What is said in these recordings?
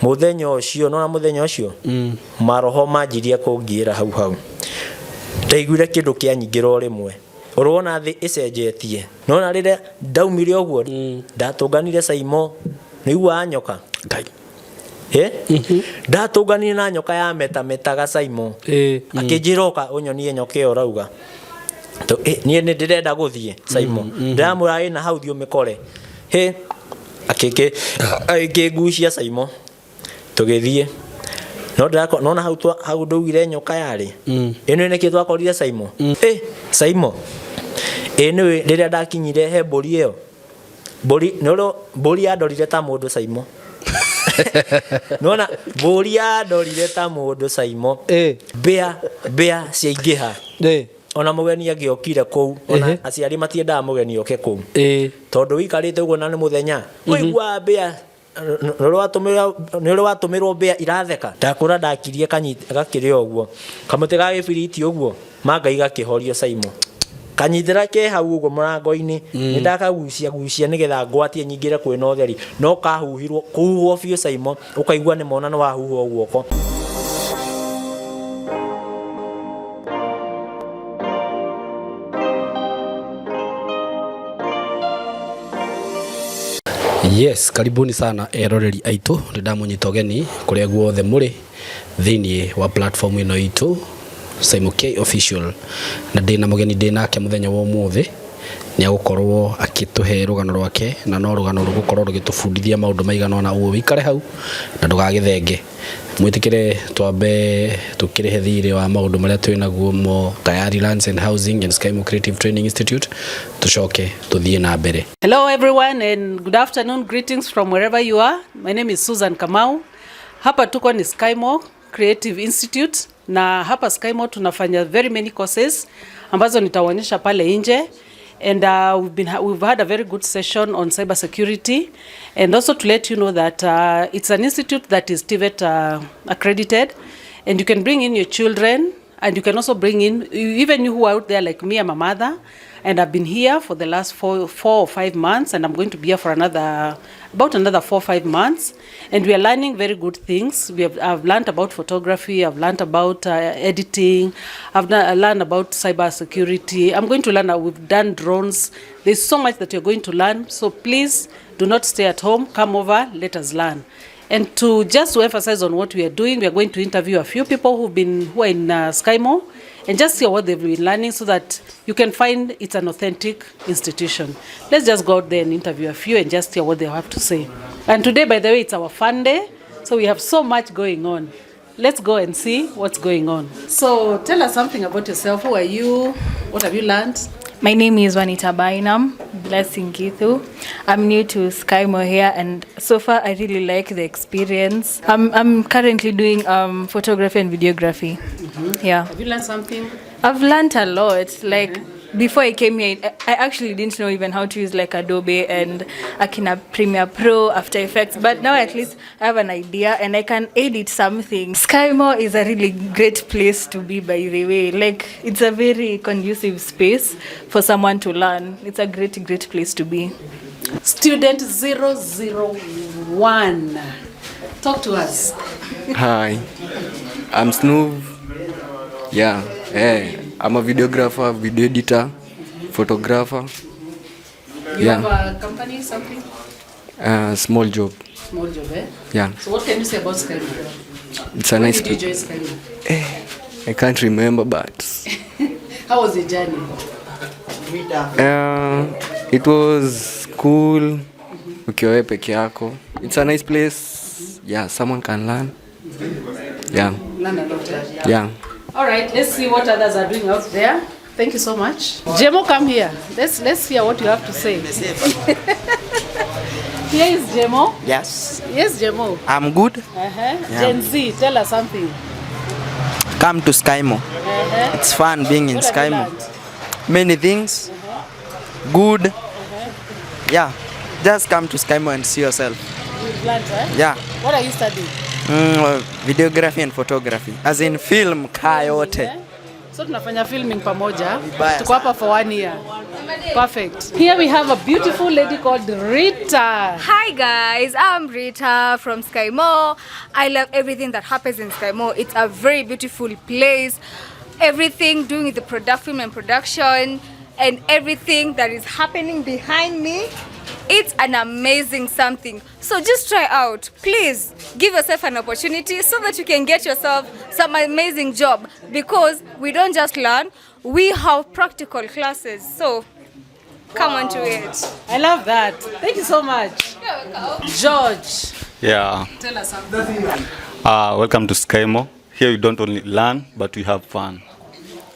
Mũthenya ũcio, nona mũthenya ũcio maroho manjirie kũngiĩra hau hau. Ndaiguire kĩndũ kĩanyingĩra o rĩmwe, ũrona thĩ ĩcenjetie. Nona rĩrĩa ndaumire ũguo, ndatũnganire Saimo, nĩiguaga nyoka. Ngai. Eh? Ndatũnganire na nyoka ya metametaga Saimo. Akĩnjĩra oka ũnyonie nyoka ĩyo ũrauga. Niĩ nĩ ndĩrenda gũthiĩ Saimo. Ndĩramwĩra ĩna hau thiĩ ũmĩkore. Hĩ, akĩngucia Saimo. Tũgĩthiĩ. No ndĩrako nona hau hau ndaugire nyoka yarĩ. Ĩno nĩkĩ twakorire Saimo? Eh, Saimo. Ĩ nĩwe rĩrĩa ndakinyire he mbũri ĩyo. Mbũri nĩũrĩ mbũri yandorire ta mũndũ Saimo. Nĩwona mbũri yandorire ta mũndũ Saimo. Mbĩa mbĩa ciaingĩha. Ona mũgeni angĩokire kũu, ona aciari matiendaga mũgeni oke kũu. Tondũ wĩikarĩte ũguo na nĩ mũthenya, ũiguaga mbĩa nĩ ũrĩ watũmĩrwo mbĩa iratheka. Ndakũra ndakirie gakĩrĩ o ũguo, kamũtĩ ga gĩbiriti ũguo, mangai gakĩhorio Saimo. Kanyitĩra ke hau ũguo mũrango-inĩ, nĩ ndakagucia gucia nĩgetha ngwatie nyingĩre kwĩna ũtheri, no kahuhirwo kũhuhwo biũ Saimo, ũkaigua nĩ mona nĩ wahuhwo guoko. Yes, karibuni sana eroreri aitũ, nĩ ndamũnyita ũgeni kũrĩa guothe mũrĩ thĩinĩ wa platform ĩno itũ Saimo K Official, na ndĩna mũgeni ndĩ nake mũthenya wa ũmũthĩ, nĩ agũkorwo akĩtũhe rũgano rwake, na no rũgano rũgũkorwo rũgĩtũbundithia maũndũ maigana ũna, ũguo wĩikare hau na ndũgagĩthenge. Mwĩtĩkĩre twambe tũkĩrĩhe thirĩ wa maũndũ marĩa twĩ naguo mo Tayari Lands and Housing and Skymo Creative Training Institute, tũcoke tũthiĩ na mbere. Hello everyone and good afternoon. Greetings from wherever you are. My name is Susan Kamau. Hapa tuko ni Skymo Creative Institute na hapa Skymo tunafanya very many courses ambazo nitawaonyesha pale nje. And we've had a very good session on cyber security, and also to let you know that it's an institute that is TVET accredited, and you can bring in your children, and you can also bring in even you who are out there like me. I'm a mother, and I've been here for the last four or 5 months, and I'm going to be here for about another 4 or 5 months, and we are learning very good things. I've learned about photography, I've learned about editing, I've learned about cyber security. I'm going to learn, we've done drones. There's so much that you're going to learn, so please do not stay at home. Come over, let us learn. And to just to emphasize on what we are doing, we are going to interview a few people who are in Skymo, and just see what they've been learning so that you can find it's an authentic institution. Let's just go out there and interview a few and just hear what they have to say. And today, by the way, it's our fun day, so we have so much going on. Let's go and see what's going on. So tell us something about yourself. Who are you? What have you learned? My name is Juanita Bainam, Blessing Githu. I'm new to Skymo here, and so far I really like the experience. I'm currently doing photography and videography. Yeah. Have you learned something? I've learned a lot. Like before I came here, I actually didn't know even how to use Adobe and Akina Premiere Pro, After Effects, but now at least I have an idea and I can edit something. Skymo is a really great place to be, by the way. Like, it's a very conducive space for someone to learn. It's a great, great place to be. Student 001, talk to us. Hi, I'm Snoov. Yeah, hey. I'm a videographer, video editor, photographer. You Yeah. have a company, something? Small job. Small job, eh? Yeah. So what can you say about Skymo? It's a When nice did you join Skymo? I can't remember, but... How was the journey? It was cool. Ukiwa wewe peke yako. It's a nice place. Yeah, someone can learn. Yeah. Learn a lot, eh? Yeah. All right, let's see what others are doing out there. Thank you so much. Jemo, come here. Let's hear what you have to say. Here is Jemo. Yes. Yes, Jemo. I'm good. Yeah. Gen Z, tell us something. Come to Skymo. It's fun being in What have you Skymo. learned? Many things. Good. Yeah. Just come to Skymo and see yourself. You've learned, eh? Yeah. What are you studying? Videography and photography. As in film, kayote. So tunafanya filming pamoja. Vibaya. Tuko hapa for one year. Perfect. Here we have a beautiful lady called Rita. Hi guys, I'm Rita from Skymo. I love everything that happens in Skymo. It's a very beautiful place. Everything doing with the product, film and production, and everything that is happening behind me. It's an amazing something. So just try out. Please give yourself an opportunity so that you can get yourself some amazing job, because we don't just learn, we have practical classes. So come on to it. I love that. Thank you so much. George, Yeah. tell us something. Welcome to Skymo. Here you don't only learn, but we have fun.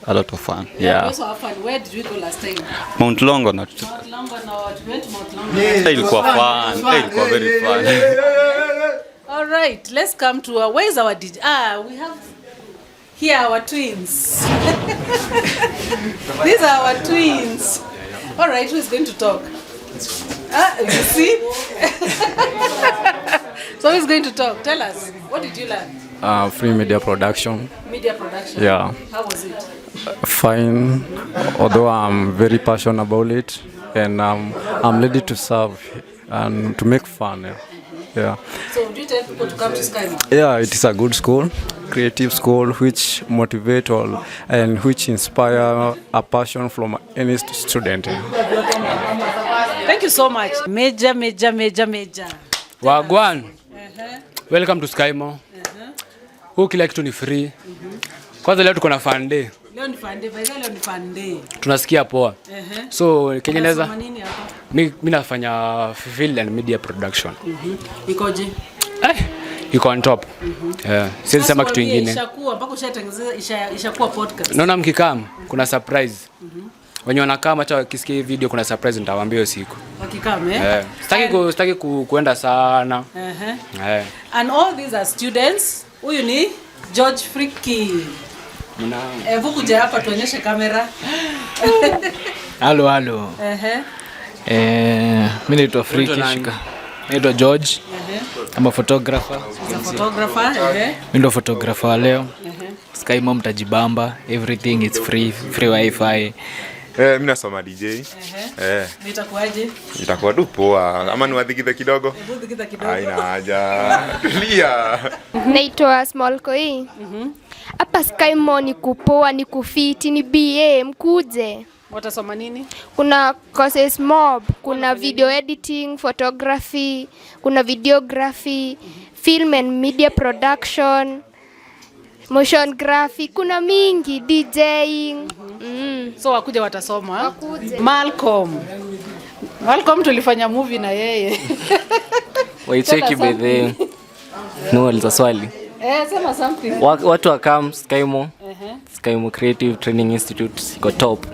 A lot of fun. We Yeah. also have fun. Where did we go last time? Mount Longonot. Mount Longonot. We went to Mount Longonot. Ilikuwa fun. Ilikuwa very fun. All right, let's come to our, where is our DJ? Ah, we have here our twins. These are our twins. All right, who is going to talk? Ah, you see? So who is going to talk? Tell us, what did you learn? Free media production. Media production. Yeah. How was it? Fine, although I'm very passionate about it, and I'm ready to serve and to make fun. Yeah. Yeah. So would you tell people to come to Skymo? Yeah, it is a good school, creative school, which motivate all and which inspire a passion from any student. Thank you so much. Major, major, major, major. Wagwan. Welcome to Skymo. Huu kila kitu ni free. Kwanza leo tuko na fun day. Leo ni fun day. By the way, leo ni fun day. Tunasikia poa. So kenye naweza Unasoma nini hapa? mi nafanya film and media production. Ikoje? Iko on top. Yeah. Siwezi sema kitu ingine. Ishakuwa mpaka ushatengeneza ishakuwa podcast. Naona mkikam kuna surprise. Wenye wanakaa hata wakisikia hii video kuna surprise nitawaambia hiyo siku. Wakikam, eh? Yeah. Sitaki kuenda sana. Yeah. And all these are students. Huyu ni George Friki. Hebu kuja hapa tuonyeshe kamera. Halo halo. Mimi naitwa Friki Shika. Naitwa George. I'm a photographer. He's a photographer. Mimi ndo photographer wa leo. Skymo mtajibamba, everything is free, free wifi. Mimi nasoma DJ. Nitakuaje? Itakuwa tu poa. Ama niwadhikithe kidogo? Hebu dhikitha kidogo. Haina haja. Tulia. Naitwa Small Koi. Hapa Skymo ni kupoa, ni kufiti, ni BA, mkuje. Watasoma nini? Kuna courses mob, kuna video editing, photography, kuna videography, film and media production, motion graphic, kuna mingi, DJing. So wakuja watasoma. Wakuje. Malcolm. Malcolm tulifanya movie na yeye. Waicheki by the no aliza swali. Sema something. Watu wakam Skymo. Skymo Creative Training Institute iko top.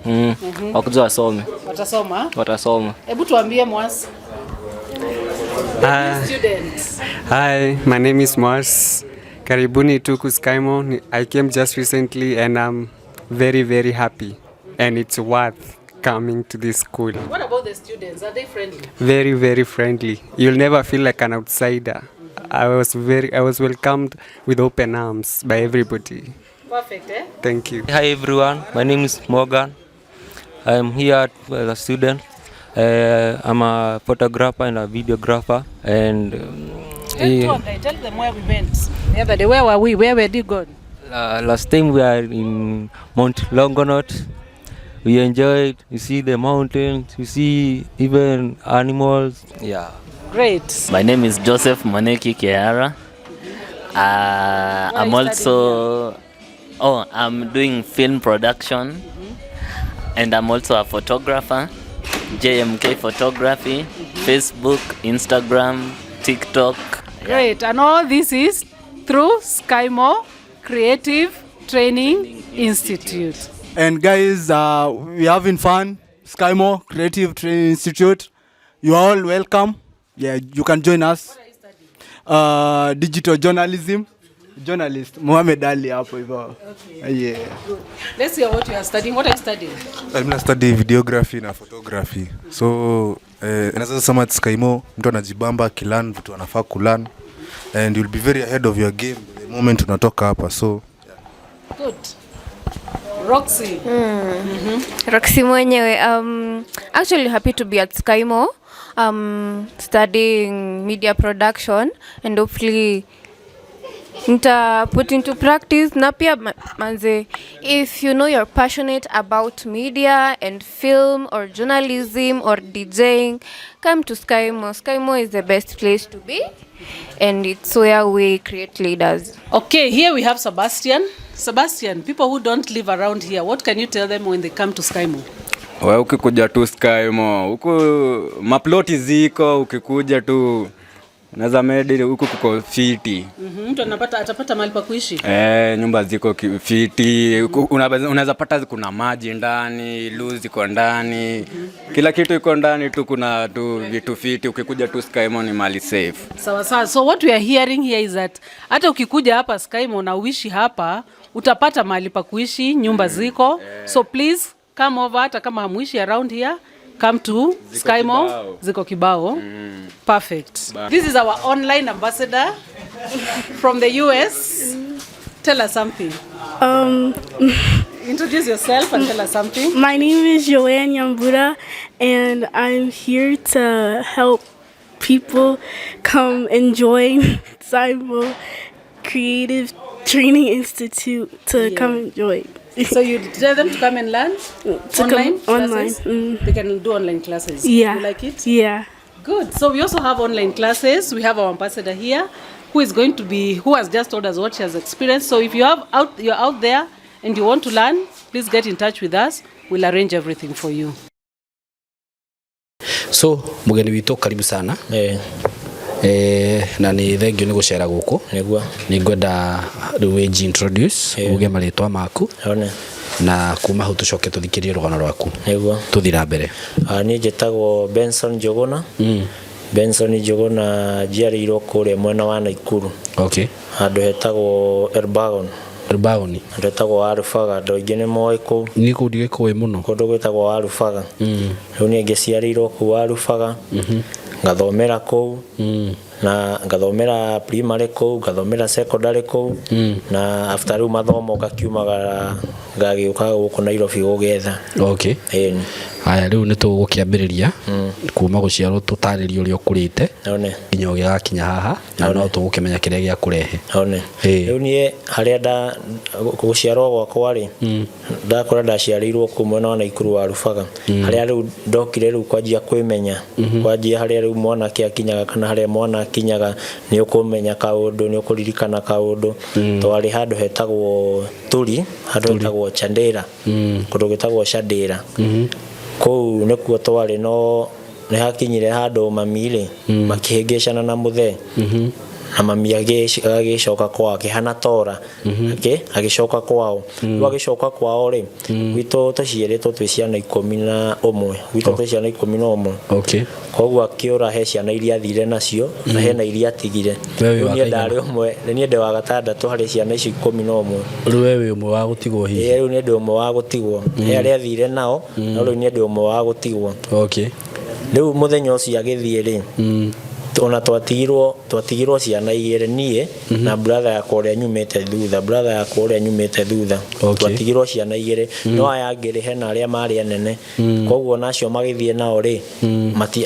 Wakuja wasome. Watasoma. Watasoma. Hebu tuambie Mwas. Students. Hi, my name is Mwas. Karibuni tuku Skymo. I came just recently and I'm very very happy, and it's worth coming to this school. What about the students? Are they friendly? Very very friendly. You'll never feel like an outsider. I was welcomed with open arms by everybody. Perfect, eh? Thank you. Hi everyone, my name is Morgan. I'm here as a student. I'm a photographer and a videographer. And tell them where we went the other day. Where were we? Where were you gone? Last time we are in Mount Longonot. We enjoyed. You see the mountains. You see even animals. Yeah. Great. My name is Joseph Maneki Kehara. I'm also I'm doing film production, and I'm also a photographer. JMK Photography, Facebook, Instagram, TikTok. Great. And all this is through Skymo Creative Training Institute. And guys, we're having fun. Skymo Creative Training Institute. You are all welcome. Yeah, you can join us. Digital journalism. Journalist Mohamed Ali hapo hivyo. Okay. Yeah. Good. Let's hear what you are studying. What are you studying? I'm studying videography na photography. So, naweza sema Skymo mtu anajibamba akilearn vitu anafaa kulearn, and you'll be very ahead of your game the moment unatoka hapa. So good. Roxy. Roxy mwenyewe. Actually happy to be at Skymo, studying media production and hopefully nita put into practice na pia manze, if you know you're passionate about media and film or journalism or DJing, come to Skymo. Skymo is the best place to be and it's where we create leaders. Okay, here we have Sebastian. Sebastian, people who don't live around here, what can you tell them when they come to Skymo? We ukikuja tu Skymo, huku maploti ziko, ukikuja tu unaweza medi huku kuko fiti. Mtu anapata atapata mahali pa kuishi. Eh, nyumba ziko fiti, unaweza pata kuna maji ndani, loo ziko ndani, kila kitu iko ndani tu, kuna tu vitu fiti. Ukikuja tu Skymo ni mali safe. Sawa sawa. So what we are hearing here is that hata ukikuja hapa Skymo na uishi hapa, utapata mahali pa kuishi, nyumba ziko. So please come over, hata kama hamuishi around here, come to Ziko Skymo. kibao. Ziko kibao. Perfect. This is our online ambassador from the US. Tell us something. Introduce yourself and tell us something. My name is Joanne Yambura, and I'm here to help people come and join Symo Creative Training Institute to come and join. So you tell them to come and learn To online come online. classes? They can do online classes. Yeah. You like it? Yeah. Good. So we also have online classes. We have our ambassador here who is going to be who has just told us what she has experienced. So if you're out there and you want to learn, please get in touch with us. We'll arrange everything for you. So mugeni witũ, karibu sana. Na nĩ thank you nĩ gũcera gũkũ. Nĩguo. Nĩ ngwenda rĩu wĩnji introduce, uge marĩtwa maku One. na kuma hau tũcoke tũthikĩrie rũgano rwaku. Nĩguo. Tũthiĩ na mbere. Niĩ njĩtagwo Benson Njũgũna. Benson Njũgũna, njiarĩirwo kũrĩa mwena wa Naikuru. Handũ hetagwo Elbagon. Elbagon. Handũ hetagwo Warubaga, andũ aingĩ nĩ moĩ kũu. Niĩ kũu ndigĩkũĩ mũno. Kũndũ gwĩtagwo Warubaga. Rĩu niĩ ngĩciarĩirwo kũu Warubaga. Ngathomera kũu. Na ngathomera primary kũu, ngathomera secondary kũu. Na after rĩu mathomo ngakiumagara ngagĩũka gũkũ Nairobi gũgĩetha. Ĩni. Haya, rĩu nĩ tũgũkĩambĩrĩria kuma gũciarwo, tũtarĩrie ũrĩa ũkũrĩte One. nginya ũgĩgakinya haha, na no tũgũkĩmenya kĩrĩa gĩakũrehe. One. Rĩu niĩ harĩa nda gũciarwo gwakwa rĩ, ndakora ndaciarĩirwo kũu mwena wa Naikuru wa Rubaga. Harĩa rĩu ndokire rĩu kwanjia kwĩmenya, kwanjia harĩa rĩu mwanake akinyaga kana harĩa mwana akinyaga, nĩ ũkũmenya kaũndũ, nĩ ũkũririkana kaũndũ. Twarĩ handũ hetagwo Turi, handũ hetagwo Chandera, kũndũ gwĩtagwo Chandera. Kũu nĩkuo twarĩ, no nĩ hakinyire handũ mami rĩ makĩhĩngĩcana na mũthee, na mami agĩcoka kwao, akĩhana tora. Agĩcoka kwao. Rĩu agĩcoka kwao rĩ, gwitũ tũciarĩtwo twĩ ciana 11, gwitũ twĩ ciana 11. Koguo akĩũra, he ciana iria athire nacio na hena iria atigire. We wĩ Rĩu wa niĩ kaigana? ndarĩ ũmwe, niĩ ndĩ wa gatandatũ harĩ ciana icio 11. Rĩu we wĩ ũmwe wa gũtigwo hihi? Ĩĩ, rĩu niĩ ndĩ ũmwe wa gũtigwo. He arĩa athire nao, no rĩu niĩ ndĩ ũmwe wa gũtigwo. Rĩu mũthenya ũcio agĩthiĩ rĩ, ona twatigirwo ciana igĩrĩ, niĩ na brother yakwa ũrĩa nyumĩte thutha, brother yakwa ũrĩa nyumĩte thutha. Twatigirwo ciana igĩrĩ, no aya angĩ rĩ, hena arĩa marĩ anene. Koguo nacio magĩthiĩ nao rĩ,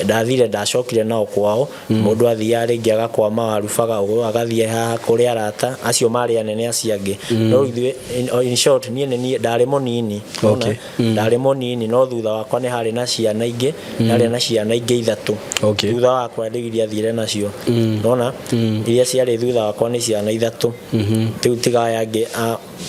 ndathire ndacokire nao kwao. Mũndũ athiaga rĩngĩ agakwama Warubaga ũguo, agathiĩ haha kũrĩ arata acio marĩ anene acio angĩ. No ithuĩ in short, niĩ nĩ niĩ ndarĩ mũnini. Ũrona? Ndarĩ mũnini, no thutha wakwa nĩ harĩ na ciana ingĩ, harĩ na ciana ingĩ ithatũ. Thutha wakwa rĩu iria athire nacio. Nona iria ciarĩ thutha wakwa nĩ ciana ithatũ. Rĩu tiga aya angĩ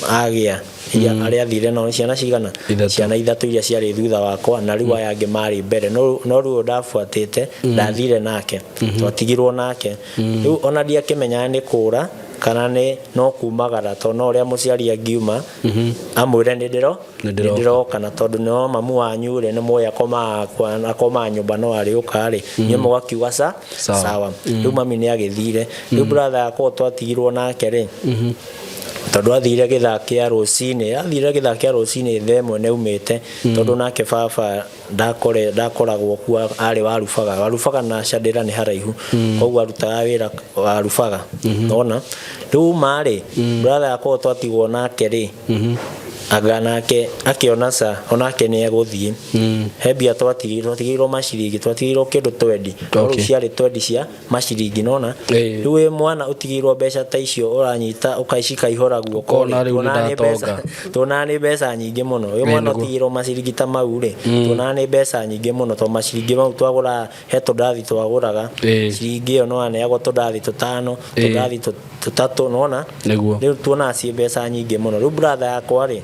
agĩa iria arĩa athire nao nĩ ciana cigana? Ciana ithatũ iria ciarĩ thutha wakwa, na rĩu aya angĩ marĩ mbere. No rĩu ndabuatĩte, ndathire nake, twatigirwo nake. Rĩu ona ndiakĩmenyaga nĩ kũra kana nĩ no kumagara, tondũ no ũrĩa mũciari angiuma amwĩre nĩ ndĩro Nĩ ndĩroka. nĩ ndĩroka, na tondũ no mamu wanyu rĩ, nĩ mũĩ akomaga nyũmba no arĩũka rĩ, inyuĩ mũgakiuga Sawa. sawa. Rĩu mami nĩ agĩthire. Rĩu brother yakwa twatigirwo nake rĩ, tondũ athire gĩthaa kĩa rũcinĩ, athire gĩthaa kĩa rũcinĩ 1:00 nĩ aumĩte. Tondũ nake baba ndakoragwo kuo, arĩ Warubaga. Warubaga na Chandera nĩ haraihu. Koguo arutaga wĩra Warubaga. Nona rĩu uma rĩ, brother yakwa twatigwo nake rĩ, Anga nake akĩona ca onake nĩ egũthiĩ. He mbia twatigĩirwo maciringi, twatigĩirwo kĩndũ twendi. No rĩu ciarĩ twendi cia maciringi nona. Rĩu wĩ mwana ũtigĩirwo mbeca ta icio ũranyita ũkacikaihũra guoko rĩ, Ũkona rĩu tuonaga nĩ mbeca nĩndatonga. tuonaga nĩ mbeca nyingĩ mũno. Wĩ mwana ũtigĩirwo maciringi ta mau rĩ, tuonaga nĩ mbeca nyingĩ mũno tondũ maciringi mau twagũraga he tũndathi twagũraga. Ciringi ĩyo no waneagwo tũndathi tũtano, tũndathi tũtatũ nona. Rĩu tuonaga ciĩ mbeca nyingĩ mũno. Rĩu brother yakwa rĩ,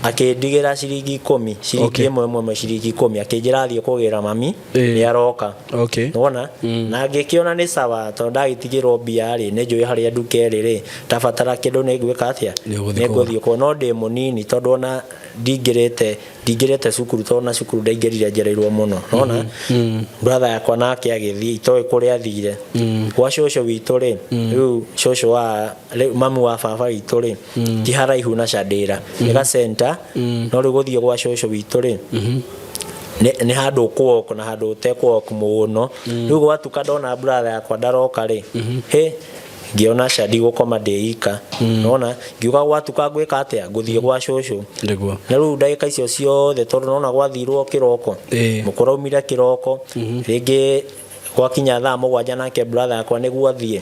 akĩndigĩra ciringi ikũmi, ciringi ĩmwe ĩmwe ĩmwe ciringi ikũmi, akĩnjĩra athiĩ kũgĩra mami, nĩ aroka. Nĩwona? Na ngĩkĩona nĩ sawa tondũ ndagĩtigĩrwo mbia rĩ, nĩ njũĩ harĩa nduka ĩrĩ rĩ, ndabatara kĩndũ nĩ ngwĩka atĩa? Nĩ ũgũthiĩ Nĩ ngũthiĩ kũgũra. No ndĩ mũnini tondũ ona ndingĩrĩte ndingĩrĩte cukuru tondũ ona cukuru ndaingĩrire njereirwo mũno. Nĩwona? Brother yakwa nake agĩthiĩ itoĩ kũrĩa athire. Gwa cũcũ witũ rĩ, rĩu cũcũ wa rĩu mamu wa baba witũ rĩ, ti haraihu na Chandĩra. Nĩ ga center, no rĩu gũthiĩ gwa cũcũ witũ rĩ, nĩ handũ ũkũwalk na handũ ũtekũwalk mũno. Rĩu gwatuka ndona brother yakwa ndaroka rĩ, hĩ ngĩona ca ndigũkoma ndĩ ika. Nona ngiuga gwatuka ngwĩka atĩa, ngũthiĩ gwa cũcũ. Na rĩu ndagĩka icio ciothe tondũ nona gwathirwo kĩroko, mũkũraumire kĩroko, rĩngĩ gwakinya thaa mũgwanja nake brother yakwa nĩguo athiĩ,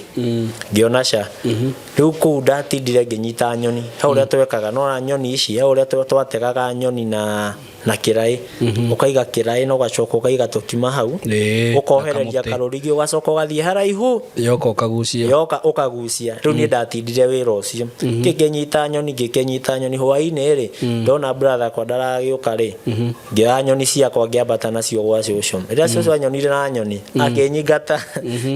ngĩona ca. Rĩu kũu ndatindire ngĩnyita nyoni, hau ũrĩa twekaga, nona nyoni ici, hau ũrĩa twategaga nyoni na na kĩraĩ, ũkaiga kĩraĩ na ũgacoka ũkaiga tũkima hau, ũkohereria na kamũtĩ. Karũrigi ũgacoka ũgathiĩ haraihu, Yoka ũkagucia. Yoka ũkagucia. Rĩu niĩ ndatindire wĩra ũcio ngĩkĩnyita nyoni, ngĩkĩnyita nyoni. Hwaĩ-inĩ rĩ, ndona brother akwa ndaragĩũka rĩ, ngĩoya nyoni ciakwa ngĩambata nacio gwa cũcũ. Rĩrĩa cũcũ anyonire na nyoni, akĩnyingata,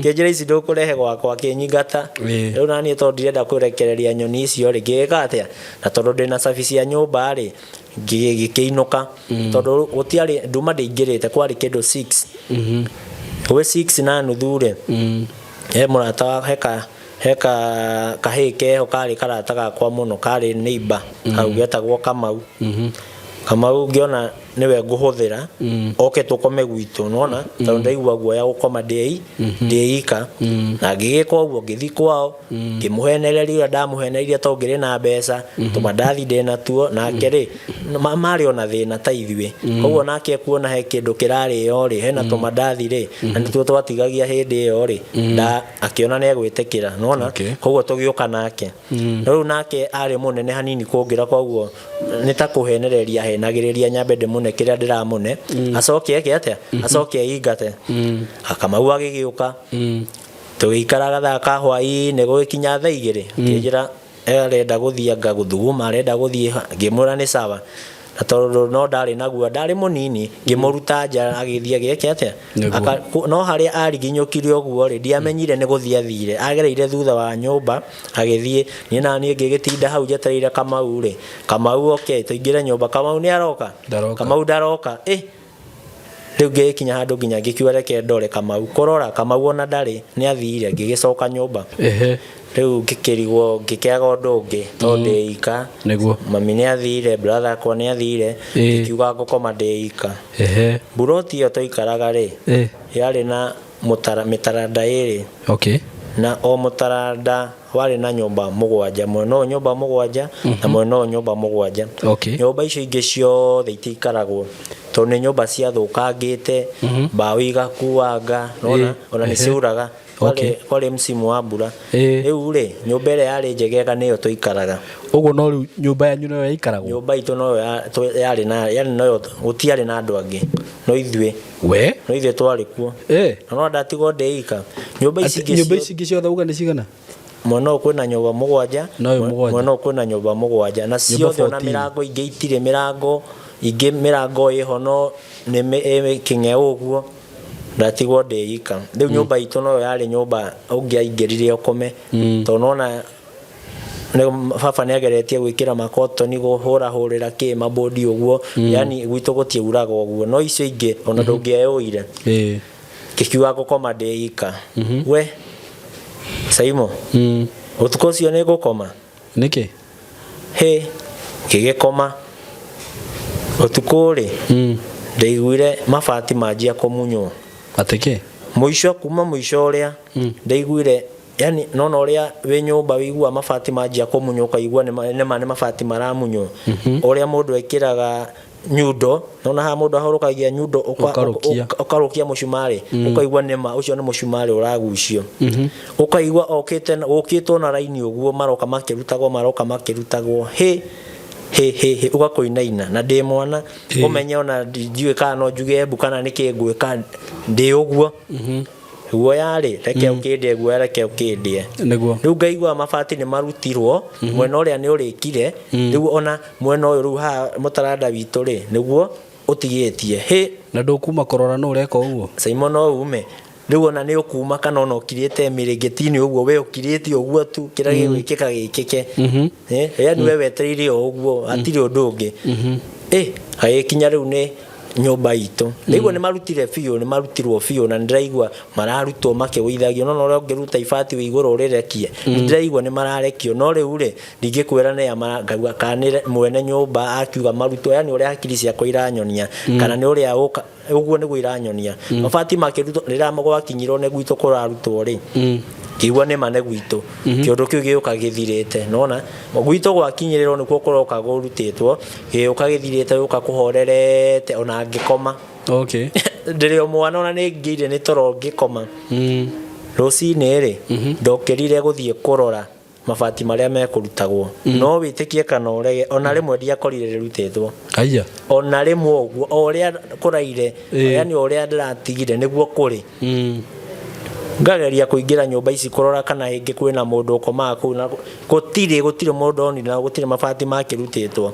kĩnjĩra ici ndũkũrehe gwakwa, akĩnyingata. Rĩu naniĩ tondũ ndirenda kũrekereria nyoni icio rĩ, ngĩgĩka atĩa? Na tondũ ndĩna cabi cia nyũmba rĩ, ngĩkĩinũka, tondũ gũtiarĩ nduma, ndĩingĩrĩte, kwarĩ kĩndũ 6, gwĩ 6 na nuthu rĩ, he mũrata wa heka heka kahĩĩ keho karĩ karata gakwa mũno, karĩ neighbor hau, getagwo Kamau. Kamau ngĩona nĩwe ngũhũthĩra oke tũkome gwitũ, nona tondũ ndaigua guoya gũkoma ndĩ ndĩ ika. Na ngĩgĩka ũguo, ngĩthiĩ kwao, ngĩmũhenereria ũrĩa ndamũhenereirie tondũ ngĩrĩ na mbeca, tũmandathi ndĩ natuo. Nake rĩ, marĩ ona thĩna ta ithuĩ, koguo nake ekuona he kĩndũ kĩrarĩo rĩ, hena tũmandathi rĩ, na nĩtuo twatigagia hĩndĩ ĩyo rĩ, nda akĩona nĩ egwĩtĩkĩra, nona. Koguo tũgĩũka nake. No rĩu nake arĩ mũnene hanini kũngĩra, koguo nĩ ta kũhenereria ahenagĩrĩria nyambe ndĩmũne kĩrĩa ndĩramũne, acoke eke atĩa? Acoke aingate. Kamau agĩgĩũka, tũgĩikara gathaa ka hwaĩ-inĩ, gũgĩkinya thaa 2, akĩnjĩra arenda gũthiĩ anga gũthuguma, arenda gũthiĩ ha, ngĩmwĩra nĩ sawa. Na tondũ no ndarĩ naguo, ndarĩ mũnini, ngĩmũruta nja agĩthiĩ agĩke atĩa? No harĩa ariginyũkire ũguo rĩ, ndiamenyire nĩ gũthiĩ athire, agereire thutha wa nyũmba agĩthiĩ. Niĩ naniĩ ngĩgĩtinda hau njetereire Kamau rĩ, Kamau oke tũingĩre nyũmba. Kamau nĩ aroka? Ndaroka. Kamau ndaroka. Ĩ rĩu ngĩgĩkinya handũ nginya ngĩkiuga reke ndore Kamau. Kũrora Kamau ona ndarĩ, nĩ athire. Ngĩgĩcoka nyũmba. Rĩu ngĩkĩrigwo, ngĩkĩaga ũndũ ũngĩ tondũ ndĩ ika. Mami nĩ athire, brother akwa nĩ athire, ngĩkiuga ngũkoma ndĩ ika. Mburoti ĩyo twaikaraga rĩ, yarĩ na mũtara, mĩtaranda ĩrĩ. Na o mũtaranda warĩ na nyũmba mũgwanja, mwena ũyũ nyũmba mũgwanja na mwena ũyũ nyũmba mũgwanja. Nyũmba icio ingĩ ciothe itiikaragwo tondũ nĩ nyũmba ciathũkangĩte, mbaũ igakuanga, nona ona nĩ ciuraga. Kwarĩ msimu wa mbura. Rĩu rĩ, nyũmba ĩrĩa yarĩ njegega nĩyo twaikaraga. Ũguo no rĩu nyũmba yanyu noyo yaikaragwo? Nyũmba itũ noyo yarĩ na yarĩ noyo, gũtiarĩ na andũ angĩ no ithuĩ. We? No ithuĩ twarĩ kuo. Na no ndatigwo ndĩ ika. Nyũmba ici ingĩ Nyũmba ici ingĩ ciothe uga nĩ cigana? Mwena ũyũ kwĩna nyũmba mũgwanja, Noyũ mũgwanja. Mwena ũyũ kwĩna nyũmba mũgwanja, na Nyũmba ciothe ona 14. mĩrango ingĩ itirĩ mĩrango, ingĩ mĩrango ĩho no nĩ ĩ kĩng'eo ũguo. Ndatigwo ndĩ ika. Rĩu nyũmba itũ noyo yarĩ nyũmba ũngĩaingĩrire ũkome, tondũ nona baba nĩ ageretie gwĩkĩra makotoni, kũhũrahũrĩra kĩ mabodi ũguo, yani gwitũ gũtiauraga ũguo, no icio ingĩ ona ndũngĩeyũire. Ngĩkiuga ngũkoma ndĩ ika. We Saimo, ũtukũ ũcio nĩ ngũkoma. Nĩkĩ? Hĩ, ngĩgĩkoma ũtukũ rĩ, ndaiguire mabati manjia kũmunywo. Atĩ kĩ? Mũico, kuma mũico ũrĩa ndaiguire. Yani nona ũrĩa wĩ nyũmba wĩigua mabati manjia kũmunywo ũkaigua nĩma nĩ mabati maramunywo. Ũrĩa mũndũ ekĩraga nyundo, nona haha mũndũ ahũrũkagia nyundo Ũkarũkia. Ũkarũkia mũcumarĩ. Ũkaigua nĩma ũcio nĩ mũcumarĩ ũragucio. Ũkaigua okĩte ũkĩtwo na raini ũguo, maroka makĩrutagwo, maroka makĩrutagwo, hĩ hĩ hĩ hĩ, ũgakũinaina na ndĩ mwana. Ũmenye ona ndiũĩ kana no njuge mbu kana nĩkĩ ngwĩka ndĩ ũguo. Guoya rĩ, reke ũkĩndĩe, guoya reke ũkĩndĩe. Nĩguo. Rĩu ngaigua mabati nĩ marutirwo. Mwena ũrĩa nĩ ũrĩkire. Rĩu ona mwena ũyũ rĩu haha mũtaranda witũ rĩ, nĩguo ũtigĩtie hĩ. Na ndũkuma kũrora nũ ũreka ũguo? Simon, no ume rĩu ona nĩ ũkuma kana ona ũkirĩte mĩrĩngĩti-inĩ ũguo, we ũkirĩte ũguo tu, kĩrĩa gĩgwĩkĩka gĩkĩke. Yani we wetereire o ũguo, hatirĩ ũndũ ũngĩ. Agĩkinya rĩu nĩ nyũmba itũ, ndaigua nĩ marutire biũ, nĩ marutirwo biũ, na nĩndĩraigua mararutwo makĩgũithagio. No ũrĩa ũngĩruta ibati wĩ igũrũ ũrĩrekie. Nĩndĩraigua nĩ mararekio, no rĩu rĩ, ndingĩkwĩra nĩ ya ngaigua kana nĩ mwene nyũmba akiuga marutwo, yani ũrĩa hakiri ciakwa iranyonia. Kana nĩ ũrĩa ũka ũguo nĩguo iranyonia. Mabati makĩrutwo, rĩrĩa gwakinyirwo nĩ gwitũ kũrarutwo rĩ, ngĩigua nĩma nĩ gwitũ. Kĩũndũ kĩu gĩũka gĩthirĩte, nona gwitũ gwakinyĩrĩrwo nĩkuo kũroka kũrutĩtwo, gĩũka gĩthirĩte, gũka kũhorerete, ona ngĩkoma. Ndĩrĩ o mwana, ona nĩ ngĩire nĩ toro ngĩkoma. Rũcinĩ rĩ, ndokĩrire gũthiĩ kũrora mabati marĩa mekũrutagwo. No wĩtĩkie kana ũrege, ona rĩmwe ndiakorire rĩrutĩtwo. Aya. Ona rĩmwe ũguo, o ũrĩa kũraire. Yani o ũrĩa ndĩratigire nĩguo kũrĩ. Ngageria kũingĩra nyũmba ici kũrora kana hĩngĩ kwĩna mũndũ ũkomaga kũu, na gũtirĩ mũndũ onire, na gũtirĩ mabati makĩrutĩtwo.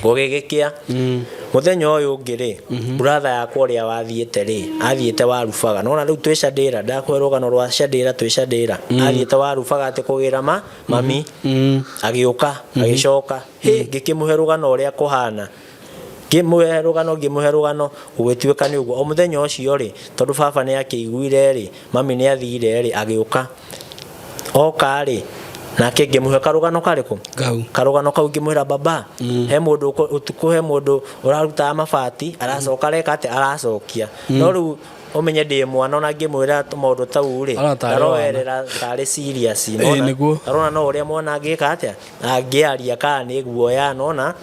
Gũgĩgĩkĩa mũthenya ũyũ ũngĩ rĩ, brother yakwa ũrĩa wathiĩte rĩ, athiĩte warubaga, nona rĩu twĩ Candĩra, ndakũhe rũgano rwa Candĩra, twĩ Candĩra. Athiĩte warubaga atĩ kũgĩra ma mami. Agĩũka, agĩcoka, hĩ, ngĩkĩmũhe rũgano ũrĩa kũhana, ngĩmũhe rũgano, ngĩmũhe rũgano, gũgĩtuĩka nĩ ũguo. O mũthenya ũcio rĩ, tondũ baba nĩ akĩiguire rĩ, mami nĩ athire rĩ, agĩũka. Oka rĩ, nake ngĩmũhe karũgano karĩkũ? Kau. Karũgano kau ngĩmwĩra, baba, he mũndũ ũtukũ, he mũndũ ũrarutaga mabati, aracoka areka atĩa, aracokia. No rĩu ũmenye ndĩ mwana, ona ngĩmwĩra maũndũ tau rĩ, Arona tarĩ ndaroerera tarĩ serious. Nona Nĩguo. Arona no ũrĩa mwana angĩka atĩa, angĩaria kana nĩ guoya, nona.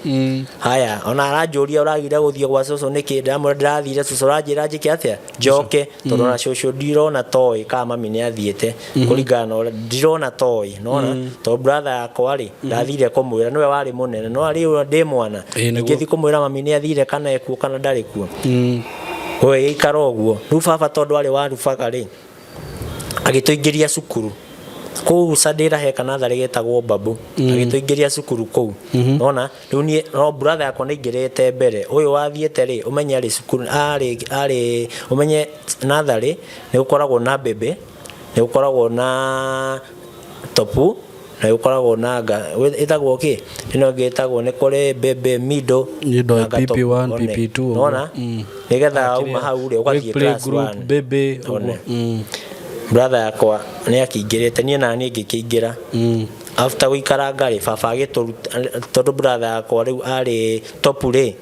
Haya, ona aranjũria, ũragire gũthiĩ gwa cũcũ nĩkĩ? Ndamwĩra ndĩrathire, cũcũ ũranjĩra njĩke atĩa, njoke, tondũ ona cũcũ ndirona toĩ kana mami nĩ athiĩte. Kũringana na ũrĩa ndirona toĩ, nona. Tondũ brother yakwa rĩ, ndathire kũmwĩra, nĩwe warĩ mũnene, no arĩ ndĩ mwana. Nĩguo. Ngĩthiĩ kũmwĩra mami nĩ athire, kana ekuo kana ndarĩ kuo. Gũgĩgĩikara ũguo. Rĩu baba tondũ arĩ warubaga rĩ, agĩtũingĩria cukuru kũu Sandĩra, he kanatharĩ getagwo Babu. Agĩtũingĩria cukuru kũu. Nona rĩu niĩ no brother yakwa nĩ aingĩrĩte mbere, ũyũ wathiĩte rĩ, ũmenye arĩ cukuru arĩ ũmenye natharĩ nĩ gũkoragwo na bebe, nĩ gũkoragwo na topu, na nĩ gũkoragwo na nga ĩtagwo kĩ ĩno ĩngĩ ĩtagwo, nĩ kũrĩ bebe, middle Middle, na nga top. PP1, One. PP2 ũguo. Nona nĩgetha uma hau rĩ, ũgathiĩ Play class group, one. baby, ũguo. One. Brother yakwa nĩ akĩingĩrĩte, niĩ na niĩ ngĩkĩingĩra. After gũikaranga rĩ, baba agĩtũruta, tondũ brother yakwa rĩu arĩ top rĩ,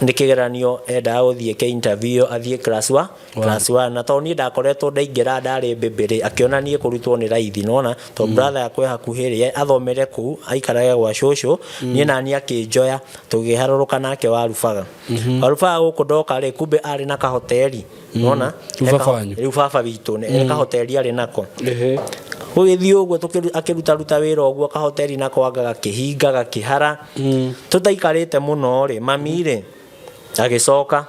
nĩ kĩgeranio endaga gũthiĩ ke interview athiĩ class wa class one. Na tondũ niĩ ndakoretwo ndaingĩra ndarĩ mbĩmbĩ rĩ, akĩona niĩ kũrutwo nĩ raithi, nona tondũ brother yakwa e hakuhĩ rĩ, athomere kũu aikarage gwa cũcũ. Niĩ nani akĩnjoya, tũkĩharũrũka nake warubaga. Warubaga gũkũ ndoka rĩ, kumbe arĩ na kahoteri. Nona. Rĩu baba wanyu? Rĩu baba witũ nĩ kahoteri arĩ nako. Gũgĩthiĩ ũguo akĩrutaruta wĩra ũguo kahoteri nako, anga gakĩhinga gakĩhara. Tũtaikarĩte mũno rĩ, mami rĩ agĩcoka.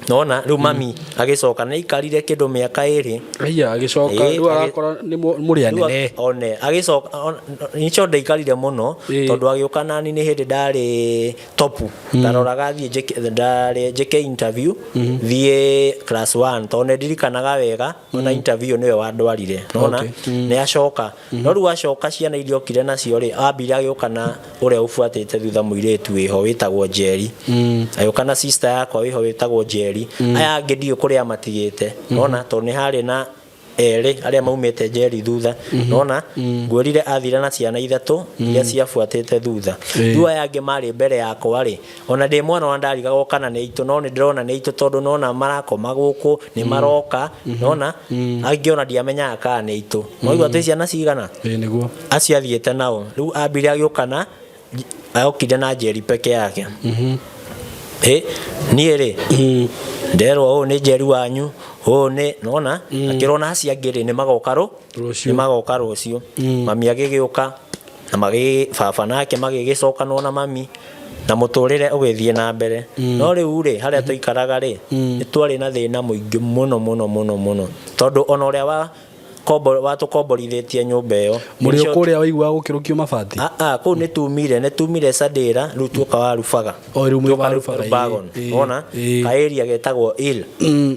Nona rĩu mami agĩcoka, nĩ aikarire kĩndũ mĩaka 2. Aya, agĩcoka. Rĩu arakora nĩ mũrĩ Rĩu anene. One agĩcoka nico ndaikarire mũno. Tondũ agĩũka nani nĩ hĩndĩ ndarĩ topu, ndaroraga thiĩ ndarĩ njĩke interview thiĩ class 1, tondũ nĩ ndirikanaga wega ona interview nĩwe wandwarire, nona. Nĩ acoka, no rĩu acoka ciana iria okire nacio rĩ, ambire agĩũka na ũrĩa ũbuatĩte thutha, mũirĩtu wĩho wĩtagwo Njeri. Agĩũka na sister yakwa wĩho wĩtagwo Njeri. Aya angĩ ndiũ kũrĩa matigĩte. Nona tondũ nĩ harĩ na Erĩ arĩa maumĩte Njeri thutha. Nona ngwĩrire athire na ciana ithatũ iria ciabuatĩte thutha. Rĩu aya angĩ marĩ mbere yakwa rĩ, ona ndĩ mwana ona ndarigagwo kana nĩ aitũ, no nĩ ndĩrona nĩ aitũ tondũ nona marakoma gũkũ nĩ maroka. Nona angĩ ona ndiamenyaga kana nĩ aitũ. Mwaigua twĩ ciana cigana? Ĩĩ nĩguo. Acio athiĩte nao rĩu ambire agĩũka na okire na Njeri peke yake. Ĩ niĩ rĩ, nderwo ũũ nĩ Njeri wanyu, ũũ nĩ nona akĩrwo na acio angĩ rĩ nĩ magoka rũ nĩ magoka rũciũ. Mami agĩgĩũka na magĩ baba nake magĩgĩcokanwo na mami na mũtũrĩre ũgĩthiĩ na mbere. No rĩu rĩ, harĩa tũikaraga rĩ, nĩ twarĩ na thĩna mũingĩ mũno mũno mũno mũno, tondũ ona ũrĩa wa kombo watũkomborithĩtie nyũmba ĩyo. Mũrĩ o kũrĩa waiguaga gũkĩrũkio mabati? Ah, ah, kũu nĩ tumire Sadira, rĩu tuoka wa Rubaga. O rĩu mwĩ wa Rubaga, ĩĩ, Bagon. ĩĩ, Wona? ĩĩ. Ka area getagwo Hill.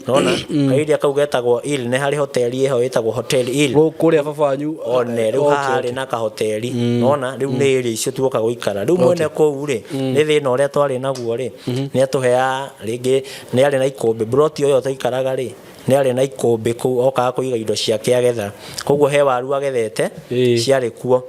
Nona? Ka area kau getagwo Hill nĩ harĩ hoteli ĩho ĩtagwo Hotel Hill. Kũrĩa baba wanyu. One, rĩu Okay, haha harĩ okay. na kahoteli. Nona? Rĩu nĩ area icio tuoka gũikara. Rĩu mwene kũu rĩ, nĩ thĩna ũrĩa twarĩ naguo rĩ, nĩ atũheaga rĩngĩ nĩ arĩ na ikũmbĩ. Plot ĩyo twaikaraga rĩ, nĩ arĩ na ikũmbĩ kũu okaga kũiga indo ciake agetha. Koguo he waru agethete ciarĩ kuo.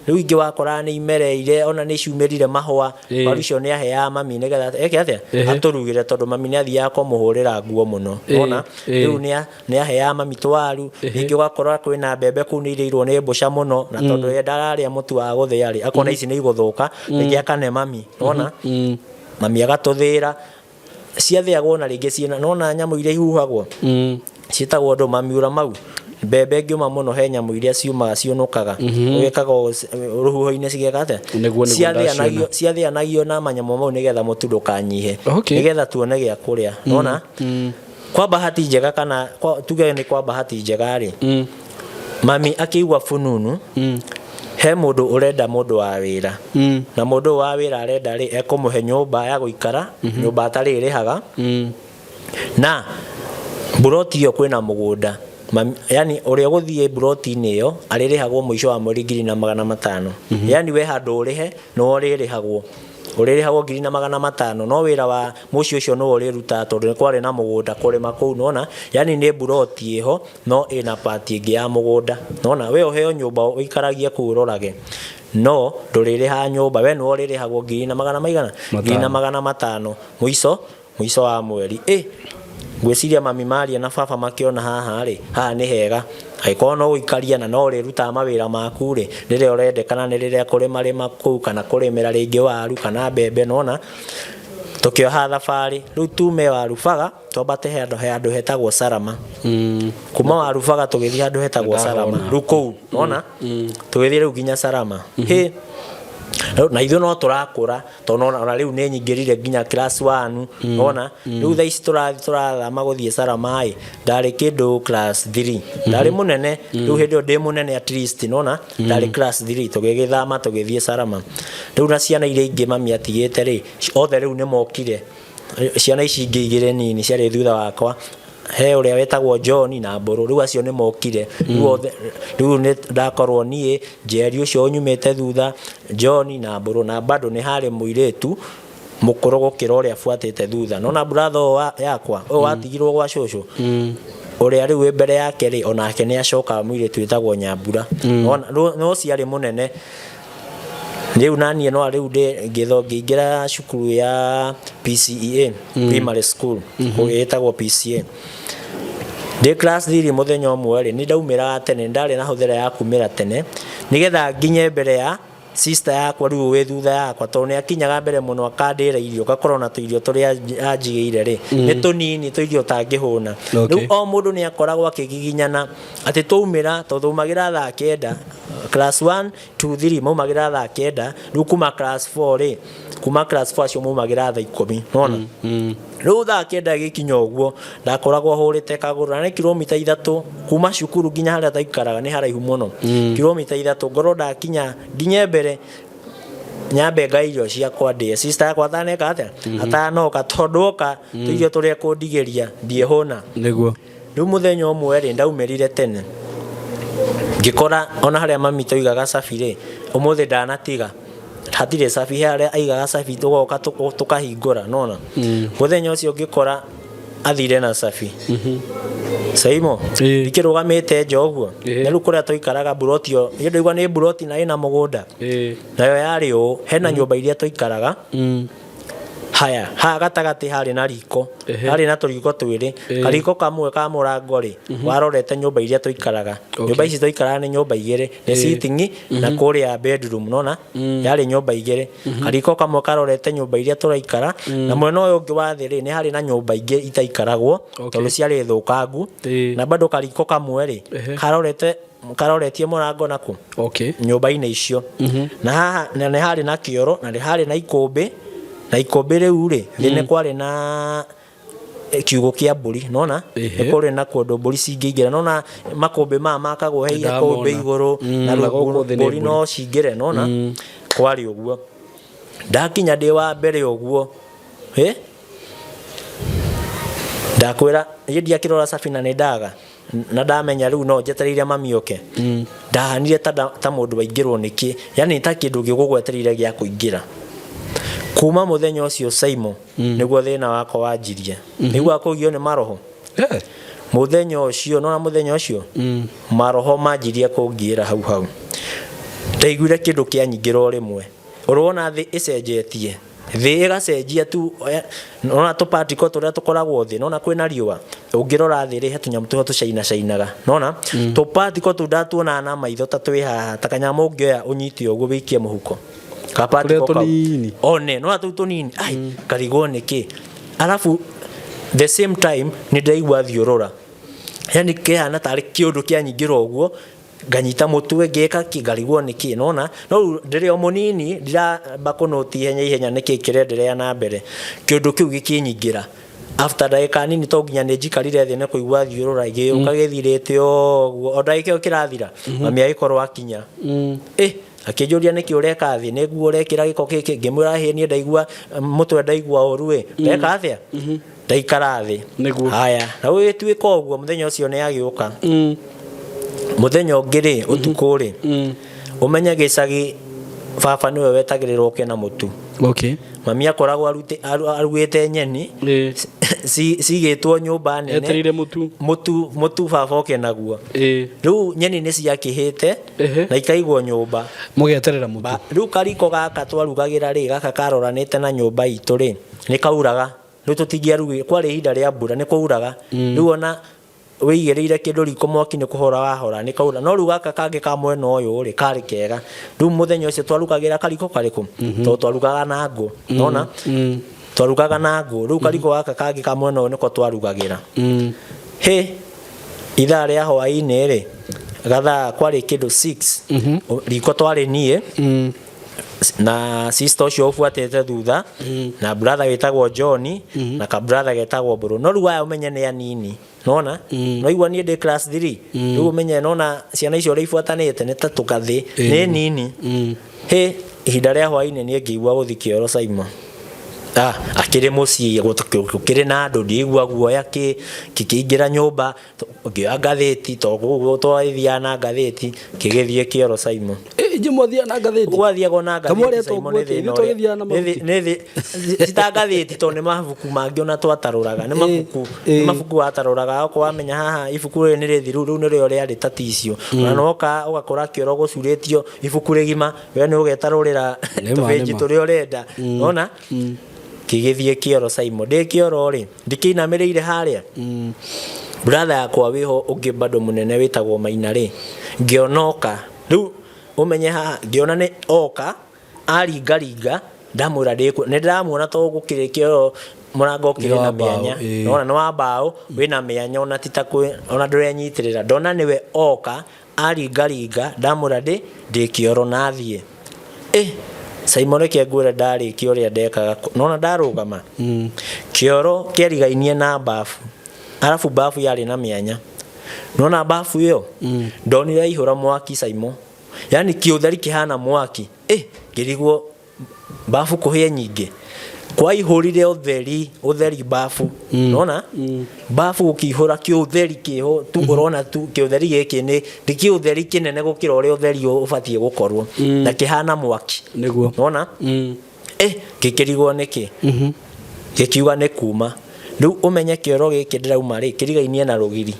Rĩu ingĩ wakoraga nĩ imereire ona nĩ ciumĩrire mahũa. Waru icio nĩ aheaga mami nĩgetha eke atĩa? Atũrugĩre, tondũ mami nĩ athiaga kũmũhũrĩra nguo mũno. Wona? Rĩu nĩ aheaga mami tũwaru. Rĩngĩ ũgakora kwĩna mbembe kũu nĩ irĩirwo nĩ mbũca mũno, na tondũ ye ndararĩa mũtu wa gũthĩa rĩ, akona ici nĩ igũthũka, rĩngĩ akane mami. Wona? Mami agatũthĩĩra. Ciathĩagwo na rĩngĩ ciĩna nona nyamũ iria ihuhagwo ciĩtagwo ndũ mamiura mau. Mbembe ĩngĩũma mũno he nyamũ iria ciumaga ciũnũkaga. Ũgĩkaga rũhuho-inĩ cigeka atĩa? Nĩguo, Ciathĩanagio ndaciona. Ciathĩanagio na manyamũ mau nĩgetha mũtu ndũkanyihe. Nĩgetha tuone gĩa kũrĩa. Nona kwa bahati njega kana kwa, tuge nĩ kwa bahati njega rĩ, mami akĩigua fununu he mũndũ ũrenda mũndũ wa wĩra, na mũndũ ũyũ wa wĩra arenda rĩ, ekũmũhe nyũmba ya gũikara, nyũmba atarĩrĩhaga, na mburoti ĩyo kwĩna mũgũnda. Yani ũrĩa ũgũthiĩ mburoti-inĩ ĩyo arĩrĩhagwo mũico wa mweri 1500. Yani we handũ ũrĩhe nĩwe ũrĩrĩhagwo, ũrĩrĩhagwo 1500, no wĩra wa mũciĩ ũcio nĩwe ũrĩrutaga, tondũ nĩ kwarĩ na mũgũnda kũrĩma kũu. Nona yani nĩ mburoti ĩho no ĩna part ĩngĩ ya mũgũnda. Nona we ũheo nyũmba ũikaragie kũu ũrorage, no ndũrĩrĩhaga nyũmba, we nĩwe ũrĩrĩhagwo ngiri na magana maigana? 1500 mũico mũico wa mweri. Ĩ ngwĩciria mami maria na baba makĩona haha rĩ, haha nĩ hega, angĩkorwo no ũikaria na no ũrĩrutaga mawĩra maku rĩ, rĩrĩa ũrendekana nĩ rĩrĩa kũrĩmarĩma kũu kana kũrĩmĩra rĩngĩ waru kana mbembe. Nona tũkĩoha thabarĩ rĩu tume Warubaga twambate handũ hetagwo Salama. Kuma Warubaga tũgĩthiĩ handũ hetagwo Salama. Rĩu kũu nona tũgĩthiĩ rĩu nginya Salama. Hĩ, rĩu na ithuĩ no tũrakũra, tondũ ona rĩu nĩ nyingĩrire nginya class 1. Ona rĩu thaa ici tũrathiĩ tũrathama gũthiĩ Salama ĩ, ndarĩ kĩndũ class 3, ndarĩ mũnene. Rĩu hĩndĩ ĩyo ndĩ mũnene at least, nona ndarĩ class 3 tũgĩgĩthama tũgĩthiĩ Salama. Rĩu na ciana iria ingĩ mami atigĩte rĩ, othe rĩu nĩ mokire. Ciana ici ingĩ igĩrĩ nini ciarĩ thutha wakwa, he ũrĩa wetagwo John na Mbũrũ, rĩu acio nĩ mokire. Rĩu othe rĩu nĩ ndakorwo niĩ, Njeri ũcio ũnyumĩte thutha, John na Mbũrũ, na bado nĩ harĩ mũirĩtu mũkũrũ gũkĩra ũrĩa buatĩte thutha. Nona brother ũyũ yakwa ũyũ watigirwo gwa cũcũ, ũrĩa rĩu wĩ mbere yake rĩ, onake nĩ acoka mũirĩtu wĩtagwo Nyambura. Nona no ciarĩ mũnene rĩu na niĩ no rĩu ndĩ ngĩtho ngĩingĩra cukuru ya PCEA, primary school ĩtagwo PCA, ndĩ class 3. Mũthenya ũmwe rĩ, nĩ ndaumĩraga tene, nĩ ndarĩ na hũthĩra ya kumĩra tene nĩgetha nginye mbere ya sister yakwa rĩu wĩ thutha yakwa, tondũ nĩ akinyaga mbere mũno akandĩra irio, ngakorwo na tũirio tũrĩa anjigĩire rĩ, nĩ tũnini tũirio ũtangĩhũna. Rĩu o mũndũ nĩ akoragwo akĩgiginyana atĩ twaumĩra, tondũ twaumagĩra thaa 9, class 1 2 3 maumagĩra thaa 9. Rĩu kuma class 4 rĩ, kuma class 4 acio maumagĩra thaa 10. Nona rĩu thaa 9 gĩkinya ũguo ndakoragwo hũrĩte kagũrũ, na nĩ kilomita 3 kuma cukuru nginya harĩa twaikaraga, nĩ haraihu mũno. Kilomita 3 ngorwo ndakinya nginye mbere nyambe ngai irio ciakwa ndĩe sister yakwa ataneka atĩa, atanoka, tondũ oka tũirio tũrĩa kũndigĩria ndiĩhũna. Rĩu mũthenya ũmwe rĩ, ndaumĩrire tene ngĩkora ona harĩa mami tũigaga cabi rĩ, ũmũthĩ ndanatiga hatirĩ cabi. He harĩa aigaga cabi, tũgoka tũkahingũra. Nona mũthenya ũcio ngĩkora athire na cabi. Saimo ikĩrũgamĩte nja ũguo na rĩu kũrĩa tũikaraga mburoti ĩyo niĩ ndaigua nĩ mburoti na ĩna mũgũnda nayo yarĩ ũũ hena nyũmba iria tũikaraga haya haha gatagatĩ harĩ na riko harĩ na tũriko twĩrĩ kariko kamwe ka mũrango rĩ warorete nyũmba iria tũikaraga nyũmba ici tũikaraga nĩ nyũmba igĩrĩ nĩ sitting na kũrĩa bedroom nona yarĩ nyũmba igĩrĩ kariko kamwe karorete nyũmba iria tũraikara na mwena ũyũ ũngĩ wa thĩ rĩ nĩ harĩ na nyũmba ingĩ itaikaragwo tondũ ciarĩ thũkangu na bado kariko kamwe rĩ karorete karoretie mũrango naku nyũmba-inĩ icio na haha na nĩ harĩ na kĩoro na nĩ harĩ na ikũmbĩ na ikũmbĩ rĩu rĩ thĩ nĩ kwarĩ na kiugũ kĩa mbũri nona nĩ kũrĩ na kũndũ mbũri cingĩingĩra nona makũmbĩ maya makagwo he Nĩndamona. ikũmbĩ igũrũ na Na rĩu gũkũ thĩ nĩ mbũri no cingĩre nona kwarĩ ũguo ndakinya ndĩ wa mbere ũguo ĩ ndakwĩra niĩ ndiakĩrora Safina nĩ ndaga na ndamenya rĩu no njetereire mami oke ndahanire ta, ta mũndũ waingĩrwo nĩkĩ yani ta kĩndũ gĩgũgwetereire gĩa kũingĩra kuma mũthenya ũcio Saimo nĩguo thĩna wakwa wanjirie nĩguo kũgio nĩ maroho mũthenya ũcio nona mũthenya ũcio maroho manjirie kũngiĩra hau hau ndaiguire kĩndũ kĩanyingĩra o rĩmwe ũrona thĩ ĩcenjetie thĩ ĩgacenjia tu nona tũpatiko tũrĩa tũkoragwo thĩ nona kwĩna riũa ũngĩrora thĩ rĩ he tũnyamũ tũho tũcainacainaga nona tũpatiko tũu ndatuonaga na maitho ta twĩ haha ta kanyamũ ũngĩoya ũnyite ũguo wĩikie mũhuko kapatiko Tũrĩa kau tũnini. one nona tũu tũnini ai karigwo nĩkĩ arabu the same time nĩ ndaigua thiũrũra yani kĩhana tarĩ kĩũndũ kĩanyingĩra ũguo nganyita mũtwe ngĩka kĩ ngarigwo nĩkĩ nona no rĩu ndĩrĩ o mũnini ndiramba kũnũti ihenya ihenya nĩkĩ kĩrenderea na mbere kĩũndũ kĩu gĩkĩnyingĩra after ndagĩka nini to nginya nĩ njikarire thĩ nĩ kũigua thiũrũra gĩũka gĩthirĩte ũguo o ndagĩka ĩyo kĩrathira mami agĩkorwo akinya ĩ akĩnjũria nĩkĩ ũreka thĩ nĩguo ũrekĩra gĩko gĩkĩ ngĩmwĩra hĩ niĩ ndaigua mũtwe ndaigua ũru ĩ ndeka atĩa ndaikara thĩ haya na gũgĩtuĩka ũguo mũthenya ũcio nĩ agĩũka mũthenya ũngĩ rĩ ũtukũ rĩ ũmenye gĩcagi baba nĩwe wetagĩrĩrwo oke na mũtu mami akoragwo arugĩte nyeni cigĩtwo nyũmba nene Etereire mũtu mũtu mũtu baba oke naguo rĩu nyeni nĩ ciakĩhĩte na ikaigwo nyũmba mũgeterera mũtu rĩu kariko gaka twarugagĩra rĩ gaka karoranĩte na nyũmba itũ rĩ nĩ kauraga rĩu tũtingĩarugire kwarĩ ihinda rĩa mbura nĩ kwauraga rĩu ona wĩigĩrĩire kĩndũ riko mwaki nĩ kũhora wahora nĩ kaura no rĩu gaka kangĩ ka mwena ũyũ rĩ karĩ kega rĩu mũthenya ũcio twarugagĩra kariko karĩkũ tondũ twarugaga na ngũ nona twarugaga na ngũ rĩu kariko gaka kangĩ ka mwena ũyũ nĩko twarugagĩra hĩ ithaa rĩa hwaĩ-inĩ rĩ gathaa kwarĩ kĩndũ 6 riko twarĩ niĩ na sister ũcio ũbuatĩte thutha na brother wĩtagwo John na ka brother getagwo Mbũrũ no rĩu aya ũmenye nĩ anini nona no igua niĩ ndĩ class 3 rĩu ũmenye nona ciana icio ũrĩa ibuatanĩte nĩ ta tũkathĩ nĩ nini hĩ ihinda rĩa hwaĩ-inĩ niĩ ngĩigua gũthi kĩoro Simon akĩrĩ mũciĩ gũkĩrĩ na andũ ndiigua guoya kĩ kĩingĩra nyũmba ngĩoya ngathĩti tondũ twathiaga na ngathĩti kĩgĩthiĩ kĩoro Simon inyuĩ mwathiaga na ngathĩti gwathiagwo na Kamwe ngathĩti ũrĩa Simon nĩ tũguo thĩna ithuĩ twagĩthiaga na ũrĩa- nĩ cita ngathĩti tondũ nĩ mabuku mangĩ ona twatarũraga nĩ mabuku nĩ mabuku watarũraga okorwo wamenya haha ibuku rĩrĩ nĩ rĩthiru rĩu nĩrĩo rĩarĩ ta ticio ona noka ũgakora kĩoro gũcurĩtio ibuku rĩgima we nĩ ũgetarũrĩra Nĩma, tũbĩnji nĩma. tũrĩa ũrenda nona kĩgĩthiĩ kĩoro Simon ndĩ kĩoro rĩ ndikĩinamĩrĩire harĩa brother yakwa wĩho ũngĩ bado mũnene wĩtagwo Maina rĩ ngĩona oka rĩu ũmenye haha ngĩona nĩ oka aringaringa ndamwĩra ndĩkũ nĩ ndĩramuona to gũkĩrĩ kĩoro mũrango ũkĩrĩ Nĩ wa na mbaũ, mĩanya ĩĩ. nona nĩ wa mbaũ wĩna mĩanya ona ti ta kwĩ ona ndũrenyitĩrĩra ndona nĩwe oka aringaringa ndamwĩra ndĩ ndĩ kĩoro na thiĩ ĩ Simon reke ngwĩre ndarĩkia ũrĩa ndekaga nona ndarũgama kĩoro kĩarigainie na bafu arabu bafu yarĩ na mĩanya nona bafu ĩyo ndonire yaihũra mwaki Simon yani kĩũtheri kĩhana mwaki ĩ ngĩrigwo bafu kũhĩe nyingĩ kwaihũrire ũtheri ũtheri bafu nona bafu gũkĩihũra kĩũtheri kĩho tu ũrona tu kĩũtheri gĩkĩ nĩ nĩ kĩũtheri kĩnene gũkĩra ũrĩa ũtheri ũbatiĩ gũkorwo na kĩhana mwaki nĩguo nona ĩ gĩkĩrigwo nĩkĩ gĩkiuga nĩ kuma Rĩu ũmenye kĩoro gĩkĩ ndĩrauma rĩ, kĩrigainie na rũgiri.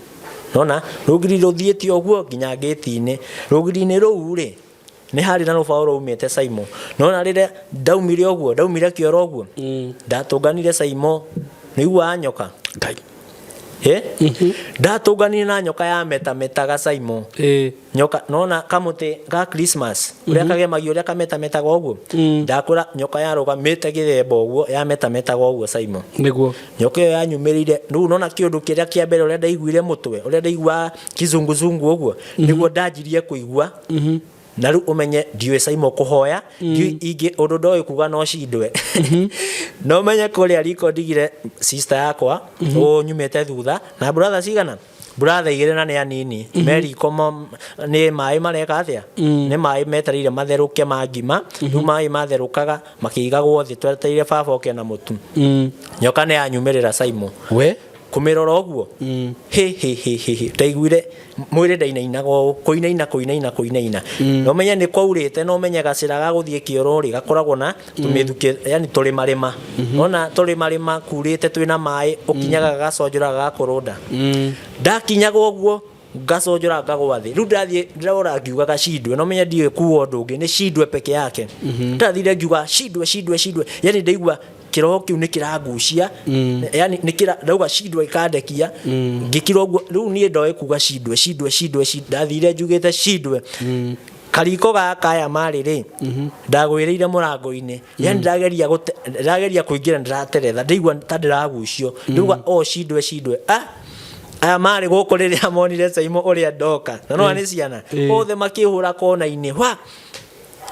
Nona rũgiri rũthiĩte ũguo nginya ngĩti-inĩ. Rũgiri-inĩ rũu rĩ, nĩ harĩ na rũbaũ rwaumĩte Saimo. Nona rĩrĩa ndaumire ũguo, ndaumire kĩoro ũguo, ndatũnganire Saimo, nĩiguaga nyoka? Ngai. Eh? Ndatũnganire na nyoka yametametaga Saimo. Nyoka nona kamũtĩ ga Christmas ũrĩa kagemagio ũrĩa kametametaga ũguo. Ndakũra nyoka yarũgamĩte gĩthemba ũguo yametametaga ũguo Saimo. Nĩguo. Nyoka ĩyo yanyumĩrĩire rĩu nona kĩũndũ kĩrĩa kĩa mbere ũrĩa ndaiguire mũtwe ũrĩa ndaiguaga kizunguzungu ũguo nĩguo ndanjirie kũigua na rĩu ũmenye ndiũĩ Saimo kũhoya ndiũĩ ingĩ ũndũ ndoĩ kuga no cindwe no menye kũrĩa riko ndigire sister yakwa ũnyumĩte thutha na brother cigana brother igĩrĩ na nĩ anini me riko nĩ maĩ mareka atĩa nĩ maĩ metereire matherũke ma ngima rĩu maĩ matherũkaga makĩigagwo thĩ twetereire baba oke na mũtu nyoka nĩ yanyumĩrĩra Saimo we kũmĩrora ũguo hĩ hĩ hĩ hĩ hĩ ndaiguire mwĩrĩ ndainainaga ũũ kũinaina kũinaina kũinaina na ũmenye nĩ kwaurĩte na ũmenye gacĩra ga gũthiĩ kĩoro rĩ gakoragwo na tũmĩthukĩ yani tũrĩmarĩma ona tũrĩmarĩma kurĩte twĩna maĩ ũkinyaga gagaconjora gagakũrũnda ndakinyaga ũguo ngaconjora ngagwa thĩ rĩu ndathiĩ ndĩrora ngiugaga cindwe na ũmenye ndiũĩ kuga ũndũ ũngĩ nĩ cindwe peke yake ndathire ngiuga cindwe cindwe cindwe yani ndaigua kĩroho kĩu nĩ kĩrangucia yani nĩ kĩra ndauga cindwe ikandekia ngĩkira ũguo rĩu niĩ ndoĩ kuga cindwe cindwe cindwe cindwe ndathire njugĩte cindwe kariko gaka aya marĩ rĩ ndagwĩrĩire mũrango-inĩ yani ndageria ndageria kũingĩra ndĩrateretha ndaigua ta ndĩragucio ndauga o cindwe cindwe ah aya marĩ gũkũ rĩrĩa monire Saimo ũrĩa ndoka na no nĩ ciana othe makĩhũra kona-inĩ wa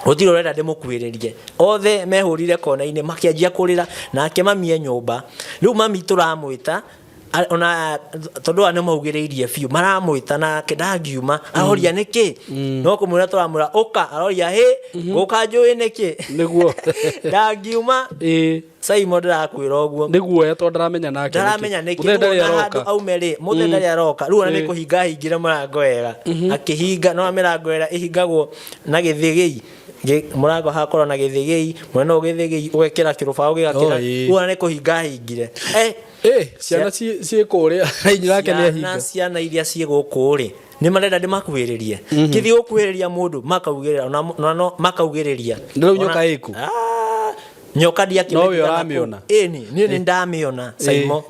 gũtirĩ ũrenda ndĩmũkuhĩrĩrie othe mehũrire kona-inĩ makĩanjia kũrĩra nake mami e nyũmba rĩu mami tũramwĩta ona tondũ aya nĩ maugĩrĩirie biũ maramwĩta nake ndangiuma aroria nĩkĩ no kũmwĩra tũramwĩra ũka aroria hĩ gũka njũĩ nĩkĩ nĩguo ndangiuma Saimo ndĩrakwĩra ũguo nĩguoya tondũ ndaramenya nake ndaramenya nĩkĩ Mũthee ndarĩ Rĩu ona aroka. handũ aume rĩ mũthee ndarĩ aroka rĩu ona nĩ kũhinga ahingire mũrango wega akĩhinga no mĩrango ĩrĩa ĩhingagwo na gĩthĩgĩi mũrango hakorwo na gĩthĩgĩi mwena ũyũ gĩthĩgĩi ũgekĩra kĩrũbaũ gĩgakĩra Oh, ĩĩ. rĩu ona nĩ kũhinga ahingire ciana ciĩ kũrĩa inyina yake nĩ ahinga. Ciana iria ciĩ gũkũ rĩ nĩ marenda ndĩmakuhĩrĩrie kĩthiĩ gũkuhĩrĩria mũndũ makaugĩrĩra ona no makaugĩrĩria Na rĩu nyoka ĩkũ? Nyoka No we ũramĩona? Ĩni niĩ nĩ ndamĩona Saimo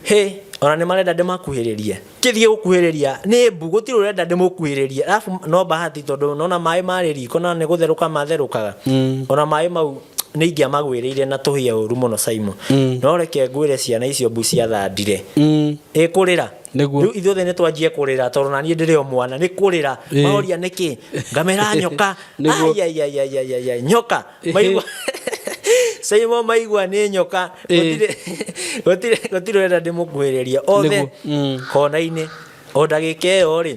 hĩ ona nĩ marenda ndĩmakuhĩrĩrie kĩthiĩ gũkuhĩrĩria nĩ mbu gũtirĩ ũrenda ndĩmũkuhĩrĩrie arabu no bahati tondũ nona maĩ marĩ riko na nĩ gũtherũka matherũkaga ona maĩ mau nĩ ingĩamagwĩrĩire na tũhĩa ũru mũno Saimo no reke ngwĩre ciana icio mbu ciathandire ĩ kũrĩra rĩu ithuothe nĩ twanjie kũrĩra tondũ na niĩ ndĩrĩ o mwana nĩ kũrĩra maoria nĩkĩ ngamera nyoka Nĩguo. Ai, ai, ai, ai, ai, ai, nyoka maigua Saimo maigua nĩ nyoka gũtirĩ gũtirĩ gũtirĩ ũrenda ndĩmũkuhĩrĩrie othe Nĩguo. kona-inĩ o ndagĩka ĩyo rĩ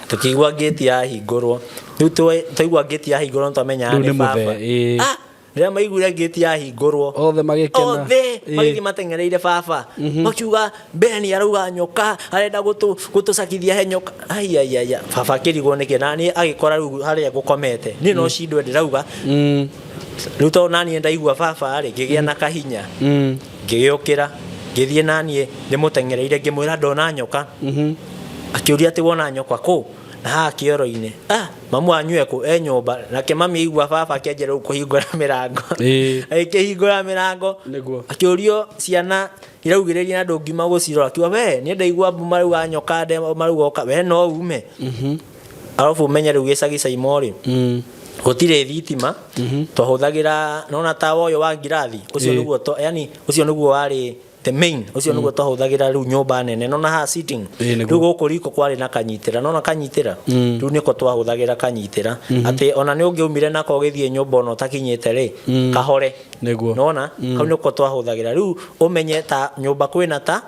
tũkĩigua ngĩti yahingũrwo rĩu twaigua ngĩti yahingũrwo nĩ twamenyaga Rĩu nĩ nĩ baba mũthee, ĩĩ. Ah, rĩrĩa maiguire ngĩti yahingũrwo othe magĩkena othe Ĩĩ. magĩthiĩ mateng'ereire baba makiuga Ben arauga nyoka arenda gũtũcakithia he nyoka ai ai ai ai. Baba akĩrigwo nĩkĩ na niĩ agĩkora rĩu harĩa ngũkomete niĩ no cindwe ndĩrauga rĩu tondũ naniĩ ndaigua baba rĩ ngĩgĩa na kahinya ngĩgĩũkĩra ngĩthiĩ naniĩ ndĩmũteng'ereire ngĩmwĩra ndona nyoka akĩũria atĩ wona nyoka kũ na haha kĩoro-inĩ ah mamu wanyu ekũ e nyũmba nake mami aigua baba akĩanjia rĩu kũhingũra mĩrango agĩkĩhingũra mĩrango akĩũrio ciana iraugĩrĩria na ndũngiuma gũcirora akiuga we niĩ ndaigua mbu marauga nyoka marauga ũka we no ume arabu ũmenye rĩu gĩcagi Saimo rĩ gũtirĩ thitima twahũthagĩra nona tawa ũyũ wa ngirathi ũcio nĩguo yani ũcio nĩguo warĩ the main ũcio nĩguo twahũthagĩra rĩu nyũmba nene nona haha sitting rĩu gũkũ riko kwarĩ na kanyitĩra nona kanyitĩra rĩu nĩko twahũthagĩra kanyitĩra atĩ ona nĩ ũngĩaumire nako ũgĩthiĩ nyũmba ona ũtakinyĩte rĩ kahore nĩguo nona kau nĩko twahũthagĩra rĩu ũmenye ta nyũmba kwĩna ta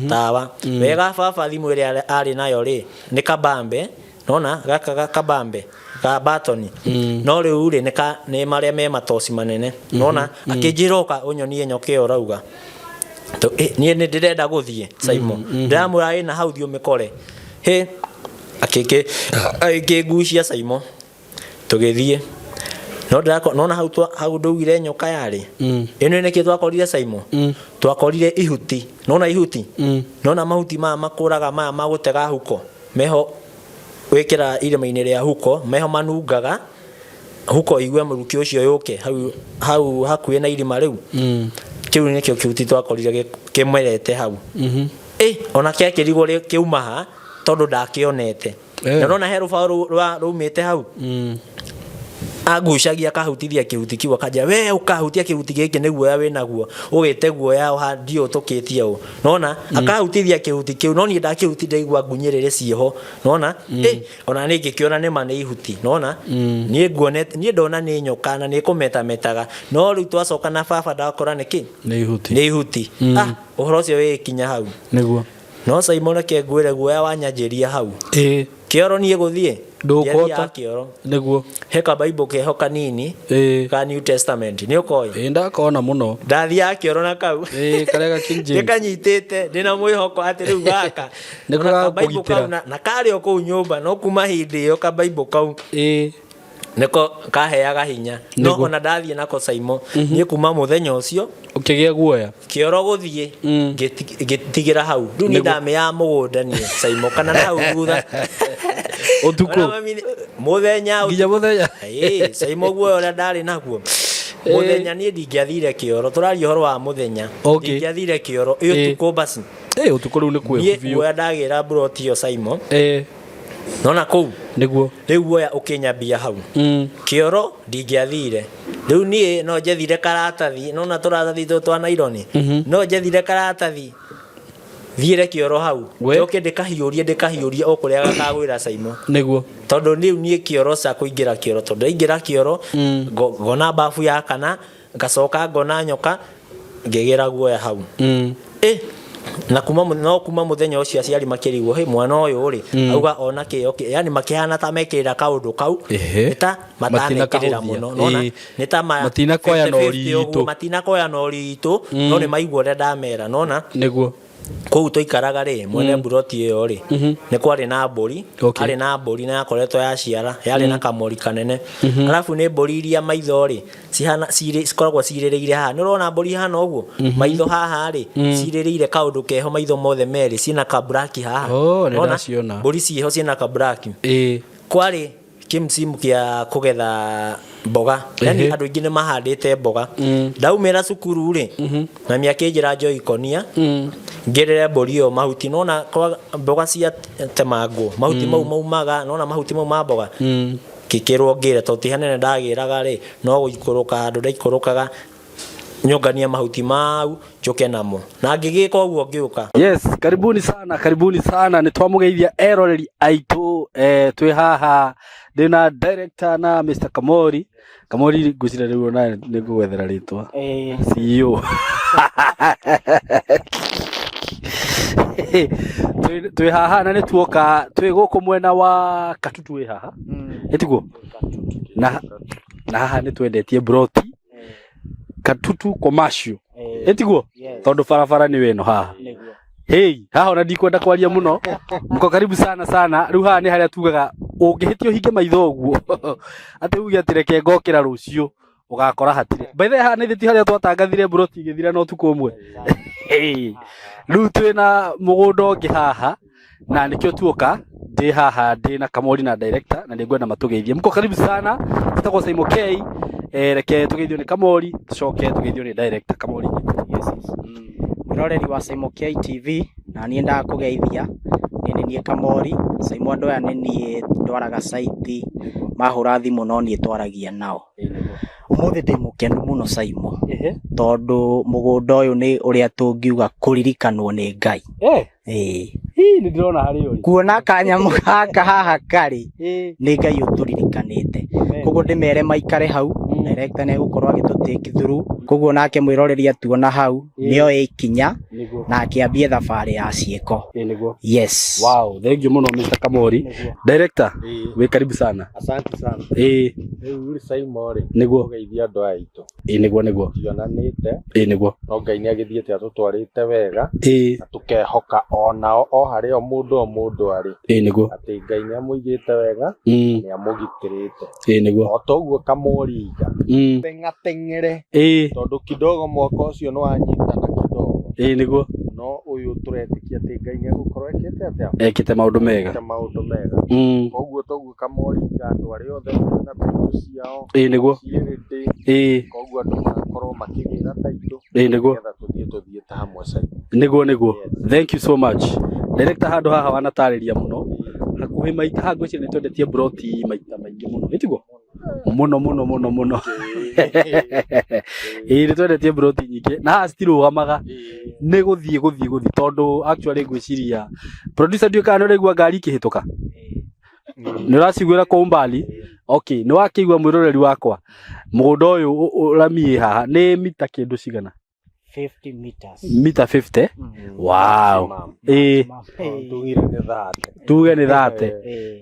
tawa wega baba thimũ ĩrĩa arĩ nayo rĩ nĩ kabambe nona gaka ga kabambe ga batoni no rĩu rĩ nĩ marĩa me matoci manene nona akĩnjĩra ũka ũnyonie nyoka ĩyo ũrauga niĩ nĩ ndĩrenda gũthiĩ Saimo ndĩramwĩra ĩna hau thiĩ ũmĩkore hĩ akĩngucia Saimo tũgĩthiĩ No ndĩrako nona hau hau ndũgire nyoka yarĩ. Ĩno nĩkĩ twakorire Saimo? Twakorire ihuti. Nona ihuti? Nona mahuti maya makũraga maya ma gũtega huko. Meho wĩkĩra irima-inĩ rĩa huko, meho manungaga huko igue mũrukĩ ũcio yũke hau hau hakuhĩ na irima rĩu. Kĩu nĩkĩo kĩhuti twakorire kĩmerete hau. Ĩ, ona kĩakĩrigwo kĩuma ha tondũ ndakĩonete. Na nona he rũbaũ rũumĩte hau. Angucagia akahutithia kĩhuti kĩu akanjia we ũkahutia kĩhuti gĩkĩ nĩ guoya wĩ naguo ũgĩte guoya ũha ndiũ ũtũkĩtie ũũ nona. Akahutithia kĩhuti kĩu no niĩ ndakĩhuti ndaigua ngunyĩrĩrĩ ciĩho nona. Ĩ ona niĩ ngĩkĩona nĩma nĩ ihuti nona. Niĩ nguonete niĩ ndona nĩ nyoka na nĩ kũmetametaga no rĩu twacoka na baba ndakora nĩ kĩ Nĩ ihuti. Nĩ ihuti. Ah, ũhoro ũcio wĩkinya hau. Nĩguo. No Simon reke ngwĩre guoya wanyanjĩria hau. Ĩĩ. Kĩoro niĩ gũthiĩ. Ndũkũhota. Ndiathiaga kĩoro. Nĩguo. He ka Bible keho kanini. Ĩĩ. Ka New Testament. Nĩ ũkoĩ? Ĩĩ ndakona mũno. Ndathiaga kĩoro na kau. Ĩĩ karĩa ga King James. Ndĩkanyitĩte ndĩna mwĩhoko atĩ rĩu gaka. Nĩko Ona ka Bible gagakũgitĩra. kau na karĩ o kũu nyũmba no kuma hĩndĩ ĩyo ka Bible kau. Ĩĩ. Nĩko kaheaga hinya. No Nĩguo. ona ndathiĩ nako Saimo. Niĩ kuma mũthenya ũcio Ũkĩgĩa guoya. Kĩoro gũthiĩ ngĩtigĩra hau rĩu niĩ Nĩguo. ndamĩaga mũgũnda niĩ Saimo kana na hau thutha. Ũtukũ. Ona mami mũthenya. Nginya mũthenya. Ĩĩ, Saimo guoya ũrĩa ndarĩ naguo mũthenya niĩ ndingĩathire kĩoro tũraria ũhoro wa mũthenya. Okay. Ndingĩathire kĩoro ĩ ũtukũ basi. Ĩĩ ũtukũ rĩu nĩ kwĩhu niĩ biũ. guoya ndagĩra mburoti ĩyo Saimo. Ĩĩ. Nona kũu. Nĩguo. Rĩu guoya ũkĩnyambia hau. Kĩoro ndingĩathire rĩu niĩ no njethire karatathi nona tũratathi tũtũ twa naironi. No njethire karatathi thiĩre kĩoro hau njoke ndĩkahiũrie ndĩkahiũrie o kũrĩa gakagwĩra Saimo. Nĩguo. Tondũ rĩu niĩ kĩoro ca kũingĩra kĩoro tondũ ndaingĩra kĩoro ngona babu ya kana ngacoka ngona nyoka ngĩgĩra guoya hau. Ĩ na kuma no kuma muthenya ũcio aciari makĩrigwo hĩ mwana ũyũ rĩ. Auga ona kĩo yani makĩhana ta mekĩrĩra kaũndũ kau. Ehe. Nĩ ta matanekĩrĩra Matinakahũthia. mũno nona. Ĩĩ. Nĩ ta ma Matinakoya na 50-50 ũguo, ũritũ. matinakoya na ũritũ no nĩ maigua ũrĩa ndamera nona. Nĩguo. Kũu tũikaraga rĩ mwene mburoti ĩyo rĩ nĩ kwarĩ na mbũri. Okay. Arĩ na mbũri na yakoretwo yaciara yarĩ na kamori kanene. Arabu nĩ mbũri iria maitho rĩ cihana cikoragwo cirĩrĩire haha nĩ ũrona mbũri ihana ũguo. Maitho haha rĩ cirĩrĩire kaũndũ keho maitho mothe merĩ ciĩna kaburaki haha. Oh, nĩ Ũrona? ndaciona. Mbũri ciĩho ciĩna kaburaki. Ĩĩ. Kwarĩ kĩmsimu kĩa kũgetha mboga yani Ehe. andũ aingĩ nĩ mahandĩte mboga ndaumĩra cukuru rĩ mami akĩnjĩra njoe ikonia ngĩrĩre mbũri ĩyo mahuti nona kwa mboga cia temangwo mahuti mau maumaga nona mahuti mau ma mboga ngĩkĩrwo ngĩre tondũ ti hanene ndagĩraga rĩ no gũikũrũka handũ ndaikũrũkaga nyũnganie mahuti mau njũke namo na ngĩgĩka ũguo ngĩũka. Yes, karibuni sana, karibuni sana. Nĩ twamũgeithia eroreri aitũ twĩ haha ndĩna director na Mr. Kamori. Kamori ngwĩciria rĩu ona nĩ ngũgwethera rĩtwa. CEO. Twĩ haha na nĩ tuoka twĩ gũkũ mwena wa Katutu wĩ haha. Ĩtiguo? Na haha nĩ twendetie broti Katutu commercial. Ĩtiguo? Tondũ barabara nĩ wĩno haha. Hey, haha ona ndikwenda kwaria mũno. Mko karibu sana sana. Rĩu haha nĩ harĩa tugaga ũngĩhĩtia ũhinge maitho ũguo. Atĩ uge atĩ reke ngokĩra rũciũ ũgakora hatirĩ. By the way, haha nĩ ti harĩa twatangathire mburoti igĩthira na ũtukũ ũmwe. Hey. Rĩu twĩna mũgũnda ũngĩ haha na nĩkĩo tuoka ndĩ haha ndĩ na Kamori na director na nĩngwenda matũgeithie. Mko karibu sana. Tũtagwo Saimo K. Reke tũgeithio nĩ Kamori tũcoke tũgeithio nĩ director Kamori. Yes, yes. Mwĩroreri wa Saimo K TV na niĩ ndakũgeithia niĩ nĩ niĩ Kamori Saimo andũ aya nĩ niĩ ndwaraga site mahũra thimũ no niĩ twaragia nao. Ũmũthĩ ndĩ mũkenu mũno Saimo tondũ mũgũnda ũyũ nĩ ũrĩa tũngiuga kũririkanwo nĩ Ngai. Ĩĩ. Ii nĩ ndĩrona harĩa ũrĩ. Kuona kanyamũ gaka haha karĩ nĩ Ngai ũtũririkanĩte. Koguo ndĩmere maikare hau, director nĩ egũkorwo agĩtũ take through Koguo nake mwĩroreri atuona hau nĩoe ikinya na akĩambie thabarĩ ya ciĩko. Yes. Wow, thank you muno Mr. Kamori. Director, wĩ karibu sana. Asante sana. Rĩu rĩ Saimo rĩ, ũgeithia andũ aya aitũ. Ĩĩ nĩguo nĩguo. Tionanĩte. Ĩĩ nĩguo. No Ngai nĩ agĩthiĩte atũtwarĩte wega. Na tũkehoka onao o harĩa o mũndũ o mũndũ arĩ. Ĩĩ nĩguo. Atĩ Ngai nĩ amũigĩte wega. Nĩ amũgitĩrĩte. Ĩĩ nĩguo. O toguo Kamori iga. Teng'ateng'ere. Tondũ kidogo mwaka ũcio nĩ wanyitana kidogo. Ĩĩ nĩguo. No ũyũ tũretĩkia atĩ Ngai nĩ egũkorwo ekĩte atĩa? Ekĩte maũndũ mega. Ekĩte maũndũ mega. Koguo toguo Kamori iga andũ arĩa othe mena taitũ ciao. Ĩĩ nĩguo. Ciĩ ready. Koguo andũ magakorwo makĩgĩra taitũ. Ĩĩ nĩguo. Nĩgetha tũthiĩ tũthiĩte hamwe Saimo. Nĩguo nĩguo. Thank you so much. Director handũ haha wanatarĩria mũno. Hakuhĩ maita haha ngwĩciria nĩ twendetie broti maita maingĩ mũno. Ĩ tiguo? Mũno mũno mũno mũno. Ĩĩ nĩ twendetie broti nyingĩ na haha citirũgamaga. Nĩ gũthiĩ gũthiĩ gũthiĩ tondũ actually ngwĩciria producer ndiũĩ kana nĩ ũraigua ngari ikĩhĩtũka. Nĩ ũraciguĩra kwa umbali? Okay, nĩ wakĩigua mwĩroreri wakwa. Mũgũnda ũyũ rami ĩ haha nĩ mita kĩndũ cigana? 50 meters. Mita 50? Wow. Ĩĩ. Tugire nĩ thate. Tuge nĩ thate.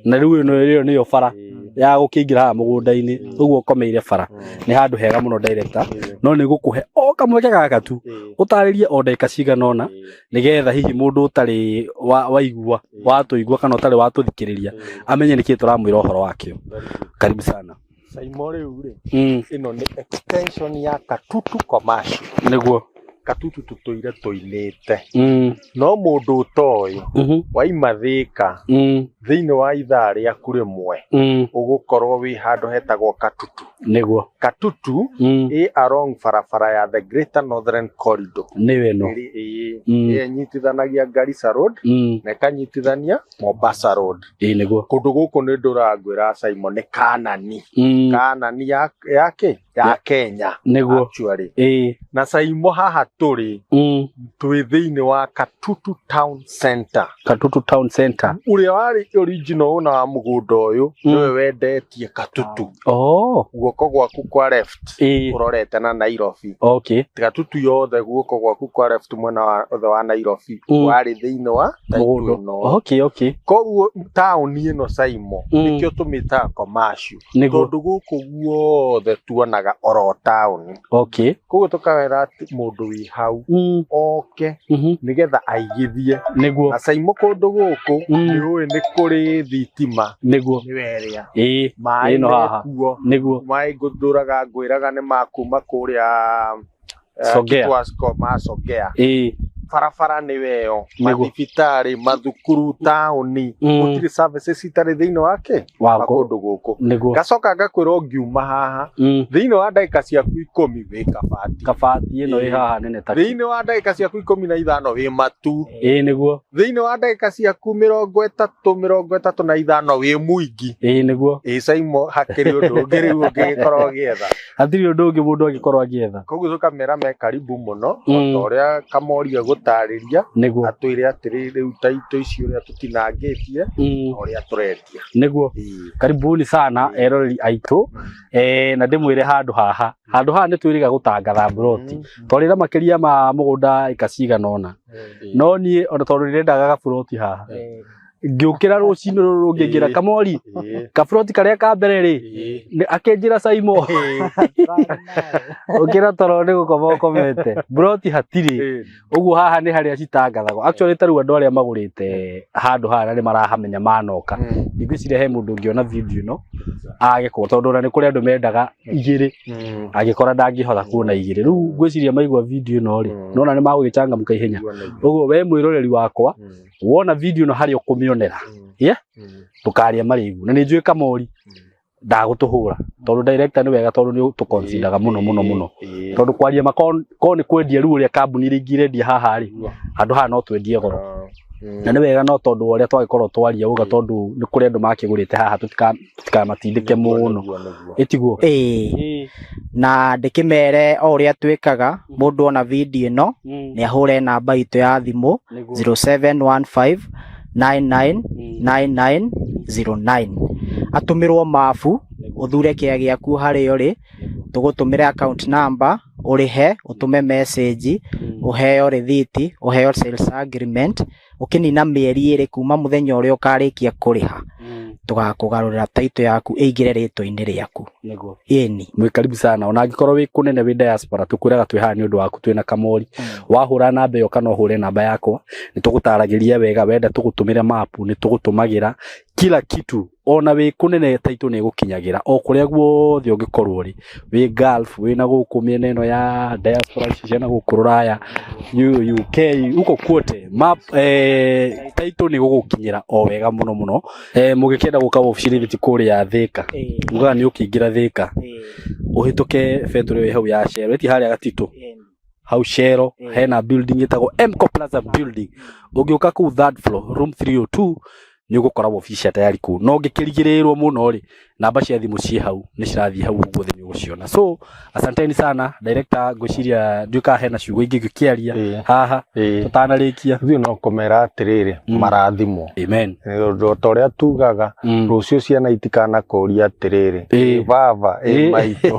Na rĩu ĩno ĩyo nĩyo bara ya gũkĩingĩra haha mũgũnda-inĩ ũguo ũkomeire bara. Nĩ handũ hega mũno director. No nĩ gũkũhe o kamweke gaka tu ũtarĩrie o ndagĩka cigana ũna nĩgetha hihi mũndũ ũtarĩ waigua watũigua kana ũtarĩ watũthikĩrĩria amenye nĩkĩĩ tũramwĩra ũhoro wakĩo. Karibu sana. Saimo rĩu rĩ, ĩno nĩ extension ya Katutu Commercial. Nĩguo. Katutu tũtũire tũinĩte. No mũndũ ũtoĩ waima Thĩka thĩinĩ wa ithaa rĩaku rĩmwe ũgũkorwo wĩ handũ hetagwo Katutu. Nĩguo. Katutu ĩ along barabara ya the Greater Northern Corridor. Nĩyo ĩno. Ĩrĩ ĩĩ ĩnyitithanagia Garissa Road na ĩkanyitithania Mombasa Road. Ĩĩ nĩguo. Kũndũ gũkũ nĩ ndũrangwĩra Simon nĩ Kanani. Kanani ya ya kĩ? Ya Kenya. Nĩguo. Actually. Ĩĩ. Na Saimo haha tũrĩ twĩ thĩinĩ wa Katutu Town Center. Katutu Town Center. Ũrĩa warĩ original owner wa mũgũnda ũyũ nĩwe wendetie Katutu. Oh. Guoko gwaku kwa left ũrorete na Nairobi. Okay. Katutu yothe guoko gwaku kwa left mwena wa othe wa Nairobi warĩ thĩinĩ wa title Mũgũnda. ĩno. Okay, okay. Koguo taũni ĩno Saimo nĩkĩo tũmĩtaga commercial. Nĩguo. Tondũ gũkũ guothe tuonaga oro taũni. Okay. Koguo tũkawĩra atĩ mũndũ wĩ hau oke nĩgetha aigithie. Nĩguo. Na Saimo kũndũ gũkũ nĩ ũĩ nĩ kũrĩ thitima. Nĩguo. Nĩwe ĩrĩa. Ĩĩ. Maĩ Ĩno haha. mekuo. Nĩguo. Maĩ ngũthũraga ngwĩraga nĩ makuma kũrĩa Songea. Kitwasco ma Songea. Ĩĩ. Barabara nĩwe ĩyo, Nĩguo. mathibitarĩ, mathukuru, taũni, gũtirĩ services itarĩ thĩinĩ wake Wa wa kũndũ gũkũ. Nĩguo. Ngacoka ngakwĩra ũngiuma haha thĩinĩ wa ndagĩka ciaku 10 wĩ Kabati. Kabati ĩno ĩ haha nene ta Thĩinĩ wa ndagĩka ciaku 15 wĩ Matu. Ĩĩ nĩguo. Thĩinĩ wa ndagĩka ciaku 30 35 wĩ Mwingi. Ĩĩ nĩguo. Ĩĩ Saimo hakĩrĩ ũndũ ũngĩ rĩu ũngĩgĩkorwo ũgĩetha. Hatirĩ ũndũ ũngĩ mũndũ angĩkorwo agĩetha. Koguo tũkamera me karibu mũno o ta ũrĩa Kamori egũtarĩria Nĩguo. atwĩre atĩrĩ rĩu taitũ ici ũrĩa tũtinangĩtie na ũrĩa tũrendia. Nĩguo. Karibuni sana eroreri aitũ na ndĩmwĩre handũ haha handũ haha nĩ twĩrĩga gũtangatha mburoti twarĩra makĩria ma mũgũnda ĩka cigana ũna no niĩ ona tondũ ndĩrendaga gaburoti haha ngĩũkĩra rũcinĩ rũrũ rũngĩ ngĩra Kamori kaburoti karĩa ka mbere rĩ akĩnjĩra Saimo ũkĩra toro nĩ gũkoma ũkomete mburoti hatirĩ ũguo haha nĩ harĩa citangathagwo actually ta rĩu andũ arĩa magũrĩte handũ haha na nĩ marahamenya manoka ngwĩciria he mũndũ ũngĩona video ĩno age kuona tondũ ona nĩ kũrĩ andũ mendaga igĩrĩ angĩkora ndangĩhota kuona igĩrĩ rĩu ngwĩciria maigua video ĩno rĩ nona nĩ magũgĩcangamũka ihenya ũguo we mwĩroreri wakwa wona video ĩno harĩa ũkũmĩonera yeah ndũkarĩe marĩgu na nĩ njũĩ Kamori ndagũtũhũra tondũ director nĩ wega tondũ nĩ tũconsideraga mũno mũno mũno tondũ kwaria ma korwo nĩ kwendia rĩu ũrĩa kambuni iria ingĩ irendia haha rĩ handũ haha no twendie goro na nĩ wega no tondũ wa ũrĩa twagĩkorwo twaria uga tondũ nĩ kũrĩ andũ makĩgũrĩte haha tũtikamatindĩke mũno ĩtiguo Ĩĩ. Na ndĩkĩmere o ũrĩa twĩkaga mũndũ ona video ĩno nĩ ahũre namba itũ ya thimũ 0715 999909 atũmĩrwo mabu ũthure kĩa gĩaku harĩa ũrĩ tũgũtũmĩre account number Ũrĩhe, ũtũme message, ũheo rĩthiti, ũheo sales agreement. Ũkĩnina mĩeri 2 kuma mũthenya ũrĩa ũkarĩkia kũrĩha, tũgakũgarũrĩra title yaku ĩingĩre rĩtwa-inĩ rĩaku. Nĩguo. Ĩni. Mwĩ karibu sana, ona angĩkorwo wĩ kũnene, wĩ diaspora, tũkwĩraga twĩ haha nĩ ũndũ waku, twĩna Kamori. Wahũra namba ĩyo kana ũhũre namba yakwa, nĩ tũgũtaragĩria wega. Wenda tũgũtũmĩre mapu, nĩ tũgũtũmagĩra kila kitu. Ona wĩ kũnene, title nĩ ĩgũkinyagĩra o kũrĩa guothe ũngĩkorwo ũrĩ, wĩ Gulf, wĩ na gũkũ mĩena ĩno ya diaspora ici cia na gũkũ rũraya, UK, huko kwote map, title nĩ gũgũkinyĩra o wega mũno mũno. Mũgĩkĩenda gũka wabici-inĩ ti kũrĩa Thĩka, ugaga nĩ ũkĩingĩra Thĩka, ũhĩtũke betũrũ ĩyo ĩ hau ya Shell, ĩti harĩa Gatitũ hau Shell, hena building ĩtagwo Mco Plaza building. Ũngĩũka kũu third floor, room 302, nĩ ũgũkora wabici cia tayari kũu. No ũngĩkĩrigĩrĩrwo mũno rĩ, namba cia thimũ ciĩ hau, nĩ cirathiĩ hau ũguo thĩ, nĩ ũgũciona. So asanteni sana, director. Ngwĩciria ndiũĩ kana hena ciugo ingĩ ngĩkĩaria haha tũtanarĩkia. Ithuĩ no kũmera atĩrĩrĩ, marathimwo. Amen. Ũndũ ta ũrĩa tugaga, rũciũ ciana itikanakũria atĩrĩrĩ, ĩ baba, ĩ maitũ,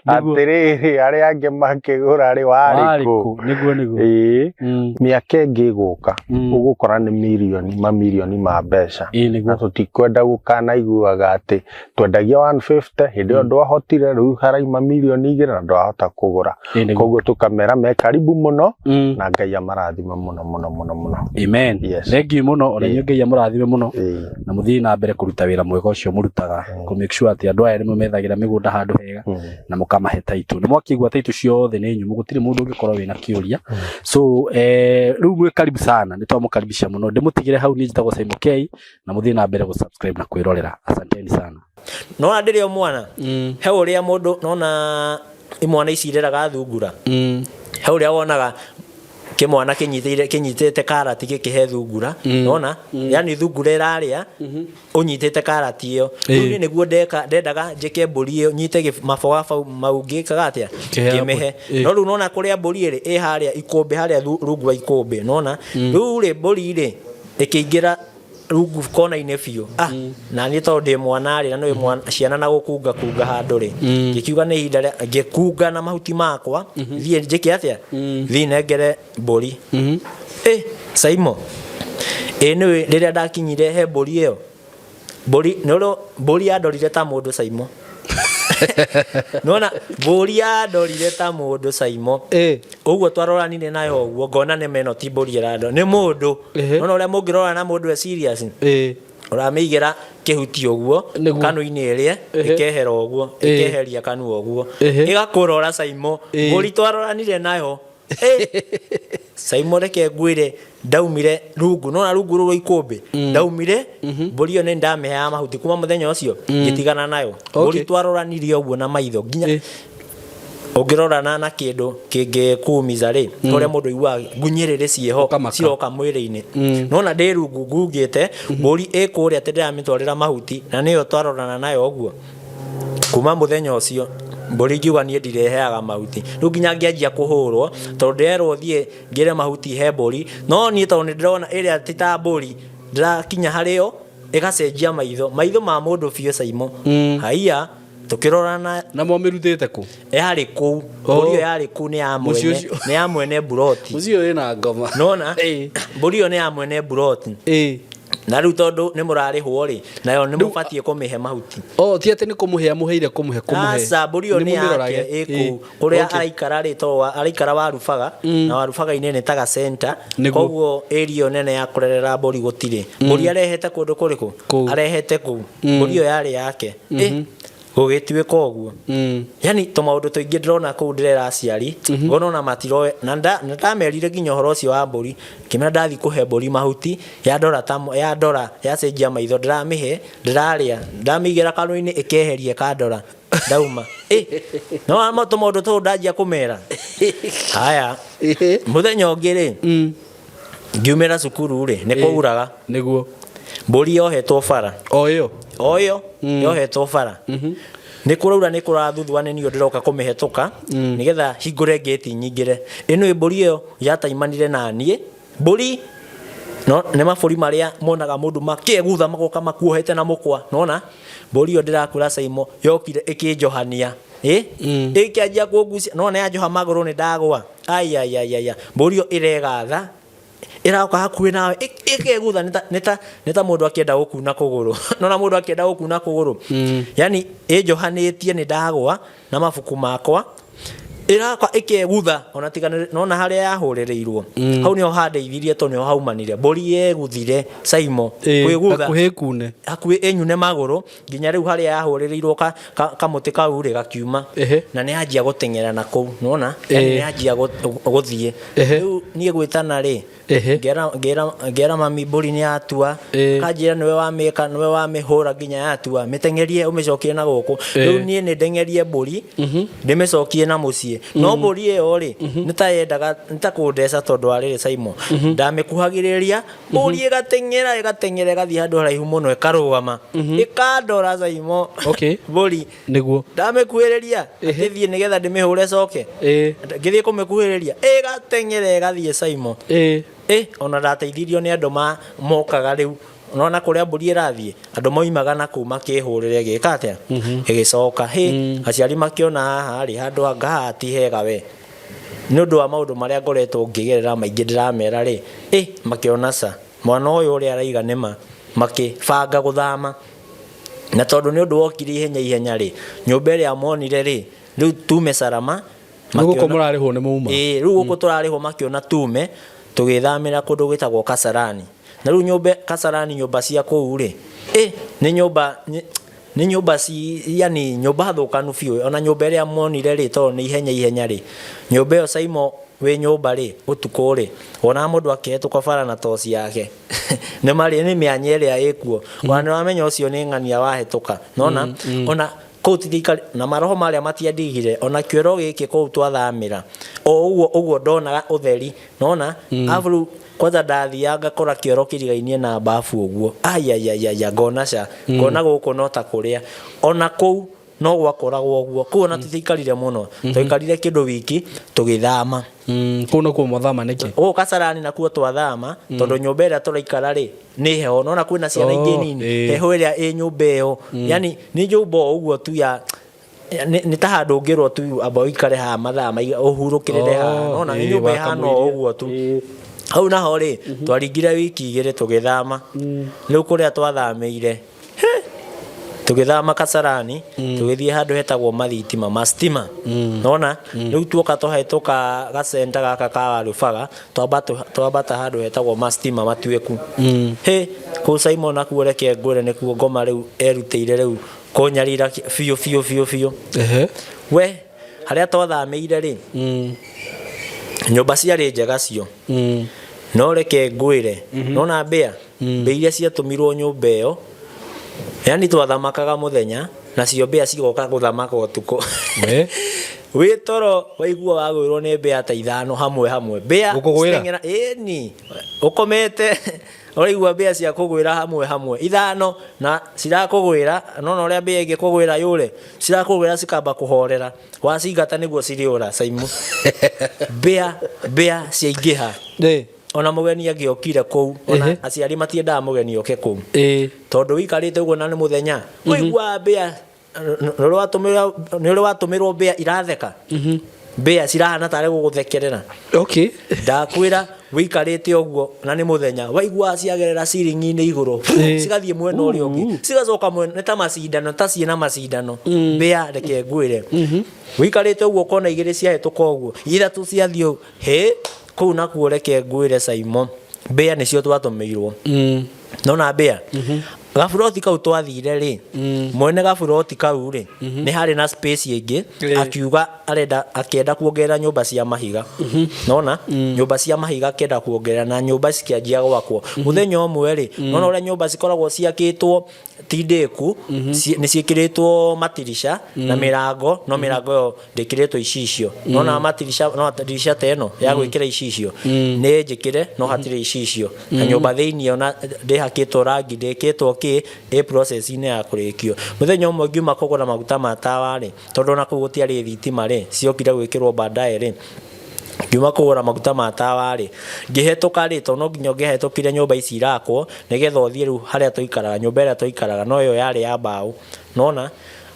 atĩrĩrĩ, arĩa angĩ makĩgũra rĩ, warĩ kũ? Nĩguo. Ĩĩ, mĩaka ĩngĩ ĩgũka, ũgũkora nĩ mirioni, mamirioni ma mbeca. Na tũtikwenda gũkanaiguaga atĩ twendagia 150 hĩndĩ ĩyo ndwahotire, rĩu haraima mirioni 2 na ndwahota kũgũra. Koguo tũkamera me karibu mũno, na Ngai amarathime mũno mũno mũno mũno. Amen. Thank you mũno, ona inyuĩ Ngai amũrathime mũno, na mũthiĩ na mbere kũruta wĩra mwega ũcio mũrutaga, kũ make sure atĩ andũ aya nĩ mũmethagĩra mĩgũnda handũ hega na mũkamahe title. Nĩ mwakĩigua title ciothe nĩ nyũmũ, gũtirĩ mũndũ ũngĩkorwo wĩna kĩũria. So rĩu mwĩ karibu sana, nĩ twamũkaribisha mũno. Ndĩmũtigĩre hau, niĩ njĩtagwo Simon K, na mũthiĩ na mbere gũ-subscribe na kwĩrorera. Asanteni sana. Nona ndĩrĩ o mwana, he ũrĩa mũndũ nona imwana ici ireraga thungura, he ũrĩa wonaga kĩmwana kĩnyitĩire kĩnyitĩte karati gĩkĩhe thungura. Nona yani thungura ĩrarĩa ũnyitĩte karati ĩyo. Rĩu niĩ nĩguo ndeka, ndendaga njĩke mbũri ĩyo, nyite maboga mau, ngĩkaga atĩa? Kĩheaga ngĩmĩhe. mbũri. No rĩu nona kũrĩa mbũri ĩrĩ ĩ harĩa ikũmbĩ, harĩa rungu wa ikũmbĩ, nona rĩu rĩ, mbũri rĩ ĩkĩingĩra rungu kona-inĩ biũ. Na niĩ tondũ ndĩ mwana rĩ, na nĩ mwana ciana na gũkunga kunga handũ rĩ, ngĩkiuga nĩ ihinda rĩa ngĩkunga na mahuti makwa, thiĩ njĩke atĩa, thiĩ nengere mbũri. Saimo, ĩ nĩwe rĩrĩa ndakinyire he mbũri ĩyo, mbũri nĩ ũrĩa mbũri yandorire ta mũndũ. Saimo, nona mbũri yandorire ta mũndũ, Saimo. Ũguo twaroranire nayo ũguo, ngona nĩ meno, ti mbũri ĩrandora, nĩ mũndũ. Nona ũrĩa mũngĩrora na mũndũ e serious, ũramĩigĩra kĩhuti ũguo kanua-inĩ, ĩrĩe, ĩkehera ũguo, ĩkeheria kanua ũguo, ĩgakũrora. Saimo, mbũri twaroranire nayo. Saimo, reke ngwĩre, ndaumire rungu, nona rungu rũrũ rwa ikũmbĩ, ndaumire mbũri ĩyo nĩ ndamĩheaga mahuti. Kuma mũthenya ũcio ngĩtigana nayo mbũri. Twaroranirie ũguo na maitho, nginya ũngĩrorana na kĩndũ kĩngĩkuumiza rĩ, ũrĩa mũndũ aiguaga ngunyĩrĩrĩ ciĩho ciroka mwĩrĩ-inĩ. Nona ndĩ rungu ngungĩte, mbũri ĩ kũrĩa, atĩ ndĩramĩtwarĩra mahuti na nĩyo twarorana nayo ũguo. Kuma mũthenya ũcio mbũri ngiuga niĩ ndireheaga mahuti. Rĩu nginya ngĩanjia kũhũrwo tondũ ndĩrerwo thiĩ ngĩre mahuti he mbũri, no niĩ tondũ nĩ ndĩrona ĩrĩa ti ta mbũri, ndĩrakinya harĩo ĩgacenjia maitho, maitho ma mũndũ biũ. Saimo, haiya, tũkĩrorana. Na mwamĩrutĩte kũ? Yarĩ kũu, mbũri ĩyo yarĩ kũu, nĩ ya Mũciĩ mwene ũcio. Nĩ ya mwene mburoti. Mũciĩ ũyũ wĩna ngoma. Nona mbũri ĩyo nĩ ya mwene mburoti, na rĩu tondũ nĩ mũrarĩhwo rĩ, nayo nĩ mũbatiĩ kũmĩhe mahuti. Oh, ti atĩ nĩ kũmũhe amũheire, kũmũhe kũmũhe. Aca, mbũri ĩyo nĩ mũmĩrorage. yake, ĩ kũu kũrĩa araikara rĩ, tondũ araikara Warubaga, na Warubaga-inĩ nĩ taga center. Koguo area ĩyo nene ya kũrerera mbũri gũtirĩ. Mbũri arehete kũndũ kũrĩkũ? Arehete kũu. Mbũri ĩyo yarĩ yake. Gũgĩtuĩka ũguo, yani tũmaũndũ tũingĩ ndĩrona kũu, ndĩrera aciari, ngona ona matiroe. Na ndamerire nginya ũhoro ũcio wa mbũri, ngĩmera ndathiĩ kũhe mbũri mahuti, yandora ta yandora yacenjia maitho, ndĩramĩhe ndĩrarĩa, ndamĩigĩra kanua-inĩ ĩkeheria ĩkandora, ndauma. No ama tũmaũndũ tũu ndanjia kũmera. Haya, mũthenya ũngĩ rĩ, ngiumĩra cukuru rĩ, nĩ kũuraga. Mbũri yohetwo bara. O ĩyo? O ĩyo yohetwo bara. Nĩ kũraura, nĩ kũrathuthua, nĩ niĩ ndĩroka kũmĩhetũka nĩgetha hingũre ngĩti nyingĩre. Ĩno ĩ mbũri ĩyo yataimanire na niĩ, mbũri. No nĩ mabũri marĩa monaga mũndũ makĩegutha magoka makuohete na mũkwa. Nona mbũri ĩyo ndĩrakwĩra Saimo yokire ĩkĩnjohania. Ĩ? Ĩkĩanjia kũngucia. Nona yanjoha magũrũ nĩ ndagwa. Ai ai ai ai. Mbũri ĩyo ĩregatha ĩroka hakuhĩ nawe ĩkegutha nĩ ta mũndũ akĩenda gũkuna kũgũrũ. Nona mũndũ akĩenda gũkuna kũgũrũ. Yani ĩnjohanĩtie nĩ ndagwa na mabuku makwa ĩroka ĩkegutha ona tiga nona harĩa yahũrĩrĩirwo. Hau nĩho handeithirie tondũ nĩho haumanire mbũri yeguthire Saimo kwĩgutha hakuhĩ kune hakuhĩ ĩnyune magũrũ nginya rĩu harĩa yahũrĩrĩirwo kamũtĩ kau rĩ gakiuma na nĩ yanjia gũteng'era na kũu nĩwona yani nĩ yanjia gũthiĩ rĩu niĩ gwĩtana rĩ ngera mami mbũri nĩ yatua kanjĩra nĩwe wamĩka nĩwe wamĩhũra nginya yatua mĩteng'erie ũmĩcokie na gũkũ rĩu niĩ nĩ ndeng'erie mbũri ndĩmĩcokie na mũciĩ no mbũri ĩyo rĩ nĩ ta yendaga nĩ ta kũndeca tondũ wa rĩrĩ Saimo ndamĩkuhagĩrĩria mbũri ĩgateng'era ĩgateng'era ĩgathiĩ handũ haraihu mũno ĩkarũgama ĩkandora Saimo mbũri nĩguo ndamĩkuhĩrĩria ngĩthiĩ nĩgetha ndĩmĩhũre coke ngĩthiĩ kũmĩkuhĩrĩria ĩgateng'era ĩgathiĩ Saimo ona ndateithirio nĩ andũ mokaga rĩu nona kũrĩa mbũri ĩrathiĩ andũ moimaga na kũu makĩhũrĩra ĩgĩka atĩa ĩgĩcoka hĩ aciari makĩona haha rĩ handũ anga haha ti hega we nĩ ũndũ wa maũndũ marĩa ngoretwo ngĩgerera maingĩ ndĩramera rĩ makĩona ca mwana ũyũ ũrĩa araiga nĩma makĩbanga gũthama na tondũ nĩ ũndũ wokire ihenya ihenya rĩ nyũmba ĩrĩa monire rĩ rĩu tume Salama Rĩu gũkũ mũrarĩhwo nĩ mauma ĩĩ rĩu gũkũ tũrarĩhwo makĩona tume tũgĩthamĩra kũndũ gwĩtagwo Kasarani na rĩu nyũmba Kasarani nyũmba cia kũu rĩ nĩ nyũmba nĩ nyũmba ci yani nyũmba thũkanu biũ ona nyũmba ĩrĩa monire rĩ tondũ nĩ ihenya ihenya rĩ nyũmba ĩyo Saimo wĩ nyũmba rĩ ũtukũ rĩ wonaga mũndũ akĩhetũka bara na toci yake nĩ marĩ nĩ mĩanya ĩrĩa ĩkuo ona nĩ wamenya ũcio nĩ ng'ania wahetũka nona ona kũu tithikari na maroho marĩa matiandigire ona kĩoro gĩkĩ kũu twathamĩra o ũguo ũguo ndonaga ũtheri nona arabu rĩu kwanza ndathiaga ngakora kĩoro kĩrigainie na bafu ũguo aiaiaiaia ngona ca ngona gũkũ no ta kũrĩa ona kũu no gwakoragwo ũguo kũu ona tũtiaikarire mũno twaikarire kĩndũ wiki tũgĩthama kũu nakuo mwathama nĩkĩ gũkũ Kasarani nakuo twathama tondũ nyũmba ĩrĩa tũraikara rĩ nĩ heho nona kwĩna ciana ingĩ nini heho ĩrĩa ĩ nyũmba ĩyo yani nĩ nyũmba o ũguo tu ya nĩ ta handũ ũngĩrwo tu amba ũikare haha mathaa ũhurũkĩrĩre haha nona nĩ nyũmba ĩhana o ũguo tu hau naho rĩ twaringire wiki igĩrĩ tũgĩthama rĩu kũrĩa twathamĩire tũgĩthama Kasarani tũgĩthiĩ handũ hetagwo mathitima mastima nona rĩu tuoka tũhetũka gacenta gaka ka Warubaga twambata handũ hetagwo mastima matuĩku hĩ kũu Simon nakuo reke ngwĩre nĩkuo ngoma rĩu erutĩire rĩu kũnyarira biũ biũ biũ biũ we harĩa twathamĩire rĩ nyũmba ciarĩ njega cio no reke ngwĩre nona mbĩa mbĩa iria ciatũmirwo nyũmba ĩyo yani twathamakaga mũthenya nacio mbĩa cigoka gũthamaka ũtukũ wĩ toro waigua wagwĩrwo nĩ mbĩa ta ithano hamwe hamwe mbĩa Gũkũgwĩra? ĩni ũkomete ũraigua mbĩa cia kũgwĩra hamwe hamwe ithano na cirakũgwĩra nona ũrĩa mbĩa ĩngĩkũgwĩra yũre cirakũgwĩra cikamba kũhorera wacingata nĩguo cirĩũra Saimu mbĩa mbĩa ciaingĩha ona mũgeni angĩokire kũu ona aciari matiendaga mũgeni oke kũu tondũ wĩikarĩte ũguo na nĩ mũthenya ũigua mbĩa nĩ ũrĩ watũmĩrwo mbĩa iratheka mbĩa cirahana tarĩ gũgũthekerera ndakwĩra wĩikarĩte ũguo na nĩ mũthenya waigua ciagerera ciringi-inĩ igũrũ cigathiĩ mwena ũrĩa ũngĩ cigacoka mwena nĩ ta macindano ta ciĩna macindano mbĩa reke ngwĩre wĩikarĩte ũguo ũkona igĩrĩ ciahĩtũka ũguo ithatũ ciathiĩ hĩ kũu nakuo reke ngwĩre Saimo mbĩa nĩcio twatũmĩirwo nona mbĩa gaburoti kau twathire rĩ mwene gaburoti kau rĩ nĩ harĩ na space ĩngĩ akiuga arenda akĩenda kuongerera nyũmba cia mahiga nona nyũmba cia mahiga akĩenda kuongerera na nyũmba cikĩanjia gwakwo mũthenya ũmwe rĩ nona ũrĩa nyũmba cikoragwo ciakĩtwo ti ndĩku nĩ ciĩkĩrĩtwo matirisha na mĩrango no mĩrango ĩyo ndĩkĩrĩtwo icicio nona matirisha no dirisha ta ĩno ya gwĩkĩra icicio nĩ njĩkĩre no hatirĩ icicio na nyũmba thĩinĩ ona ndĩhakĩtwo rangi ndĩkĩtwo kĩ ĩ process-inĩ ya kũrĩkio mũthenya ũmwe ngiuma kũgũra maguta ma tawa rĩ tondũ ona kũu gũtiarĩ thitima rĩ ciokire gwĩkĩrwo baadaye rĩ Ngiuma kũgũra maguta ma tawa rĩ, ngĩhetũka rĩ, tondũ no nginya ũngĩahetũkire nyũmba ici irakwo, nĩgetha ũthiĩ rĩu harĩa twaikaraga, nyũmba ĩrĩa twaikaraga, no ĩyo yarĩ ya mbaũ. Nĩwona?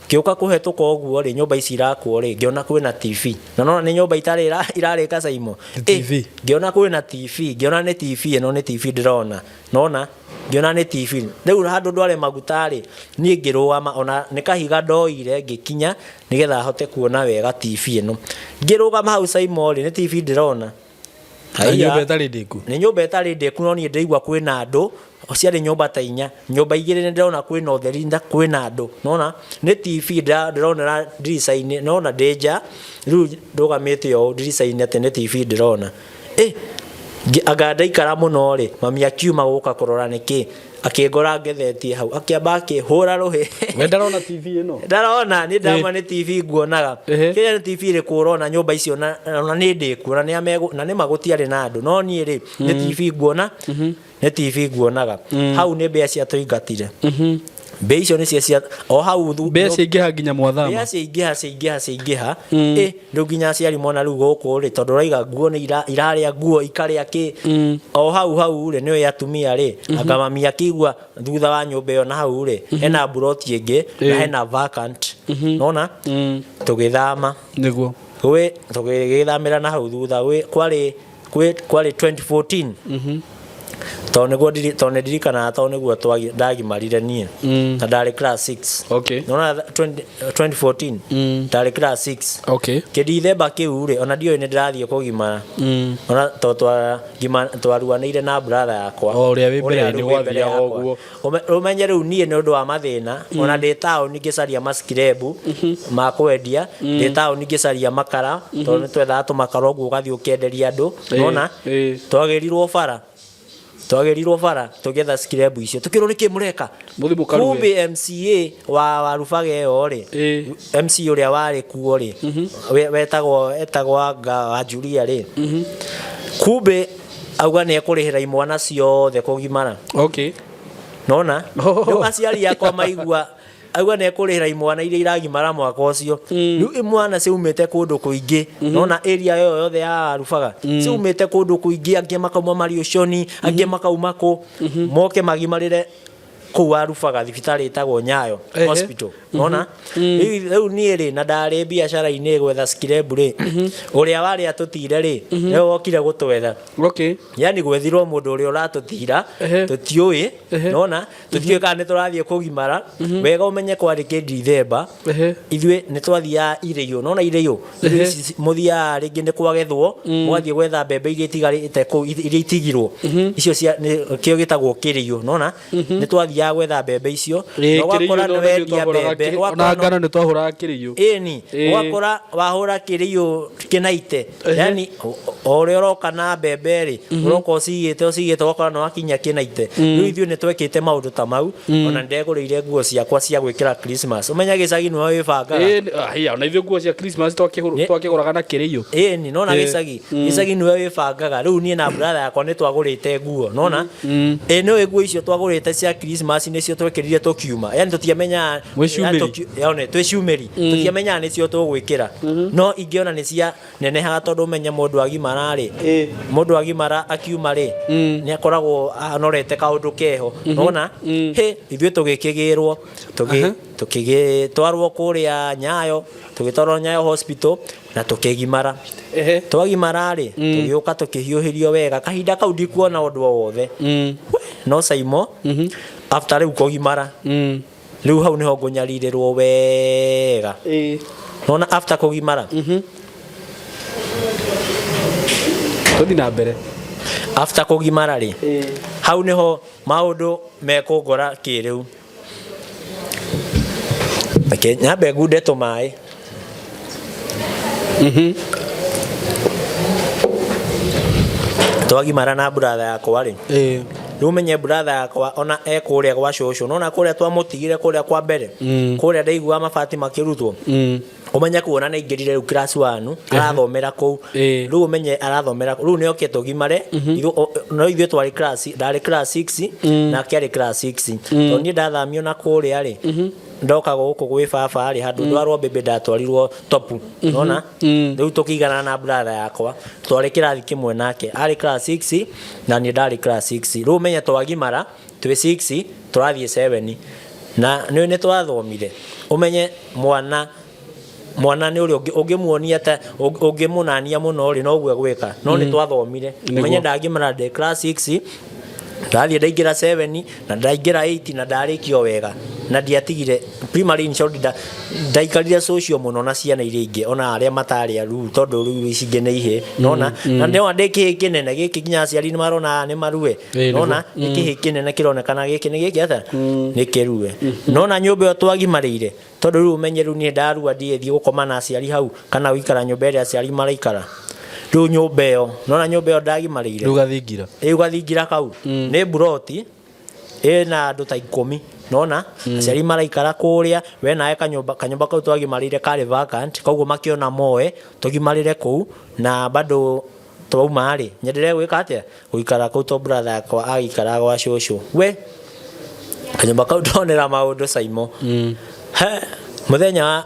Ngĩũka kũhetũka ũguo rĩ, nyũmba ici irakwo rĩ, ngĩona kwĩna TV. Na nĩwona nĩ nyũmba itarĩ irarĩka Saimo? TV. Ngĩona kwĩna TV, ngĩona nĩ TV ĩno nĩ TV ndĩrona. Nĩwona? Ngĩona nĩ TV. Rĩu handũ ndware maguta rĩ, niĩ ngĩrũgama ona nĩ kahiga ndoire ngĩkinya nĩgetha hote kuona wega TV ĩno. Ngĩrũgama hau Saimo rĩ, nĩ TV ndĩrona. Na nĩ nyũmba ĩtarĩ ndĩku. Nĩ nyũmba ĩtarĩ ndĩku no niĩ ndĩraigua kwĩna andũ, ciarĩ nyũmba ta inya. Nyũmba igĩrĩ nĩ ndĩrona kwĩna ũtheri na kwĩna andũ. Nĩwona? Nĩ TV ndĩronera ndirica-inĩ, nĩwona ndĩ nja, rĩu ndũgamĩte ũũ ndirica-inĩ atĩ nĩ TV ndĩrona. Ĩ, anga ndaikara mũno rĩ, mami akiuma gũka kũrora nĩkĩ, akĩngora ngethetie hau, akĩamba akĩhũra rũhĩ. We ndarona TV ĩno? Ndarona, niĩ ndama nĩ TV nguonaga. Kĩrĩa nĩ TV ĩrĩkũ ũrona nyũmba icio na ona nĩ ndĩku, ona nĩ amegũ, na nĩ ma gũtiarĩ na andũ, no niĩ rĩ, nĩ TV nguona, nĩ TV nguonaga. Hau nĩ mbĩa ciatũingatire. Mbĩa icio nĩcio cia o hau thu Mbĩa ciaingĩha nginya mwathama. Mbĩa ciaingĩha ciaingĩha ciaingĩha. Ĩ rĩu nginya aciari mona rĩu gũkũ rĩ tondũ ũraiga nguo nĩ irarĩa nguo ikarĩa kĩ. O hau hau rĩ nĩũĩ atumia rĩ anga mami akĩigua thutha wa nyũmba ĩyo na hau rĩ hena mburoti ĩngĩ na hena vacant. Nĩwona? Tũgĩthama. Nĩguo. Gwĩ tũgĩgĩthamĩra na hau thutha gwĩ kwarĩ kwĩ kwarĩ 2014 tondũ nĩguo tondũ nĩ ndirikanaga tondũ nĩguo ndagimarire niĩ na ndarĩ class 6. Okay. Nĩwona 2014 ndarĩ class 6. Okay. Kĩndithemba kĩu rĩ ona ndiũĩ nĩ ndĩrathiĩ kũgimara. Ona tondũ twaruanĩire na brother yakwa. O ũrĩa wĩ mbere Ũrĩa nĩ rĩu wĩ mbere gwathiaga yakwa. ũguo. Ũmenye rĩu niĩ nĩ ũndũ wa mathĩna ona ndĩ taũni ngĩcaria maskirebu ma kwendia, ndĩ taũni ngĩcaria makara tondũ nĩ twethaga tũmakara ũguo ũgathiĩ ũkenderia andũ. Nĩwona? Twagĩrirwo bara twagĩrirwo bara tũgĩetha skirebu icio tũkĩrwo nĩkĩ mũreka. Mũthiĩ mũkaruge. Kumbe MCA wa Warubaga ĩyo rĩ, MC ũrĩa warĩ kuo rĩ, wetagwo etagwo anga wa Julia rĩ, kumbe auga nĩ ekũrĩhĩra imwana ciothe kũgimara. Okay. Nona? Rĩu aciari akwa maigua auga nĩ ekũrĩhĩra imwana iria iragimara mwaka ũcio. Rĩu imwana ciumĩte kũndũ kũingĩ. Nona area ĩyo yothe ya Rubaga. Ciumĩte kũndũ kũingĩ, angĩ makauma Mariũconi, angĩ makauma kũ, moke magimarĩre kũu Warubaga thibitarĩ ĩtagwo Nyayo Hospital. Nona? Rĩu niĩ rĩ na ndarĩ biacara-inĩ gwetha skirebu rĩ, ũrĩa warĩ atũtire rĩ, nĩwe wokire gũtwetha. Okay. Yani gwethirwo mũndũ ũrĩa ũratũtira, tũtiũĩ, nona? Tũtiũĩ kana nĩ tũrathiĩ kũgimara. Wega ũmenye kwarĩ kĩndithemba, ithuĩ nĩ twathiaga irĩo, nona irĩo? Irio ici mũthiaga rĩngĩ nĩ kwagethwo, mũgathiĩ gwetha mbembe iria itigarĩte kũu, iria itigirwo. Icio cia kĩo gĩtagwo kĩrĩo, nona? Nĩ twathiaga gwetha mbembe icio, na ũgakora nĩ wendia mbembe, Ona ngano nĩ twahũraga kĩrĩo. Ĩni, ũgakora wahũra kĩrĩo kĩnaite, yani o ũrĩa ũroka na mbembe rĩ, ũroka ũcigĩte ũcigĩte ũgakora nĩ wakinya kĩnaite. Rĩu ithuĩ nĩ twekĩte maũndũ ta mau, ona nĩ ndegũrĩire nguo ciakwa cia gwĩkĩra Christmas. Ũmenya gĩcagi nĩwe wĩbangaga. Ona ithuĩ nguo cia Christmas twakĩgũraga na kĩrĩo. Ĩni, nona gĩcagi, gĩcagi nĩwe wĩbangaga. Rĩu niĩ na brother yakwa nĩ twagũrĩte nguo, nona? Ĩ nĩũĩ nguo icio twagũrĩte cia Christmas nĩcio twekĩrire tũkiuma. Yani tũtiamenyaga Mwĩciumĩri. yani twĩciumĩri. Tũtiamenyaga nĩcio tũgwĩkĩra. No ingĩ ona nĩ cia nenehaga tondũ ũmenye mũndũ agimara rĩ, mũndũ agimara akiuma rĩ, nĩ akoragwo anorete kaũndũ keho. Nona? Hĩ, ithuĩ tũgĩkĩgĩrwo, tũgĩtwarwo kũrĩa Nyayo, tũgĩtwarwo Nyayo Hospital na tũkĩgimara. Twagimara rĩ, tũgĩũka tũkĩhiũhĩrio wega. Kahinda kau ndikuona ũndũ o wothe. No Saimo, after rĩu kũgimara, rĩu hau nĩho ngũnyarirĩrwo wega. Nona after kũgimara. Tũthiĩ na mbere. After kũgimara rĩ, hau nĩho maũndũ mekũngora kĩrĩu. Reke nyambe ngunde tũmaĩ. Twagimara na brother yakwa rĩ, rĩu ũmenye brother yakwa ona e kũrĩa gwa cũcũ, nona kũrĩa twamũtigire kũrĩa kwa mbere, kũrĩa ndaiguaga mabati makĩrutwo, ũmenye kuona nĩ aingĩrire rĩu class 1 arathomera kũu, rĩu ũmenye arathomera rĩu nĩ oke tũgimare, no ithuĩ twarĩ class, ndarĩ class 6 nake arĩ class 6, tondũ niĩ ndathamio na kũrĩa rĩ, ndoka gũkũ gwĩ baba rĩ handũ ndwarwo mbĩmbĩ ndatwarirwo topu nona rĩu tũkĩigana na brother yakwa twarĩ kĩrathi kĩmwe nake arĩ class 6 na niĩ ndarĩ class 6 rĩu ũmenye twagimara twĩ 6 tũrathiĩ 7 na nĩ nĩ twathomire ũmenye mwana mwana nĩ ũrĩa ũngĩmuonia ta ũngĩmũnania mũno rĩ noguo egwĩka no nĩ twathomire Nĩguo. ũmenye ndagimara ndĩ class 6 ndathiĩ ndaingĩra 7 na ndaingĩra 8 na ndarĩkia o wega na ndiatigire primary in short ndaikarire social mũno na ciana iria ingĩ ona arĩa matarĩ aruu tondũ rĩu ici ingĩ nĩ ihĩ nona na ndĩrona ndĩ kĩhĩ kĩnene gĩkĩ nginya aciari nĩ marona nĩ marue Ĩĩ, nĩguo. nona nĩ kĩhĩ kĩnene kĩronekana gĩkĩ nĩ gĩkĩ atĩa nĩ kĩrue nona nyũmba ĩyo twagimarĩire tondũ rĩu ũmenye rĩu niĩ ndarua ndigĩthiĩ gũkoma na aciari hau kana gũikara nyũmba ĩrĩa aciari maraikara rĩu nyũmba ĩyo nona nyũmba ĩyo ndagimarĩire Rĩu gathingira. Rĩu gathingira kau nĩ mburoti ĩna andũ ta ikũmi nona aciari maraikara kũrĩa we nawe kanyũmba kanyũmba kau twagimarĩire karĩ vacant koguo makĩona moe tũgimarĩre kũu na bado twauma rĩ nyendelee gwĩka atĩa gũikara kũu to brother yakwa agĩikara gwa cũcũ we kanyũmba kau ndonera maũndũ Saimo he mũthenya wa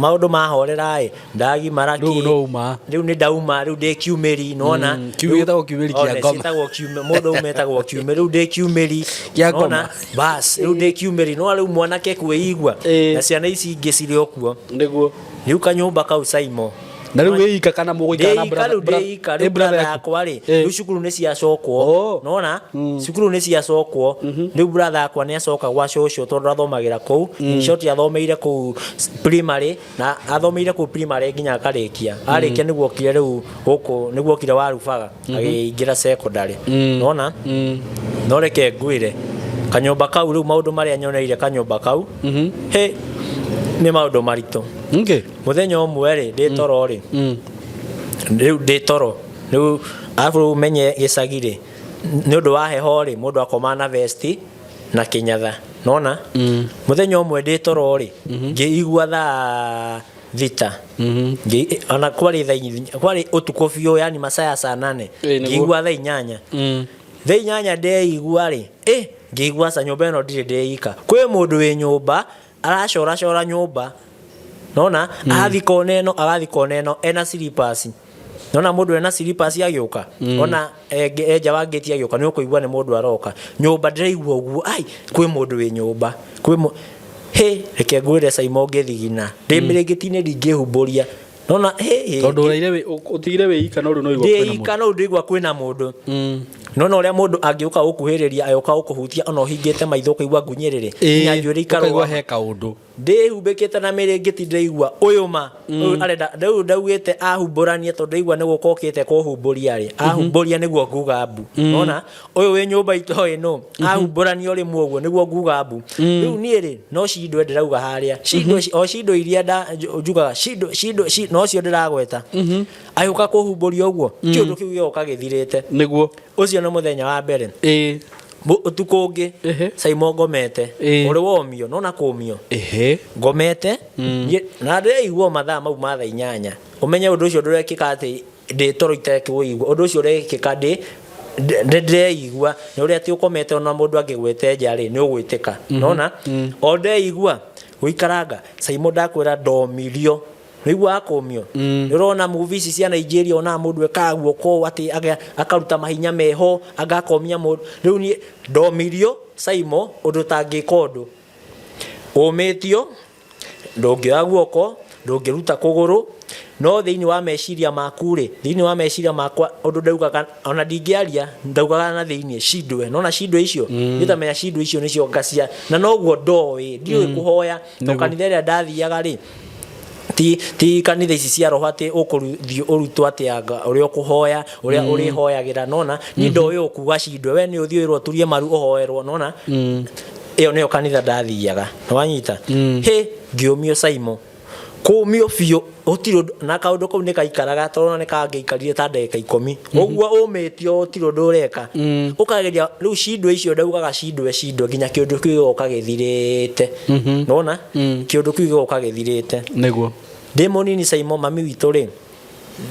maũndũ mahorera ĩ ndagimara Rĩu no uma. Rĩu nĩ ndauma rĩu ndĩ kiumĩri nona Kiumĩri gĩtagwo kiumĩri kĩa ngoma. gĩtagwo kiumĩri mũndũ ũmwe etagwo kiumĩri rĩu ndĩ kiumĩri Kĩa ngoma. Nona? bas rĩu ndĩ kiumĩri no rĩu mwanake kwĩigua na ciana ici ingĩ cirĩ o kuo nĩguo rĩu kanyũmba kau Saimo Na rĩu wĩika kana mũgũikara na ndĩika brother- rĩu ndĩika ĩ, rĩu brother brother yaku? yakwa rĩ rĩu cukuru nĩ ciacokwo nona cukuru nĩ ciacokwo rĩu brother yakwa nĩ acoka gwa cũcũ tondũ athomagĩra kũu In short athomeire kũu primary na athomeire kũu primary nginya akarĩkia arĩkia nĩguo okire rĩu gũkũ nĩguo okire warubaga agĩingĩra secondary nona no reke ngwĩre kanyũmba kau rĩu maũndũ marĩa nyoneire kanyũmba kau he nĩ maũndũ maritũ mũthenya ũmwe rĩ ndĩ toro rĩ rĩu ndĩ toro rĩu arabu rĩu ũmenye gĩcagi rĩ nĩ ũndũ wa heho rĩ mũndũ akoma na vesti na kĩnyatha nona mũthenya ũmwe ndĩ toro rĩ ngĩigua thaa thita ona kwarĩ thaa kwarĩ ũtukũ biũ yani masaa ya saa nane Ĩ, nĩguo. ngĩigua thaa inyanya thaa inyanya ndeigua rĩ ĩ ngĩigua ca nyũmba ĩno ndirĩ ndeika kwĩ mũndũ wĩ nyũmba aracoracora nyũmba nona agathiĩ kona ĩno agathiĩ kona ĩno ena slippers nona mũndũ ena slippers agĩũka ona enja wa ngĩti agĩũka nĩ ũkũigua nĩ mũndũ aroka nyũmba ndĩraigua ũguo ai kwĩ mũndũ wĩ nyũmba kwĩ mũ hĩ reke ngwĩre Saimo ngĩthigina ndĩ mĩrĩngĩti-inĩ ndingĩhumbũria nona hĩ hĩ Tondũ ũraire ũtigire wĩika no rĩu no igua kwĩna mũndũ. ndĩika no ndĩigua kwĩna mũndũ nona ũrĩa mũndũ angĩũka gũkuhĩrĩria agĩũka gũkũhutia ona ũhingĩte maitho ũkaigua ngunyĩrĩrĩ nginya njuĩrĩ Ũkaigua ikarũgama he kaũndũ. Ndĩhumbĩkĩte na mĩrĩngĩti ndĩraigua ũyũ ma ũyũ arenda rĩu ndaugĩte ahumbũranie tondũ ndaigua nĩ gũka okĩte kũhumbũria rĩ ahumbũria nĩguo nguga mbu nona ũyũ wĩ nyũmba itoĩ nũ ahumbũrania ũrĩmwe ũguo nĩguo nguga mbu rĩu niĩ rĩ no cindwe ndĩrauga harĩa cindwe o cindo iria njugaga cindo cindo nocio ndĩragweta agĩũka kũhumbũria ũguo kĩũndũ kĩu gĩgoka gĩthirĩte nĩguo ũcio nĩ mũthenya wa mbere ũtukũ ũngĩ Saimo ngomete ũrĩ womio nona kũmio ngomete na ndĩraigua mathaa mau ma thaa inyanya ũmenye ũndũ ũcio ndũrekĩka atĩ ndĩ toro itekũigua ũndũ ũcio ũrekĩka ndĩ ndĩreigua nĩ ũrĩa atĩ ũkomete ona mũndũ angĩgwĩte nja rĩ nĩ ũgwĩtĩka nona o ndeigua gũikaranga Saimo ndakwĩra ndomirio nĩiguaga kũmio nĩ ũrona movie ici cia Nigeria onaga mũndũ ekaga guoko atĩ akaruta mahinya meho agakomia mũndũ rĩu niĩ ndomirio Saimo ũndũ ũtangĩka ũndũ ũmĩtio ndũngĩoya guoko ndũngĩruta kũgũrũ no thĩinĩ wa meciria maku rĩ thĩinĩ wa meciria makwa ũndũ ndaugaga ona ndingĩaria ndaugaga na thĩinĩ cindwe nona cindwe icio nĩtamenya cindwe icio nĩcio ngacia na noguo ndoĩ ndiũĩ kũhoya to kanitha ĩrĩa ndathiaga rĩ ti kanitha ici cia roho atĩ ũkũthiĩ ũrutwo atĩ anga ũrĩa ũkũhoya ũrĩa ũrĩhoyagĩra nona niĩ ndoĩ ũkuga cindwe we nĩ ũthiĩ wĩrwo ũturie maru ũhoerwo nona ĩyo nĩyo kanitha ndathiaga nĩwanyita hĩ ngĩũmio Saimo kũmio biũ gũtirĩ ũndũ na kaũndũ kau nĩ kaikaraga tondũ nĩ kangĩikarire ta ndagĩka ikũmi ũguo ũmĩtio gũtirĩ ũndũ ũreka ũkageria rĩu cindwe icio ndaugaga cindwe cindwe nginya kĩũndũ kĩu gĩgoka gĩthirĩte nona kĩũndũ kĩu gĩgoka gĩthirĩte nĩguo ndĩ mũnini Saimo mami witũ rĩ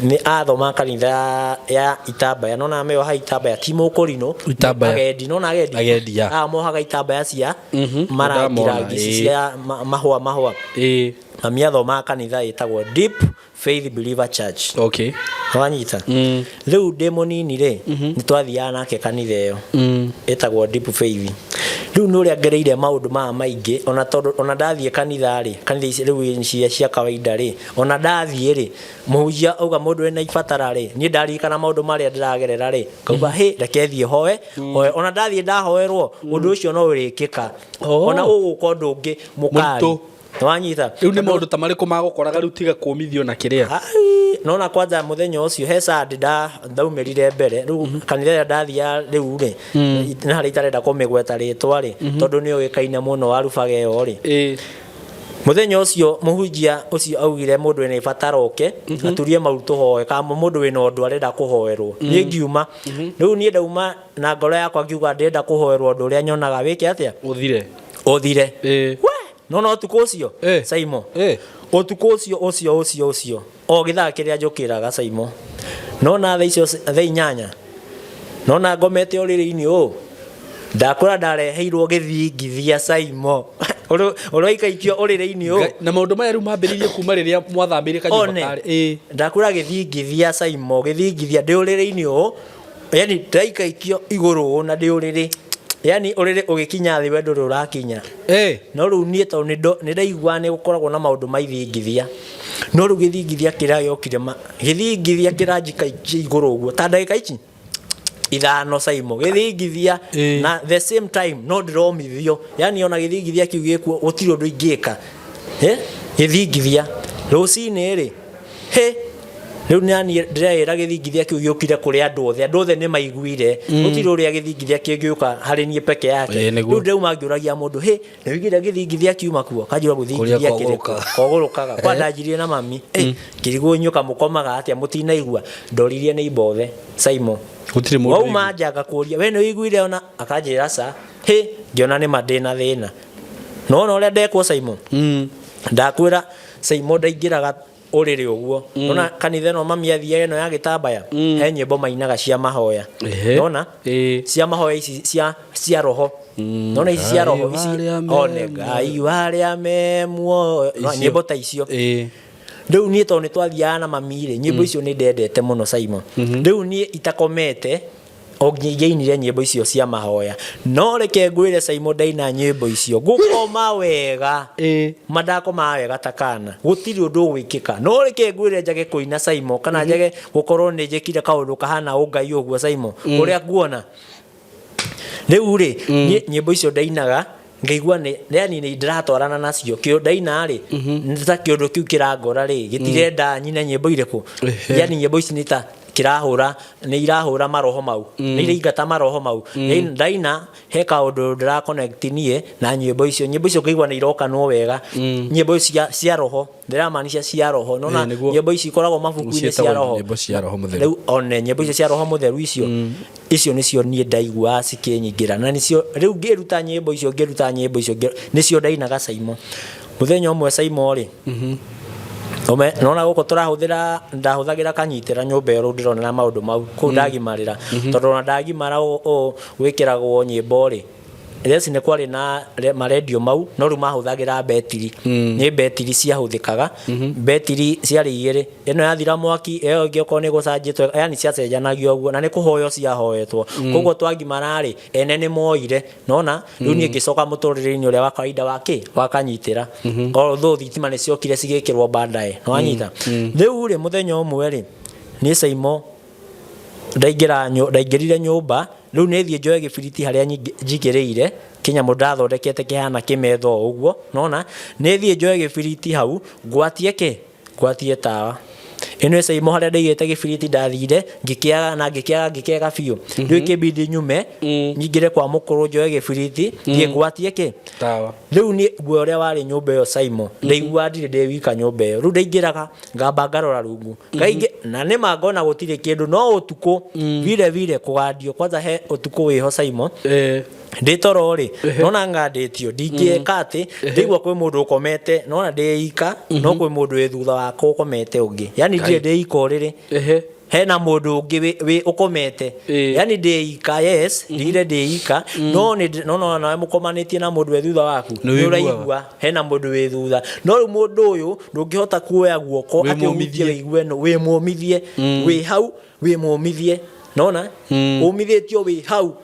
Nĩ athoma kanitha ya Itambaya, nona meoha itambaya ti mũkũrinũ. Itambaya. Agendi, nona agendi. Agendi, ya. Aya mohaga itambaya cia marangi Ndamona, rangi ici ĩĩ. cia mahũa mahũa. Mami athomaga kanitha ĩtagwo Deep Faith Believer Church. Okay. Wanyita? Rĩu ndĩ mũnini rĩ, nĩ twathiaga nake kanitha ĩyo ĩtagwo Deep Faith. Rĩu nĩ ũrĩa ngereire maũndũ maya maingĩ, ona tondũ ona ndathiĩ kanitha rĩ, kanitha ici rĩu cia kawaida rĩ, ona ndathiĩ rĩ, mũhunjia auga mũndũ wĩna ibatara rĩ, niĩ ndaririkana maũndũ marĩa ndĩragerera rĩ, ngauga hĩ, reke thiĩ hoe hoe. Ona ndathiĩ ndahoerwo, ũndũ ũcio no ũrĩkĩka. Ona ũgũka ũndũ ũngĩ mũkali. Mũritũ. Nĩwanyita? Rĩu nĩ maũndũ ta marĩkũ magũkoraga rĩu tiga kũmithio na kĩrĩa? Nona kwanja mũthenya ũcio he Sunday ndaumĩrire mbere rĩu kanitha ĩrĩa ndathiaga rĩu rĩ, nĩ harĩa itarenda kũmĩgweta rĩtwa rĩ, tondũ nĩ ũĩkaine mũno warubaga ĩyo rĩ. Mũthenya ũcio mũhunjia ũcio augire mũndũ wĩna ibatara oke aturie maru tũhoe, kana mũndũ wĩna ũndũ arenda kũhoerwo. Niĩ ngiuma. Rĩu niĩ ndauma na ngoro yakwa ngiuga ndĩrenda kũhoerwo ũndũ ũrĩa nyonaga wĩke atĩa? Ũthire. Ũthire. We, no no ũtukũ ũcio Saimo, ũtukũ ũcio ũcio ũcio ũcio o gĩthaa kĩrĩa njũkĩraga Saimo, nona thaa icio thaa 8, nona ngomete ũrĩrĩ-inĩ ũũ, ndakũra ndareheirwo gĩthingithia Saimo, ũroikaikio ũrĩrĩ-inĩ ũũ. Na maũndũ maya rĩu mambĩrĩirie kuma rĩrĩa mwathamĩire kanyũmba One. karĩ. Ndakũra gĩthingithia Saimo, gĩthingithia ndĩ ũrĩrĩ-inĩ ũũ, yani ndaikaikio igũrũ ũũ na ndĩ ũrĩrĩ, yani ũrĩrĩ ũgĩkinya thĩ we ndũrĩ ũrakinya. No rĩu niĩ tondũ nĩ ndaigua nĩ gũkoragwo na maũndũ ma ithingithia, no rĩu gĩthingithia kĩrĩa gĩokire gĩthingithia kĩranjikaikia igũrũ ũguo ta ndagĩka ici 5 Saimo, gĩthingithia na the same time no ndĩromithio, yani ona gĩthingithia kĩu gĩkuo gũtirĩ ũndũ ingĩka. Gĩthingithia rũcinĩ rĩ, hĩ, rĩu nani ndĩreĩra gĩthingithia kĩu gĩũkire kũrĩ andũ othe, andũ othe nĩ maiguire. Gũtirĩ ũrĩa gĩthingithia kĩngĩũka harĩ niĩ peke yake. Nĩguo. Rĩu ndĩrauma ngĩũragia mũndũ, hĩ, nĩ ũiguire gĩthingithia kiuma kuo? Kanjũra gũthingithia Kũrĩa kĩrĩkũ? kogũrũkaga. Kogũrũkaga. Kwa ndanjirie na mami, ngĩrigwo inyuĩ mũkomaga atĩa mũtinaigua? Ndoririe nĩ imbothe Saimo. Gũtirĩ mũndũ Wauma nja ngakũria, we nĩ ũiguire ona? Akanjĩra ca. Hĩ, ngĩona nĩ ma ndĩna thĩna. Nona ũrĩa ndekwo Saimo? Ndakwĩra Saimo ndaingĩraga ũrĩrĩ ũguo. Nona kanitha ĩno mami athiaga ĩno ya gĩtambaya, he nyĩmbo mainaga cia mahoya. Nona cia mahoya ici cia roho. Nona ici cia roho ici, one Ngai warĩa me muoyo. Icio. Nyĩmbo ta icio. Rĩu niĩ tondũ nĩ twathiaga na mami rĩ, nyĩmbo icio nĩ ndendete mũno Saimo. Rĩu niĩ itakomete o nginya ingĩainire nyĩmbo icio cia mahoya. No reke ngwĩre Saimo, ndaina nyĩmbo icio ngũkoma wega, ma ndakomaga wega ta kana gũtirĩ ũndũ ũgwĩkĩka. No reke ngwĩre njage kũina Saimo, kana njage gũkorwo nĩ njĩkire kaũndũ kahana ũngai ũguo Saimo, ũrĩa nguona rĩu rĩ, niĩ nyĩmbo icio ndainaga ngaigua nĩ yani nĩ ndĩratwarana nacio. Kĩo ndaina rĩ, nĩ ta kĩũndũ kĩu kĩrangora rĩ, gĩtirenda nyine nyĩmbo irĩkũ. Yani nyĩmbo ici nĩ ta kĩrahũra, nĩ irahũra maroho mau, nĩ iraingata maroho mau. Ndaina he kaũndũ ndĩra connect niĩ na nyĩmbo icio, nyĩmbo icio ngaigua nĩ irokanwo wega. Nyĩmbo cia roho, ndĩramaanisha cia roho. Nona nyĩmbo ici ikoragwo mabuku-inĩ cia Ciĩtagwo roho. nyĩmbo cia roho mũtheru. Rĩu one nyĩmbo icio cia roho mũtheru icio, icio nĩcio niĩ ndaiguaga cikĩnyingĩra, na nĩcio rĩu ngĩruta nyĩmbo icio, ngĩruta nyĩmbo icio, nĩcio ndainaga Saimo. Mũthenya ũmwe Saimo rĩ, nona gũkũ tũrahũthĩra, ndahũthagĩra kanyitĩra nyũmba ĩyo, rĩu ndĩrona na maũndũ mau kũu ndagimarĩra, tondũ ona ndagimara ũũ gwĩkĩragwo nyĩmbo rĩ, yes, nĩ kwarĩ na marendio mau, no rĩu mahũthagĩra betiri. Nĩ betiri ciahũthĩkaga, betiri ciarĩ igĩrĩ, ĩno yathira mwaki ĩyo ĩngĩ okorwo nĩ gũcanjĩtwo, yani ciacenjanagio ũguo, na nĩ kũhoywo ciahoetwo. Koguo twagimara rĩ, ene nĩ moire nona rĩu niĩ ngĩcoka mũtũrĩre-inĩ ũrĩa wa kawaida wa kĩ wa kanyitĩra, although thitima nĩ ciokire cigĩkĩrwo baadaye, nĩwanyita? Rĩu rĩ, mũthenya ũmwe rĩ, niĩ Saimo ndaingĩrire nyũmba, rĩu nĩ thiĩ njoe gĩbiriti harĩa njigĩrĩire kĩnyamũ ndathondekete kĩhana kĩmetha o ũguo, nona nĩ thiĩ njoe gĩbiriti hau ngwatie kĩ ngwatie tawa ĩno ĩ Saimo, harĩa ndaigĩte gĩbiriti ndathire ngĩkĩaga na ngĩkĩaga ngĩkĩaga biũ. Rĩu ĩkĩmbindi nyume nyingĩre kwa mũkũrũ njoe gĩbiriti thiĩ ngwatie kĩ tawa. Rĩu niĩ guoya ũrĩa warĩ nyũmba ĩyo Saimo, ndaiguaga ndirĩ ndĩ wika nyũmba ĩyo. Rĩu ndaingĩraga ngamba ngarora rungu kaingĩ, na nĩ ma ngona gũtirĩ kĩndũ, no ũtukũ vile vile kũgandio kwanza he ũtukũ wĩho Saimo. Ndĩ toro rĩ, nona ngandĩtio ndingĩka atĩ ndĩigua kwĩ mũndũ ũkomete, nona ndĩ ika, no kwĩ mũndũ wĩ thutha wakwa ũkomete ũngĩ, yani ndirĩ ndĩ ika ũrĩrĩ, hena mũndũ ũngĩ wĩ ũkomete, yani ndĩ ika, yes, ndigire ndĩ ika, no nĩ no no nawe mũkomanĩtie na mũndũ wĩ thutha waku, Nĩ nĩ ũiguaga. ũraigua hena mũndũ wĩ thutha, no rĩu mũndũ ũyũ ndũngĩhota kuoya guoko Wĩ atĩ ũhutie mũmithie. wĩigue no wĩ mũmithie, wĩ hau wĩ mũmithie, nona ũmithĩtio wĩ hau,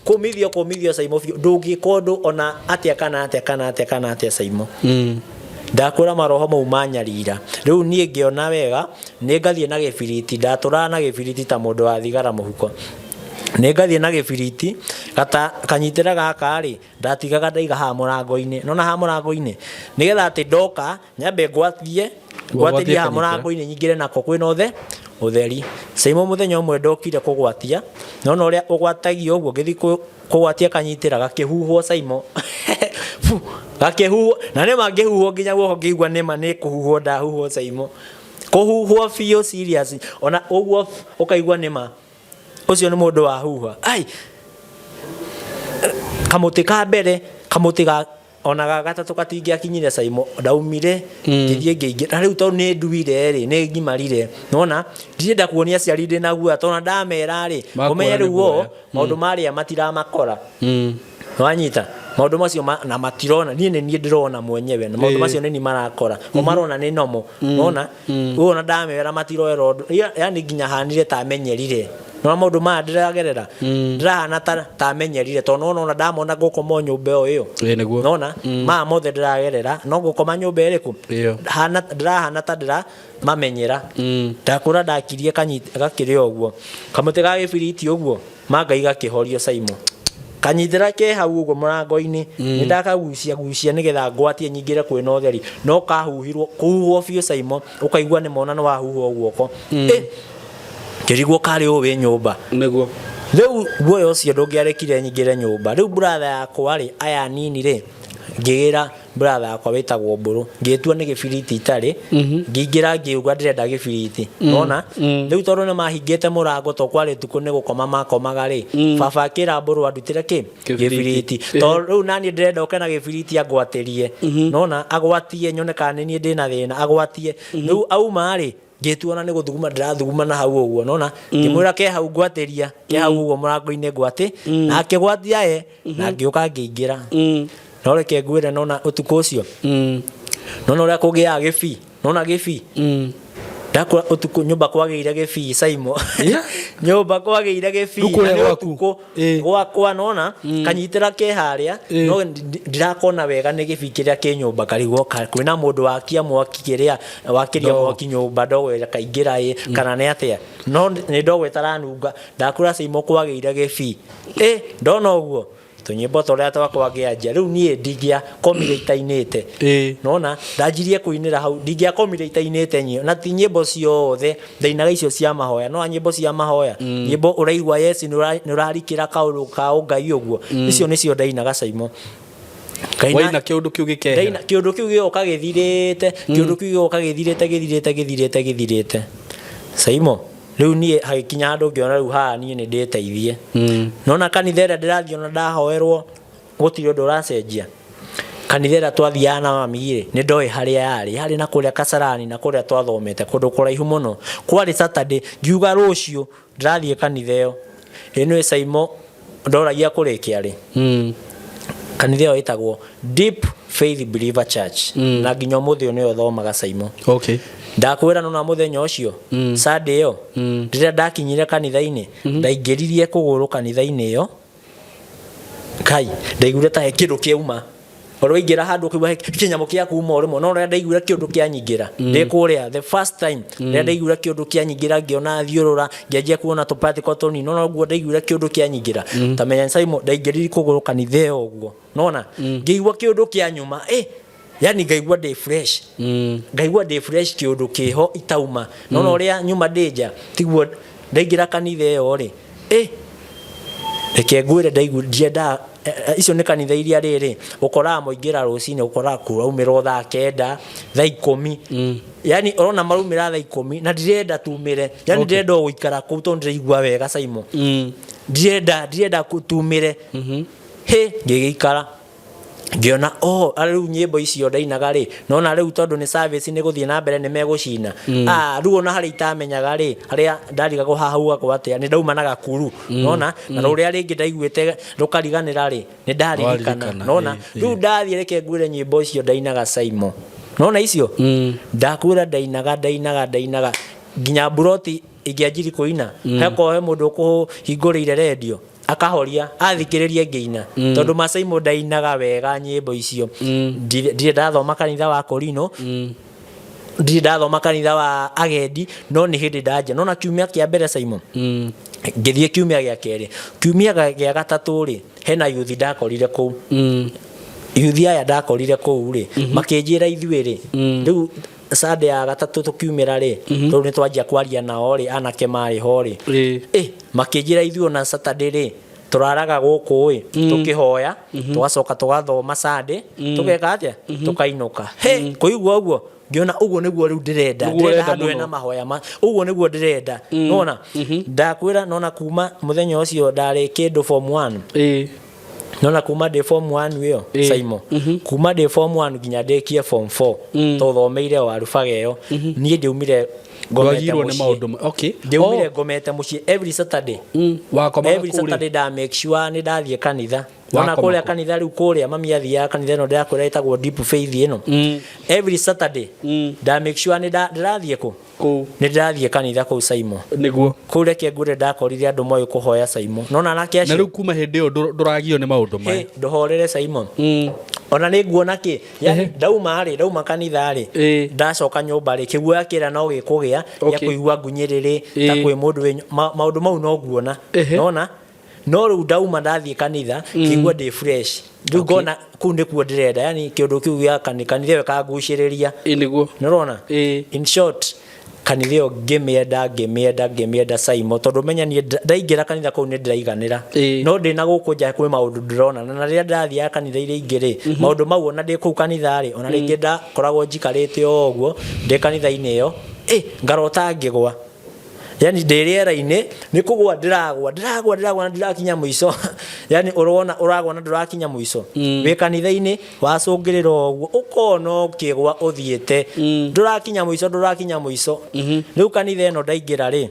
kũmithio kũmithio Saimo biũ, ndũngĩka ũndũ ona atĩa kana atĩa kana atĩa kana atĩa Saimo. Ndakwĩra maroho mau manyarira, rĩu niĩ ngĩona wega nĩ ngathiĩ na gĩbiriti, ndatũraga na gĩbiriti ta mũndũ wa thigara mũhuko, nĩ ngathiĩ na gĩbiriti gata kanyitĩra gaka rĩ, ndatigaga ndaiga haha mũrango-inĩ, nona haha mũrango-inĩ, nĩgetha atĩ ndoka nyambe ngwatie ngwatĩrie haha kanyitĩra. Mũrango-inĩ nyingĩre nako kwĩna ũtheri. Saimo, mũthenya ũmwe ndokire kũgwatia, nona ũrĩa ũgwatagio ũguo, ngĩthiĩ kũgwatia kanyitĩra gakĩhuhwo Saimo. Fu, gakĩhuhwo na nĩma ngĩhuhwo nginya guoko ngĩigua nĩma nĩ kũhuhwo ndahuhwo Saimo, kũhuhwo biũ serious, ona ũguo ũkaigua nĩma ũcio nĩ mũndũ wahuha. Ai, kamũtĩ ka mbere, kamũtĩ ga ona ga gatatũ katingĩakinyire Saimo. Ndaumire ngĩthiĩ ngĩingĩra, na rĩu tondũ nĩ nduire rĩ, nĩ ngimarire, nona ndirenda kuonia aciari ndĩ na guoya, tondũ ona ndamera rĩ, Makuona ũmenye nĩ rĩu o guoya. Maũndũ marĩa matiramakora, wanyita maũndũ macio na matirona, niĩ nĩ niĩ ndĩrona mwenyewe, na maũndũ macio nĩ niĩ marakora, o marona nĩ nomo, nona ũguo ona ndamera matiroera ũndũ. Yani nginya hanire ta menyerire, nona maũndũ maya ndĩragerera, ndĩrahana ta menyerire, tondũ nona ona ndamona ngũkoma o nyũmba o ĩyo. Ĩĩ nĩguo. Nona maya mothe ndĩragerera no ngũkoma nyũmba ĩrĩkũ? Ĩyo. Hana ndĩrahana ta ndĩra mamenyera. Ndakũra ndakirie kanyita gakĩrĩ o ũguo kamũtĩ ga gĩbiriti ũguo mangai gakĩhorio Saimo, kanyitĩra ke hau ũguo mũrango-inĩ, nĩ ndakagucia gucia nĩgetha ngwatie nyingĩre kwĩna ũtheri, no kahuhirwo kũhuhwo biũ Saimo, ũkaigua nĩ mona nĩ wahuhwo guoko. Eh, ngĩrigwo karĩ ũũ wĩ nyũmba. Nĩguo. Rĩu guoya ũcio ndũngĩarekire nyingĩre nyũmba. Rĩu brother yakwa rĩ, aya nini rĩ, ngĩgĩra brother yakwa wĩtagwo Mbũrũ, ngĩtua nĩ gĩbiriti itarĩ, ngĩingĩra ngĩuga ndĩrenda gĩbiriti. Nona rĩu tondũ nĩ mahingĩte mũrango, to kwarĩ tukũ nĩ gũkoma makomaga rĩ, baba akĩra Mbũrũ andutĩre kĩ? Kĩbiriti. Gĩbiriti, tondũ rĩu naniĩ ndĩrenda ũke na gĩbiriti angwatĩrie, nona agwatie nyone kana nĩ niĩ ndĩna thĩna, agwatie. Rĩu auma rĩ, ngĩtua nĩ gũthuguma ndĩrathuguma na hau ũguo, nona ngĩmwĩra ke hau ngwatĩria, ke hau ũguo mũrango-inĩ ngwatĩ, na akĩgwatia ye, na ngĩũka ngĩingĩra. No reke ngwĩre, nona ũtukũ ũcio, nona ũrĩa kũgĩaga gĩbii, nona gĩbii ndakũra ũtukũ nyũmba kwagĩire gĩbii Saimo, nyũmba kwagĩire gĩbii. Rĩu kũrĩa Na nĩ gwaku? ũtukũ gwakwa, nona kanyitĩra ke harĩa, no ndirakona wega nĩ gĩbii kĩrĩa kĩ nyũmba, karigwo kwĩna mũndũ wakia mwaki, kĩrĩa wakĩria Ndogo. mwaki nyũmba, ndogo ĩkaingĩra ĩ kana nĩ atĩa, no nĩ ndogo ĩtaranunga. Ndakũra Saimo kwagĩire gĩbii, ĩ ndona ũguo tũnyĩmbo tũrĩa twakwa ngĩanjia rĩu niĩ ndingĩakomire itainĩte, nona ndanjirie kũinĩra hau, ndingĩakomire itainĩte nyĩmbo, na ti nyĩmbo ciothe ndainaga icio cia mahoya, no nyĩmbo cia mahoya, nyĩmbo ũraigua yes nĩ ũrarikĩra kaũndũ ka ũngai ũguo, icio nĩcio ndainaga Saimo. Waina kĩũndũ kĩu gĩkehera. Ndaina kĩũndũ kĩu gĩgoka gĩthirĩte, kĩũndũ kĩu gĩgoka gĩthirĩte, gĩthirĩte, gĩthirĩte, gĩthirĩte Saimo. Rĩu niĩ hagĩkinya handũ ngĩona rĩu haha niĩ nĩ ndĩteithie, nona kanitha ĩrĩa ndĩrathiĩ ona ndahoerwo gũtirĩ ũndũ ũracenjia. Kanitha ĩrĩa twathiaga na mami rĩ, nĩ ndoĩ harĩa yarĩ, yarĩ na kũrĩa Kasarani, na kũrĩa twathomete kũndũ kũraihu mũno. Kwarĩ Saturday, ngiuga rũciũ ndĩrathiĩ kanitha ĩyo ĩno. Saimo, ndoragia kũrĩkia rĩ, kanitha ĩyo ĩtagwo Deep Faith Believer Church, na nginya ũmũthĩ ũyũ nĩyo thomaga Saimo. Ndakwĩra nona mũthenya ũcio, Sunday ĩyo, rĩrĩa ndakinyire kanitha-inĩ, ndaingĩririe kũgũrũ kanitha-inĩ ĩyo, kai ndaiguire ta he kĩndũ kĩauma. Ũrĩa waingĩra handũ ũkaigua he kĩnyamũ kĩa kuma o rĩmwe, no rĩrĩa ndaiguire kĩũndũ kĩanyingĩra ndĩ kũrĩa the first time, rĩrĩa ndaiguire kĩũndũ kĩanyingĩra, ngĩona thiũrũra, ngĩanjia kuona tũparticle tũnini, no noguo ndaiguire kĩũndũ kĩanyingĩra, ta menya Simon, ndaingĩrire kũgũrũ kanitha ĩyo ũguo, nona ngĩigua kĩũndũ kĩa nyuma, yani ngaigua ndĩ fresh, ngaigua ndĩ fresh, kĩũndũ kĩho itauma, nona ũrĩa nyuma ndĩ nja tiguo ndaingĩra kanitha ĩyo rĩ. Reke ngwĩre, ndaigu ndiendaga icio nĩ kanitha iria rĩrĩ ũkoraga mũingĩra rũcinĩ, ũkoraga kũraumĩra o thaa 9, thaa 10, yani ũrona maraumĩra thaa 10, na ndirenda tumĩre, yani ndĩrenda o gũikara kũu tondũ ndĩraigua wega Saimo, ndirenda tumĩre. Hĩ, ngĩgĩikara ngĩona, oh, rĩu nyĩmbo icio ndainaga rĩ, nona rĩu tondũ nĩ service nĩ gũthiĩ na mbere nĩ megũcina. Ah, rĩu ona harĩa itamenyaga rĩ, harĩa ndarigagwo haha hugagwo atĩa, nĩ ndauma na gakuru. Nona na rũrĩa rĩngĩ ndaiguĩte rũkariganĩra rĩ, nĩ ndaririkana. Waririkana, Nona rĩu ndathiĩ, reke ngwĩre nyĩmbo icio ndainaga, Saimo, nona icio ndakwĩra ndainaga ndainaga ndainaga nginya mburoti ingĩanjiri kũina. Hekorwo he mũndũ ũkũhingũrĩire rendio akahoria athikĩrĩrie ngĩina, tondũ macaimo ndainaga wega nyĩmbo icio. Ndirĩ ndathoma kanitha wa Korino, ndirĩ ndathoma kanitha wa agendi, no nĩ hĩndĩ ndanjia. Nona kiumia kĩa mbere, Saimo, ngĩthiĩ kiumia gĩa kerĩ, kiumia gĩa gatatũ rĩ, hena yuthi ndakorire kũu. Yuthi aya ndakorire kũu rĩ, makĩnjĩra ithuĩ rĩ, rĩu Sunday ya gatatũ tũkiumĩra rĩ, rĩu nĩ twanjia kwaria nao rĩ, anake marĩ ho rĩ, makĩnjĩra ithuĩ ona Saturday rĩ tũraraga gũkũ ĩ, tũkĩhoya, tũgacoka tũgathoma Sunday, tũgeka atĩa, tũkainũka. He kũigua ũguo ngĩona ũguo nĩguo rĩu ndĩrenda. Nĩguo Ndĩrenda ũrenda handũ hena mũno. mahoya ma ũguo nĩguo ndĩrenda. Nona ndakwĩra, nona kuma mũthenya ũcio ndarĩ kĩndũ form 1, nona kuma ndĩ form 1 ĩyo, Saimo, kuma ndĩ form 1 nginya ndĩkie form 4, tũthomeire o arubaga ĩyo. Niĩ ndiumire ngomete Ndwagirwo nĩ mũciĩ. maũndũ okay. Ndiumire Oh. ngomete mũciĩ every Saturday. Wakomaga Every kũ rĩ? Saturday nda make sure nĩ ndathiĩ kanitha. Nona Wakoma kũrĩa kũ? kanitha rĩu kũrĩa mami athiaga kanitha ĩno ndĩrakwĩra ĩtagwo Deep Faith ĩno. Every Saturday nda make sure nĩ ndĩrathiĩ kũ kũu, nĩ ndĩrathiĩ kanitha kũu, Saimo. Nĩguo. Kũu reke ngwĩre ndakorire andũ moĩ kũhoya, Saimo, nona anake Na acio. rĩu kuma hĩndĩ ĩyo ndũragio nĩ maũndũ maya? Hĩ, ndũhorere, Simon. Ona nĩ nguona kĩ, yani ndauma rĩ, ndauma kanitha rĩ, ndacoka nyũmba rĩ, kĩguoya kĩrĩa no gĩkũgĩa gĩa kũigua ngunyĩrĩrĩ ta kwĩ mũndũ wĩ maũndũ mau no nguona. Nona no rĩu ndauma ndathiĩ kanitha, ngĩigua ndĩ fresh rĩu. Ngona kũu nĩkuo ndĩrenda, yani kĩũndũ kĩu gĩa kanitha ĩyo ĩkangucĩrĩria. Nĩguo. Nĩũrona, in short, kanitha ĩyo ngĩmĩenda, ngĩmĩenda, ngĩmĩenda, Saimo, tondũ menya niĩ ndaingĩra kanitha kũu nĩ ndĩraiganĩra, no ndĩna gũkũ nja kwĩ maũndũ ndĩrona. Na rĩrĩa ndĩrathiaga kanitha iria ingĩ rĩ, maũndũ mau ona ndĩ kũu kanitha rĩ, ona rĩngĩ ndakoragwo njikarĩte o ũguo ndĩ kanitha-inĩ ĩyo, ngarota ngĩgwa, yani ndĩ rĩera-inĩ, nĩ kũgwa ndĩragwa, ndĩragwa, ndĩragwa na ndirakinya mũico. Yani ũrona ũragwa na ndũrakinya mũico, wĩ kanitha-inĩ wacũngĩrĩra ũguo, ũkona ũkĩgwa ũthiĩte, ndũrakinya mũico, ndũrakinya mũico. Rĩu kanitha ĩno ndaingĩra rĩ,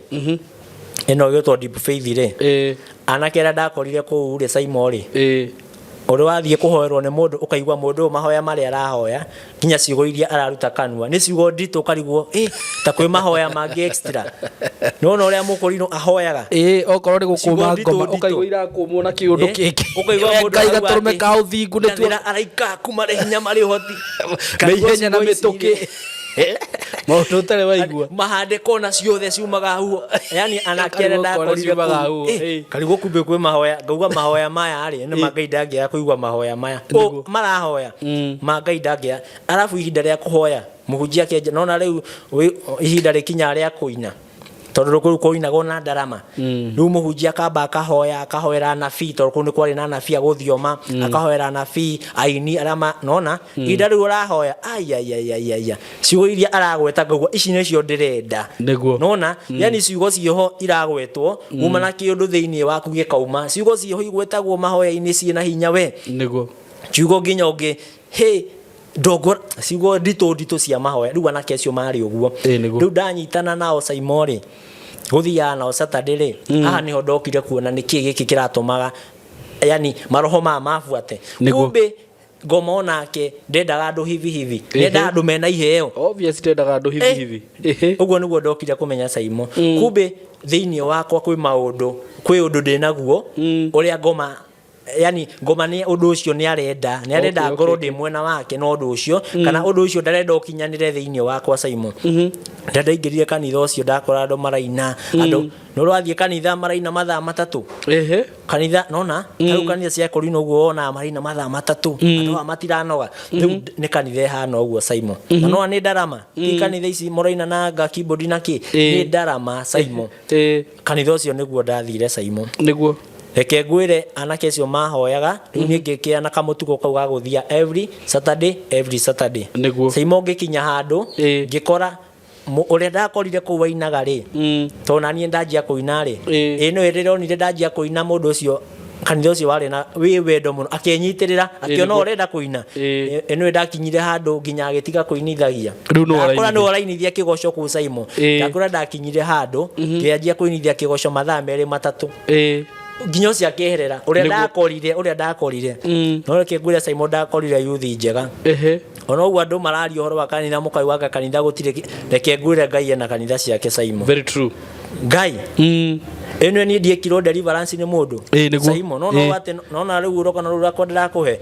ĩno ĩgĩtwo Deep Faith rĩ, anake arĩa ndakorire kũu rĩ, Saimo rĩ, ũrĩa wathiĩ kũhoerwo nĩ mũndũ, ũkaigua mũndũ ũyũ mahoya marĩa arahoya, nginya ciugo iria araruta kanua nĩ ciugo nditũ, ũkarigwo ta kwĩ mahoya mangĩ extra. Nĩwona ũrĩa mũkũrinũ ahoyaga? Ĩĩ, okorwo nĩ Ciugo gũkũma nditũ ngoma nditũ. ũkaigua irakũmwo na kĩũndũ kĩngĩ. Ũkaigua mũndũ Ngai arauga gatũrũme atĩ, ka ũthingu nĩtuo "Ngathĩra araika aku marĩ hinya, marĩ ũhoti." Na ihenya na mĩtũkĩ, maũndũ ũtarĩ waigua. Mahande kona ciothe ciumaga huo, yani anake arĩa Karigwo kona ndakorire ciumaga kũu, huo, karigwo kumbe kwĩ mahoya. Ngauga mahoya maya rĩ, nĩ ma Ngai ndangĩaga kũigua mahoya maya. Ũ, marahoya ma Ngai ndangĩaga. Arabu ihinda rĩa kũhoya mũhunjia akĩanjia, nona rĩu ihinda rĩkinya rĩa kũina, tondũ kũu kũinagwo na ndarama, rĩu mũhunjia akamba akahoya, akahoera anabii, tondũ kũu nĩ kwarĩ na anabii a gũthioma. Akahoera anabii, aini arĩa nona ihinda rĩu ũrahoya, aiaiaiaia, ciugo iria aragweta ngaigua ici nĩcio ndĩrenda. Nĩguo. Nona yani ciugo ciĩho iragwetwo, uma na kĩũndũ thĩinĩ waku gĩkauma, ciugo ciĩho igwetagwo mahoya-inĩ ciĩna hinya we. Nĩguo. Ciugo nginya ũngĩ hĩ ndongo, ciugo nditũ nditũ cia mahoya. Rĩu anake acio marĩ ũguo. Rĩu ndanyitana nao, Saimo rĩ, gũthiaga nao Saturday rĩ, haha nĩho ndokire kuona nĩkĩ gĩkĩ kĩratũmaga yani maroho maya mabuate. Nĩguo. Kumbe ngoma onake ndendaga andũ hivi hivi, ndendaga andũ mena iheo. Obvious, ndendaga andũ hivi hivi. Ũguo nĩguo ndokire kũmenya, Saimo, kumbe thĩinĩ wakwa kwĩ maũndũ, kwĩ ũndũ ndĩnaguo ũrĩa ngoma, yani ngoma nĩ ũndũ ũcio nĩ arenda, nĩ arenda ngorwo ndĩ mwena wake na ũndũ ũcio, kana ũndũ ũcio ndarenda ũkinyanĩre thĩinĩ wakwa, Saimo. Rĩrĩa ndaingĩrire kanitha ũcio, ndakora andũ maraina. Andũ nĩ ũrathiĩ kanitha maraina mathaa 3. Kanitha nona rĩu kanitha cia Korino ũguo wonaga maraina mathaa 3, andũ aya matiranoga. Rĩu nĩ kanitha ĩhana ũguo, Saimo, na nona nĩ ndarama, ti kanitha ici mũraina na nga keyboard na kĩ, nĩ ndarama, Saimo. Kanitha ũcio nĩguo ndathire, Saimo. Nĩguo. Reke ngwĩre, anake acio mahoyaga, rĩu niĩ ngĩkĩa na kamũtugo kau ga gũthia every Saturday, every Saturday. Nĩguo. Saimo, ngĩkinya handũ ngĩkora ũrĩa ndakorire kũu wainaga rĩ, tondũ naniĩ ndanjia kũina rĩ, ĩ no ĩrĩronire ndanjia kũina, mũndũ ũcio Kanitha ũcio warĩ na wĩ wendo mũno, akĩnyitĩrĩra, akĩona nĩguo. ũrenda kũina. Ĩno ndakinyire handũ nginya agĩtiga kũinithagia. Rĩu nĩwe Ndakora ũrainithia. nĩwe ũrainithia kĩgoco kũu Saimo. Ndakora ndakinyire handũ ngĩanjia kũinithia kĩgoco mathaa merĩ matatũ, nginya ũcio akĩeherera ũrĩa ndakorire, ũrĩa ndakorire. No reke ngwĩre Saimo, ndakorire yuthi njega. Ona ũguo andũ mararia ũhoro wa kanitha, mũkauga kanitha gũtirĩ reke ngwĩre, Ngai ena kanitha ciake, Saimo. Very true. Ngai ĩno niĩ ndiĩkirwo deliverance nĩ mũndũ. Ĩĩ, nĩguo. Saimo, no no atĩ nona rĩu rũgano rũu rwakwa ndĩrakũhe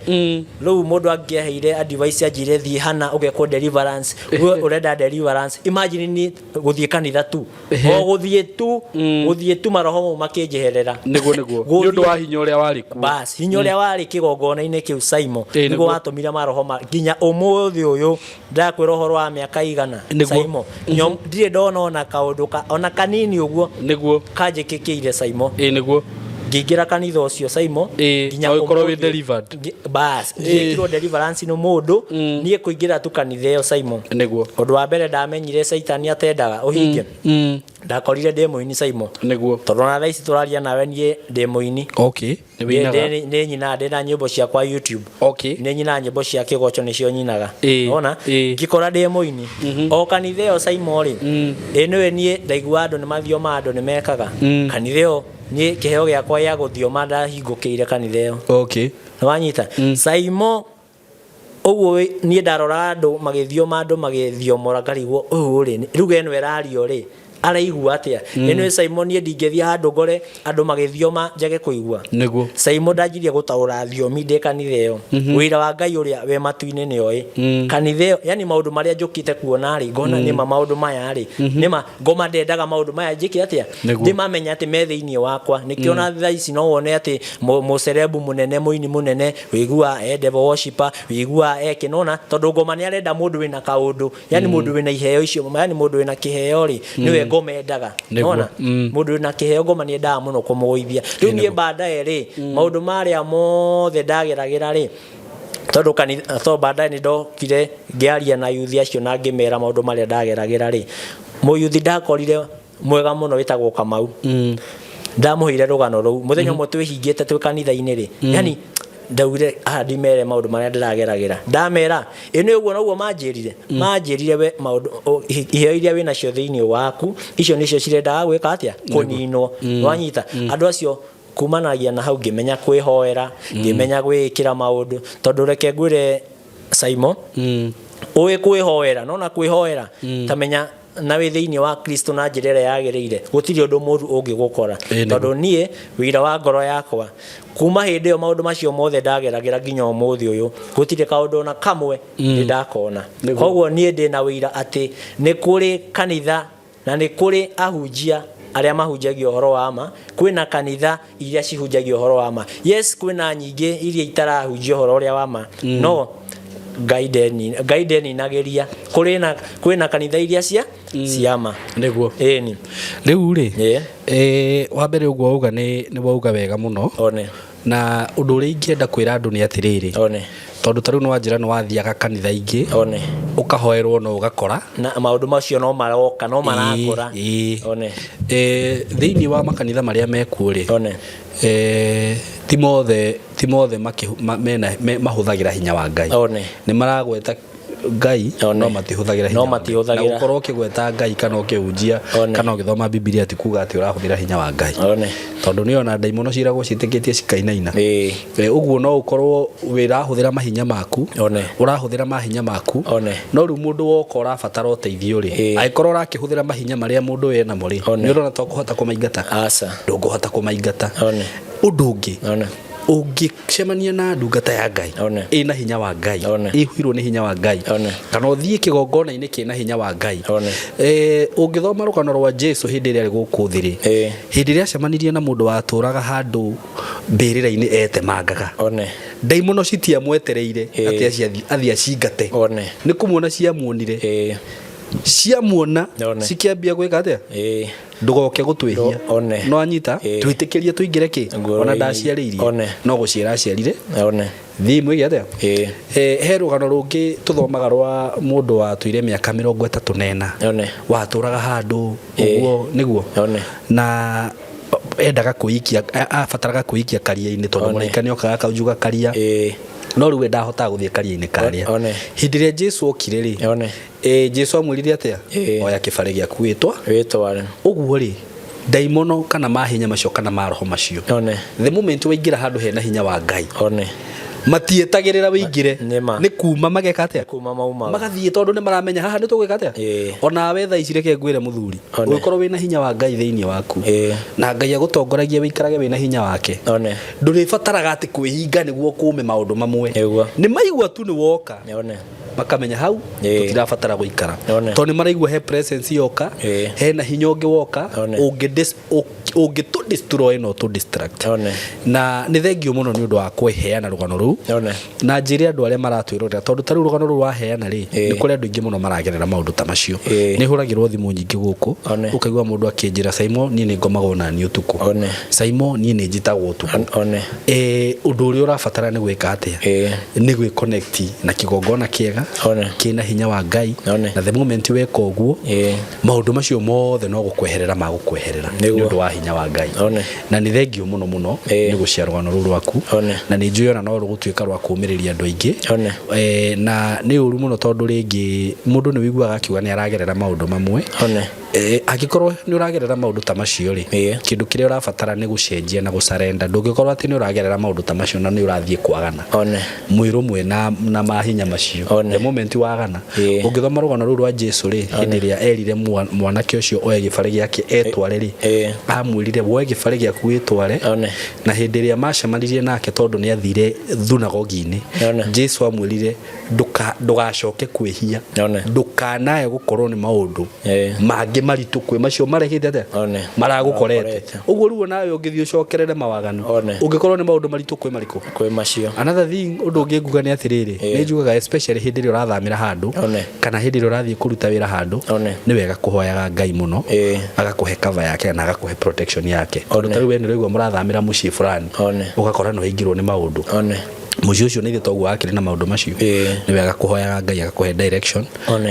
rĩu, mũndũ angĩaheire advice anjĩre thiĩ hana ũgekwo deliverance, we ũrenda deliverance, imagine ni gũthiĩ kanitha tu, o gũthiĩ tu, gũthiĩ tu, maroho mau makĩnjeherera. Nĩguo nĩ ũndũ wa hinya ũrĩa warĩ kuo. Bas, hinya ũrĩa warĩ kĩgongona-inĩ kĩu, Saimo, nĩguo watũmire maroho ma nginya ũmũthĩ ũyũ ndakwĩra ũhoro wa mĩaka igana. Saimo, nginya ndirĩ ndona ona kaũndũ ona kanini ũguo kanjĩkĩkĩire, Saimo. Nĩguo. Ngĩingĩra kanitha ũcio, Saimo, nginya No ũkorwo wĩ ũmũthĩ- delivered. Bas, ndiekirwo deliverance nĩ mũndũ, niĩ kũingĩra tu kanitha ĩyo, Saimo. Ũndũ wa mbere ndamenyire Caitani atendaga ũhinge, ndakorire ndĩ mũini, Saimo. Tondũ ona thaa ici tũraria nawe niĩ ndĩ mũini. Okay, nĩ wĩinaga. Nĩ nyinaga, ndĩ na nyĩmbo ciakwa YouTube. Nĩ nyinaga nyĩmbo cia kĩgoco, nĩcio nyinaga. Ona ngĩkora ndĩ mũini o kanitha ĩyo, Saimo rĩ, ĩ nĩwe niĩ ndaigua andũ nĩ mathioma, andũ nĩ mekaga kanitha ĩyo, niĩ kĩheo gĩakwa gĩa gũthioma ndahingũkĩire kanitha ĩyo. Nĩwanyita, Saimo? Ũguo niĩ ndarora andũ magĩthioma, andũ magĩthiomora, ngarigwo ũyũ rĩ, rĩu ĩno ĩrario rĩ, araigua atĩa? Ĩno Saimo, niĩ ndingĩthiĩ handũ ngore andũ magĩthioma njage kũigua. Saimo, ndanjirie gũtaũra thiomi ndĩ kanitha ĩyo. Wĩra wa Ngai ũrĩa wĩ matu-inĩ nĩ oĩ kanitha ĩyo, yani maũndũ marĩa njũkĩte kuona rĩ, ngona nĩma maũndũ maya rĩ, nĩma ngoma ndendaga maũndũ maya njĩke atĩa? Ndĩmamenya atĩ me thĩinĩ wakwa nĩkĩo na thaa ici no wone atĩ mũcerebu mũnene, mũini mũnene, wĩigua e devil worshipper, wĩigua e kĩnona, tondũ ngoma nĩ arenda mũndũ wĩna kaũndũ, yani mũndũ wĩna iheo icio, yani mũndũ wĩna kĩheo rĩ, nĩwe ngoma endaga. Nona mũndũ wĩna kĩheo, ngoma nĩ endaga mũno kũmũgũithia. Rĩu niĩ baadaye rĩ, maũndũ marĩa mothe ndageragĩra rĩ, tondũ kanitha, tondũ baadaye nĩ ndokire ngĩaria na yuthi acio na ngĩmera maũndũ marĩa ndageragĩra rĩ, mũyuthi ndakorire mwega mũno wĩtagwo Kamau, ndamũheire rũgano rũu mũthenya ũmwe twĩhingĩte twĩ kanitha-inĩ rĩ. Yani ndaugire haha ndimere maũndũ marĩa ndĩrageragĩra, ndamera ĩ nĩ ũguo noguo manjĩrire, manjĩrire we maũndũ iheo iria wĩ nacio thĩinĩ waku, icio nĩcio cirendaga gwĩka atĩa? Kũninwo. Wanyita? Andũ acio kumanagia na hau ngĩmenya kwĩhoera, ngĩmenya gwĩĩkĩra maũndũ, tondũ reke ngwĩre, Saimo, ũĩ kwĩhoera, nona kwĩhoera tamenya na wĩ thĩinĩ wa Kristo na njĩra ĩrĩa yagĩrĩire, gũtirĩ ũndũ mũru ũngĩgũkora. Tondũ niĩ wĩira wa ngoro yakwa, kuma hĩndĩ ĩyo maũndũ macio mothe ndageragĩra nginya ũmũthĩ ũyũ, gũtirĩ kaũndũ ona kamwe ndĩ ndakona. Koguo niĩ ndĩ na wĩira atĩ nĩ kũrĩ kanitha na nĩ kũrĩ ahunjia arĩa mahunjagia ũhoro wa ma, kwĩna kanitha iria cihunjagia ũhoro wa ma. Yes, kwĩna nyingĩ iria itarahunjia ũhoro ũrĩa wa ma, no Ngai Ngai ndeninagĩria, kũrĩ na kwĩna kanitha iria cia ciama. Ĩni. Rĩu rĩ, wa mbere ũguo wauga nĩ wauga wega mũno. One. Na ũndũ ũrĩa ingĩenda kwĩra andũ nĩ atĩrĩrĩ, One. tondũ ta rĩu nĩ wanjĩra nĩ wathiaga kanitha ingĩ, One. ũkahoerwo no ũgakora na maũndũ macio no maroka, no marakũra. One. Thĩinĩ wa makanitha marĩa mekuo rĩ, One. Ti mothe mena mahũthagĩra hinya wa Ngai. One. Nĩ maragweta Ngai no matihũthagĩra hinya No wa Ngai. matihũthagĩra. Na gũkorwo ũkĩgweta Ngai kana ũkĩhunjia kana ũgĩthoma Bibilia ti kuga atĩ ũrahũthĩra hinya wa Ngai. One. Tondũ nĩ ona ndaimono ciragwo ciĩtĩkĩtie cikainaina. Ũguo no ũkorwo wĩrahũthĩra mahinya maku. One. Ũrahũthĩra mahinya maku. One. No rĩu mũndũ woka ũrabatara ũteithio rĩ, angĩkorwo ũrakĩhũthĩra mahinya marĩa mũndũ ũyũ enamo rĩ, nĩ ũrona ta ũkũhota kũmaingata? Aca. Ndũngũhota kũmaingata. One. Ũndũ ũngĩ, One. ũngĩcemania na ndungata ya Ngai One. ĩna hinya wa Ngai, One. ĩhuirwo nĩ hinya wa Ngai, One. kana ũthiĩ kĩgongona-inĩ kĩna hinya wa Ngai. One. Ũngĩthoma rũgano rwa Jesu hĩndĩ ĩrĩa arĩ gũkũ thĩ rĩ, hĩndĩ ĩrĩa acemanirie na mũndũ watũraga handũ mbĩrĩra-inĩ etemangaga. One. Ndaimono citiamwetereire atĩ athiĩ acingate. One. Nĩ kũmuona ciamuonire, ciamuona cikĩambia gwĩka atĩa? Ndũgoke gũtwĩhia. One. No anyita twĩtĩkĩrie tũingĩre kĩ Ngoro-inĩ. ona ndaciarĩirie. One. No gũciara aciarire. One. Thiĩ mwĩge atĩa? He rũgano rũngĩ tũthomaga rwa mũndũ watũire mĩaka 34 One. watũraga handũ ũguo nĩguo. One. Na Endaga kwĩikia, abataraga kwĩikia karia-inĩ tondũ mũraika nĩ okaga akaunjuga karia, no rĩu we ndahotaga gũthiĩ karia-inĩ karĩa. Hĩndĩ ĩrĩa Jesu okire rĩ, Jesu amwĩrire atĩa? Oya kĩbarĩ gĩaku wĩtware. Ũguo rĩ, ndaimono kana mahinya macio kana maroho macio, the moment waingĩra handũ hena hinya wa Ngai, matietagĩrĩra wĩingĩre, nĩ kuma mageka atĩa? Magathiĩ, tondũ nĩ maramenya haha nĩ tũgwĩka atĩa. Onawe thaa ici reke ngwĩre mũthuri, ũngĩkorwo wĩna hinya wa Ngai thĩinĩ waku na Ngai agũtongoragia wĩikarage wĩna hinya wake, ndũrĩbataraga atĩ kwĩhinga nĩguo kũme maũndũ mamwe. Nĩ maigua tu nĩ woka, makamenya hau tũtirabatara gũikara, tondũ nĩ maraigua he presence yoka, hena hinya ũngĩ woka ũngĩ tũ destroy no tũ distract. Na nĩ thengio mũno nĩ ũndũ wa kũheana rũgano rũu, na njĩre andũ arĩa maratwĩrorera, tondũ ta rĩu rũgano rũu waheana rĩ, nĩ kũrĩ andũ aingĩ mũno maragerera maũndũ ta macio. Nĩ hũragĩrwo thimũ nyingĩ gũkũ, ũkaigua mũndũ akĩnjĩra, "Saimo, niĩ nĩ ngomagwo na niĩ ũtukũ. Saimo, niĩ nĩ njĩtagwo ũtukũ." Ũndũ ũrĩa ũrabatara nĩ gwĩka atĩa? Nĩ gwĩ connect na kĩgongona kĩega kĩna hinya wa Ngai, na the moment weka ũguo, maũndũ macio mothe no gũkweherera magũkweherera nĩ ũndũ wa hinya wa Ngai. Na nĩ thengio mũno mũno nĩ gũcia rũgano rũu rwaku, na nĩ njũĩ ona no rũgũtuĩka rwa kũũmĩrĩria andũ aingĩ. Na nĩ ũru mũno tondũ rĩngĩ mũndũ nĩ wĩiguaga akiuga nĩ aragerera maũndũ mamwe. Angĩkorwo nĩ ũragerera maũndũ ta macio rĩ, kĩndũ kĩrĩa ũrabatara nĩ gũcenjia na gũcarenda. Ndũngĩkorwo atĩ nĩ ũragerera maũndũ ta macio na nĩ ũrathiĩ kwagana mwĩrũ na mahinya macio. The moment wagana, ũngĩthoma rũgano rũu rwa Jesu rĩ, hĩndĩ ĩrĩa erire mwanake ũcio oe gĩbarĩ gĩake etware rĩ, amwĩrire, "Woe gĩbarĩ gĩaku wĩtware." Na hĩndĩ ĩrĩa macemanirie nake, tondũ nĩ athire thunagogi-inĩ, Jesu amwĩrire, "Ndũgacoke kwĩhia, ndũkanae gũkorwo nĩ maũndũ mangĩ maritũ kwĩ macio marekĩte atĩa maragũkorete." Ũguo rĩu nawe ũngĩthiĩ ũcokerere mawaganu, ũngĩkorwo nĩ maũndũ maritũ kwĩ marĩkũ? Kwĩ macio. Another thing, ũndũ ũngĩ nguga nĩ atĩrĩrĩ, nĩ njugaga especially hĩndĩ ĩrĩa ũrathamĩra handũ kana hĩndĩ ĩrĩa ũrathiĩ kũruta wĩra handũ, nĩ wega kũhoyaga Ngai mũno agakũhe cover yake na agakũhe protection yake, tondũ ta rĩu we nĩ ũraigua mũrathamĩra mũciĩ fulani, ũgakora nĩ waingĩrwo nĩ maũndũ mũciĩ ũcio nĩ ithe toguo wakĩrĩ na maũndũ macio. Nĩ wega kũhoyaga Ngai agakũhe direction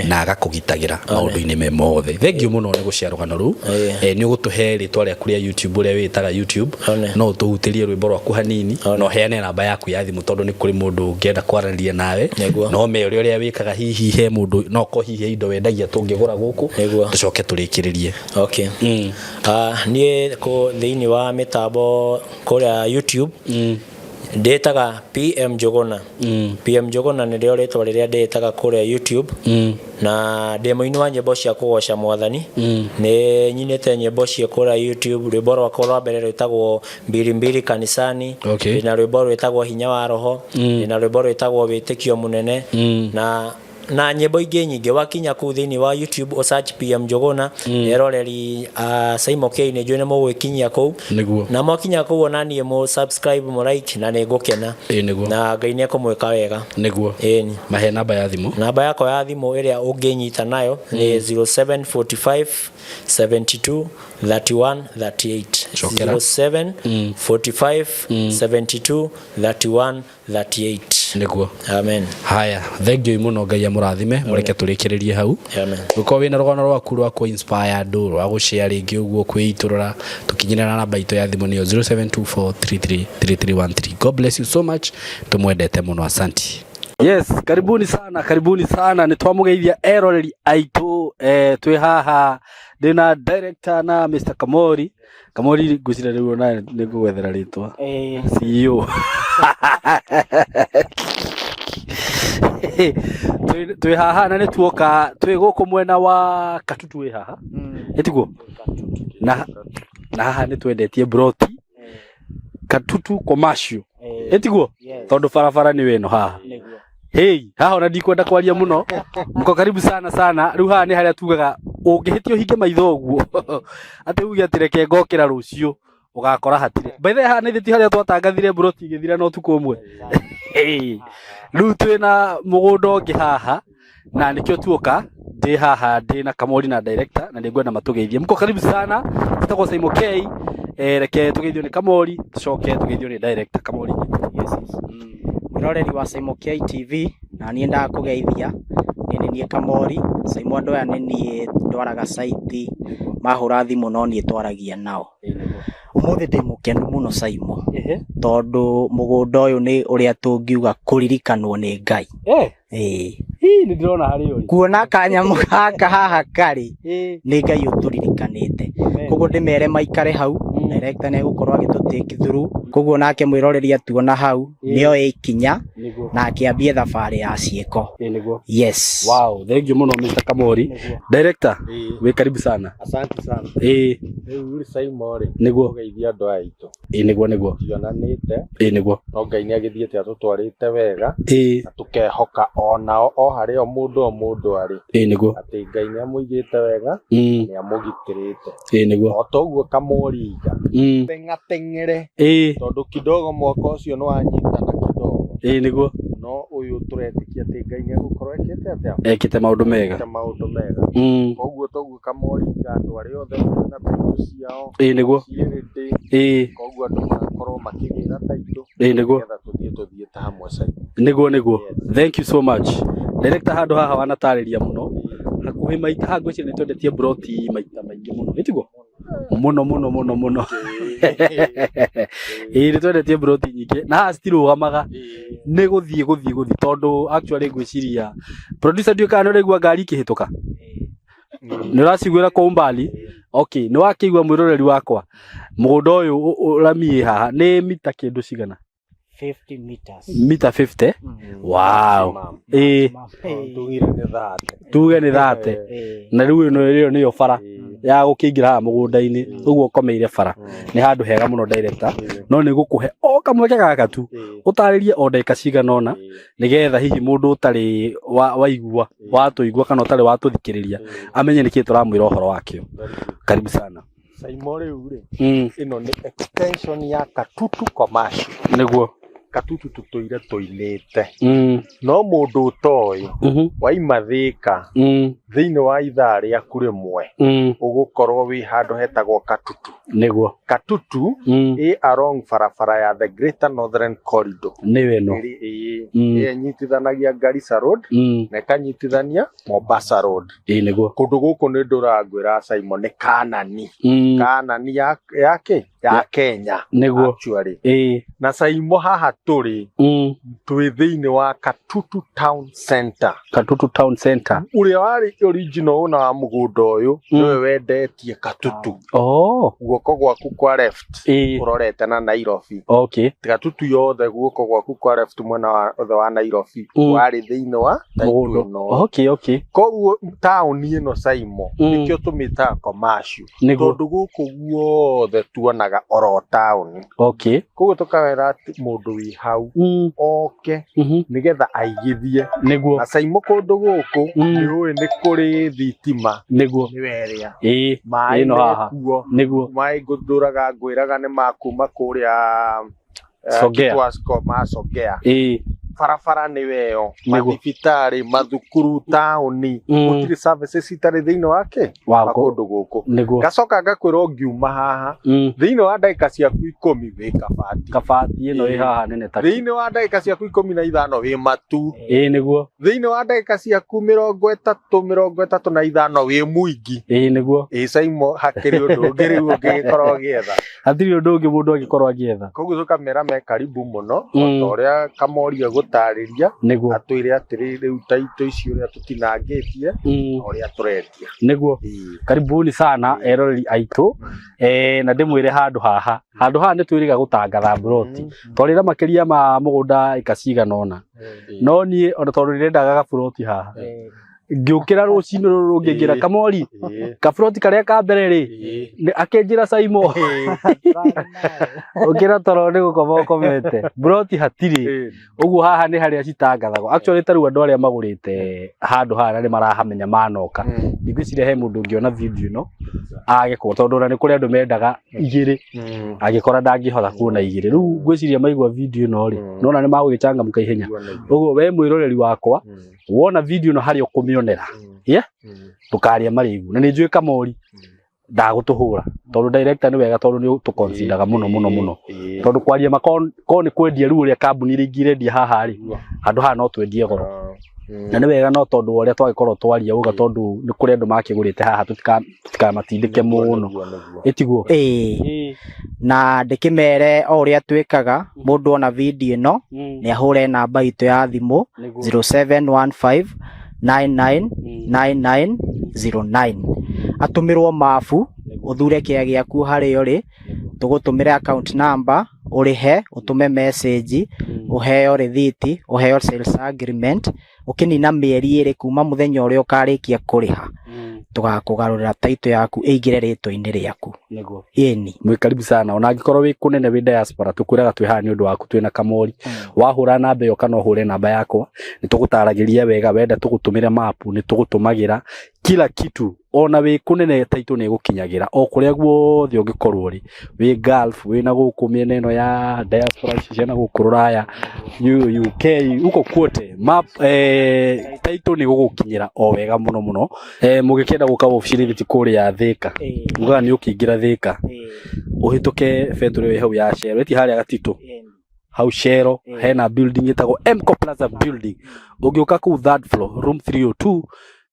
na agakũgitagĩra maũndũ-inĩ me mothe. Thengio mũno nĩ gũcia rũgano rũu. Nĩ ũgũtũhe rĩtwa rĩaku rĩa YouTube, ũrĩa wĩtaga YouTube, no ũtũhutĩrie rwĩmbo rwaku hanini, na ũheane namba yaku ya thimũ, tondũ nĩ kũrĩ mũndũ ũngĩenda kwaranĩria nawe, no me ũrĩa ũrĩa wĩkaga, hihi he mũndũ no ko hihi he indo wendagia tũngĩgũra gũkũ, tũcoke tũrĩkĩrĩrie. Okay. Niĩ kũ thĩinĩ wa mĩtambo kũrĩa YouTube ndĩtaga PM Njũgũna. PM Njũgũna nĩrĩo rĩtwa rĩrĩa ndĩtaga kũrĩa YouTube, na ndĩ mũini wa nyĩmbo cia kũgoca Mwathani. Nĩ nyinĩte nyĩmbo ciĩ kũrĩa YouTube. Rwĩmbo rwakwa rwa mbere rwĩtagwo Mbili Mbili Kanisani. Ndĩna rwĩmbo rwĩtagwo Hinya wa Roho. Ndĩna rwĩmbo rwĩtagwo Wĩtĩkio Mũnene na nyĩmbo ingĩ nyingĩ. Wakinya kũu thĩinĩ wa YouTube o search PM Njũgũna, eroreri a Saimo K, nĩ njũĩ nĩ mũgwĩkinyia kũu. Na mwakinya kũu, ona niĩ mũ subscribe, mũ like, na nĩ ngũkena. Ĩ nĩguo. Na Ngai nĩ ekũmwĩka wega. Nĩguo. Mahe namba ya thimũ. Namba yakwa ya thimũ ĩrĩa ũngĩnyita nayo nĩ 0745 72 31 38. Cokera. 07 45 72 31 38. Nĩguo. Amen. Haya, thengio mũno, Ngai amũrathime. Mũreke tũrĩkĩrĩrie hau. Amen. Ũkorwo wĩna rũgano rwaku rwa kũ inspire andũ, rwa gũshare rĩngĩ ũguo kwĩitũrũra, tũkinyĩre na namba itũ ya thimũ nĩyo 0724333313. God bless you so much, tũmwendete mũno, asanti. Yes, karibuni sana, karibuni sana. Nĩ twamũgeithia eroreri aitũ. Twĩ haha ndĩna director na Mr. Kamori. Kamori, ngwĩciria rĩu ona nĩ ngũgwethera rĩtwa CEO. Twĩ haha na nĩ tuoka twĩ gũkũ mwena wa Katutu, wĩ haha ĩtiguo, na haha nĩ twendetie broti Katutu commercial, ĩtiguo, tondũ barabara nĩ ĩno haha. Hey, haha ona ndikwenda kwaria muno, mko karibu sana sana. Rĩu haha nĩ harĩa tugaga ũngĩhĩtia ũhinge maitho ũguo atĩ uge atĩ reke ngokĩra rũciũ, ũgakora hatirĩ. By the way, haha nĩ ti harĩa twatangathire broti igĩthira na ũtukũ ũmwe? Hey, rĩu twĩna mũgũnda ũngĩ haha na nĩkĩo tuoka. Ndĩ haha ndĩ na Kamori na director, na nĩngwenda matũgeithie. Mko karibu sana, tũtagwo Saimo K. Reke tũgeithio nĩ Kamori, tũcoke tũgeithio nĩ director. Kamori. Yes. Mwĩroreri wa Saimo K TV, na niĩ ndakũgeithia, niĩ nĩ niĩ Kamori Saimo. Andũ aya nĩ niĩ ndwaraga site, mahũra thimũ no niĩ twaragia nao. Ũmũthĩ ndĩ mũkenu mũno Saimo, tondũ mũgũnda ũyũ nĩ ũrĩa tũngiuga kũririkanwo nĩ Ngai. Ĩĩ. Ii nĩ ndĩrona harĩa ũrĩ. Kuona kanyamũ gaka haha karĩ nĩ Ngai ũtũririkanĩte. Koguo ndĩmere maikare hau, director nĩ egũkorwo agĩtũ take through. Koguo nake mwĩroreri atuona hau nĩoe ikinya na akĩambie thabarĩ ya ciĩko. Yes. Wow, thank you mũno Mr. Kamori. Director, wĩ karibu sana. Asante sana. Ĩĩ. Rĩu rĩ Saimo rĩ. Nĩguo. Ũgeithia andũ aya aitũ. Ĩĩ nĩguo nĩguo. Tionanĩte. Ĩĩ nĩguo. No Ngai nĩ agĩthiĩte atũtwarĩte wega. Ĩĩ. Na tũkehoka onao o harĩa o mũndũ o mũndũ arĩ. Ĩĩ nĩguo. Atĩ Ngai nĩ amũigĩte wega. Nĩ amũgitĩrĩte. Ĩĩ nĩguo. O toguo Kamori iga. Teng'ateng'ere. Ĩĩ. Tondũ kidogo mwaka ũcio nĩ wanyitana kidogo. Ĩĩ nĩguo. No ũyũ tũretĩkia atĩ Ngai nĩ egũkorwo ekĩte atĩa? Ekĩte maũndũ mega. Ekĩte maũndũ mega. Koguo toguo Kamori iga andũ arĩa othe mena taitũ ciao. Ĩĩ nĩguo. Ciĩ ready. Ĩĩ. Koguo andũ magakorwo makĩgĩra taitũ. Ĩĩ nĩguo. Nĩgetha tũthiĩ tũthiĩte hamwe Saimo. Nĩguo nĩguo. Thank you so much. Director handũ haha wanatarĩria mũno. Hakuhĩ maita haha ngwĩciria nĩ twendetie broti maita maingĩ mũno. Ĩ tiguo? Mũno mũno mũno mũno. Ĩĩ nĩ twendetie broti nyingĩ na haha citirũgamaga. Nĩ gũthiĩ gũthiĩ gũthiĩ tondũ actually ngwĩciria producer ndiũĩ kana nĩ ũraigua ngari ikĩhĩtũka. Nĩ ũraciguĩra kwa umbali? Okay, nĩ wakĩigua mwĩroreri wakwa. Mũgũnda ũyũ rami ĩ haha nĩ mita kĩndũ cigana? 50 meters. Mita 50? Wow. Ĩĩ. Tugire nĩ thate. Tuge nĩ thate. Na rĩu ĩno ĩyo nĩyo bara ya gũkĩingĩra haha mũgũnda-inĩ ũguo ũkomeire bara. Nĩ handũ hega mũno director. No nĩ gũkũhe o kamweke gaka tu ũtarĩrie o ndagĩka cigana ũna nĩgetha hihi mũndũ ũtarĩ waigua watũigua kana ũtarĩ watũthikĩrĩria amenye nĩkĩĩ tũramwĩra ũhoro wakĩo. Karibu sana. Saimo rĩu rĩ. Ĩno nĩ extension ya Katutu Commercial. Nĩguo. Katutu tũtũire tũinĩte. No mũndũ ũtoĩ waima Thĩka thĩinĩ wa ithaa rĩaku rĩmwe ũgũkorwo wĩ handũ hetagwo Katutu. Nĩguo. Katutu ĩ along barabara ya the Greater Northern Corridor. Nĩyo ĩno. Ĩrĩ ĩĩ ĩnyitithanagia Garissa Road na ĩkanyitithania Mombasa Road. Ĩĩ nĩguo. Kũndũ gũkũ nĩ ndũrangwĩra Simon nĩ Kanani. Kanani ya ya kĩ? Ya Kenya. Nĩguo. Actually. Ĩĩ. Na Saimo haha tũrĩ twĩ thĩinĩ wa Katutu Town Center. Katutu Town Center. Ũrĩa warĩ original owner wa mũgũnda ũyũ nĩwe wendetie Katutu. Oh. Guoko gwaku kwa left ũrorete na Nairobi. Okay. Katutu yothe guoko gwaku kwa left mwena wa othe wa Nairobi warĩ thĩinĩ wa title Mũgũnda. ĩno. Okay, okay. Koguo taũni ĩno Saimo nĩkĩo tũmĩtaga commercial. Nĩguo. Tondũ gũkũ guothe tuonaga oro taũni. Okay. Koguo tũkawĩra atĩ mũndũ wĩ hau oke nĩgetha aigithie. Nĩguo. Na Saimo kũndũ gũkũ nĩ ũĩ nĩ kũrĩ thitima. Nĩguo. Nĩwe ĩrĩa. Ĩĩ. Maĩ Ĩno haha. mekuo. Nĩguo. Maĩ ngũthũraga ngwĩraga nĩ makuma kũrĩa Songea. Kitwasco ma Songea. Ĩĩ. Barabara nĩwe ĩyo, Nĩguo. mathibitarĩ, mathukuru, taũni, gũtirĩ services itarĩ thĩinĩ wake Wa wa kũndũ gũkũ. Nĩguo. Ngacoka ngakwĩra ũngiuma haha thĩinĩ wa ndagĩka ciaku ikũmi wĩ Kabati. Kabati ĩno ĩ haha nene ta Thĩinĩ wa ndagĩka ciaku 15 wĩ Matu. Ĩĩ nĩguo. Thĩinĩ wa ndagĩka ciaku 35 wĩ Mwingi. Ĩĩ nĩguo. Ĩĩ Saimo hakĩrĩ ũndũ ũngĩ rĩu ũngĩgĩkorwo ũgĩetha. Hatirĩ ũndũ ũngĩ mũndũ angĩkorwo agĩetha. Koguo tũkamera me karibu mũno o ta ũrĩa Kamori egũtarĩria Nĩguo. atwĩre atĩrĩ rĩu taitũ ici ũrĩa tũtinangĩtie na ũrĩa tũrendia. Nĩguo. Karibuni sana eroreri aitũ na ndĩmwĩre handũ haha handũ haha nĩ twĩrĩga gũtangatha mburoti twarĩra makĩria ma mũgũnda ĩka cigana ũna no niĩ ona tondũ ndĩrendaga gaburoti haha ngĩũkĩra rũcinĩ rũrũ rũngĩ ngĩra Kamori kaburoti karĩa ka mbere rĩ akĩnjĩra Saimo ũkĩra toro nĩ gũkoma ũkomete mburoti hatirĩ ũguo haha nĩ harĩa citangathagwo actually ta rĩu andũ arĩa magũrĩte handũ haha na nĩ marahamenya manoka ngwĩciria he mũndũ ũngĩona video ĩno age kuo tondũ ona nĩ kũrĩ andũ mendaga igĩrĩ angĩkora ndangĩhota kuona igĩrĩ rĩu ngwĩciria maigua video ĩno rĩ nona nĩ magũgĩcangamũka ihenya ũguo we mwĩroreri wakwa wona video ĩno harĩa ũkũmĩonera yeah ndũkarĩe marĩgu na nĩ njũĩ Kamori ndagũtũhũra tondũ director nĩ wega tondũ nĩ ũtũconsideraga mũno mũno mũno tondũ kwaria ma ko nĩ kwendia rĩu ũrĩa kambuni iria ingĩ irendia haha rĩ handũ haha no twendie goro. Na nĩ wega no tondũ wa ũrĩa twagĩkorwo twaria uga tondũ nĩ kũrĩ andũ makĩgũrĩte haha tũtikamatindĩke mũno. Ĩtiguo? Ĩĩ, na ndĩkĩmere o ũrĩa twĩkaga, mũndũ ona video ĩno nĩ ahũre namba itũ ya thimũ 0715 999909, atũmĩrwo mabu, ũthure kĩa gĩaku harĩa ũrĩ, tũgũtũmĩre account number, ũrĩhe, ũtũme message, ũheo rĩthiti, ũheo sales agreement. Ũkĩnina mĩeri 2 kuma mũthenya ũrĩa ũkarĩkia kũrĩha, tũgakũgarũrĩra title yaku ĩingĩre rĩtwa-inĩ rĩaku. Nĩguo. Ĩni. Mwĩ karibu sana, ona angĩkorwo wĩ kũnene, wĩ diaspora, tũkwĩraga twĩ haha nĩ ũndũ waku, twĩna Kamori. Wahũra namba ĩyo kana ũhũre namba yakwa, nĩ tũgũtaragĩria wega. Wenda tũgũtũmĩre mapu, nĩ tũgũtũmagĩra kila kitu. Ona wĩ kũnene, title nĩ ĩgũkinyagĩra o kũrĩa guothe ũngĩkorwo ũrĩ, wĩ Gulf, wĩ na gũkũ mĩena ĩno ya diaspora ici cia na gũkũ rũraya, UK, huko kwote, map title nĩ gũgũkinyĩra o wega mũno mũno. Mũgĩkĩenda gũka wabici rĩrĩ ti kũrĩa Thĩka, ugaga nĩ ũkĩingĩra Thĩka, ũhĩtũke betũrĩ ĩyo hau ya Shell, ĩti harĩa Gatitũ hau Shell, hena building ĩtagwo Mco Plaza building. Ũngĩũka kũu third floor, room 302,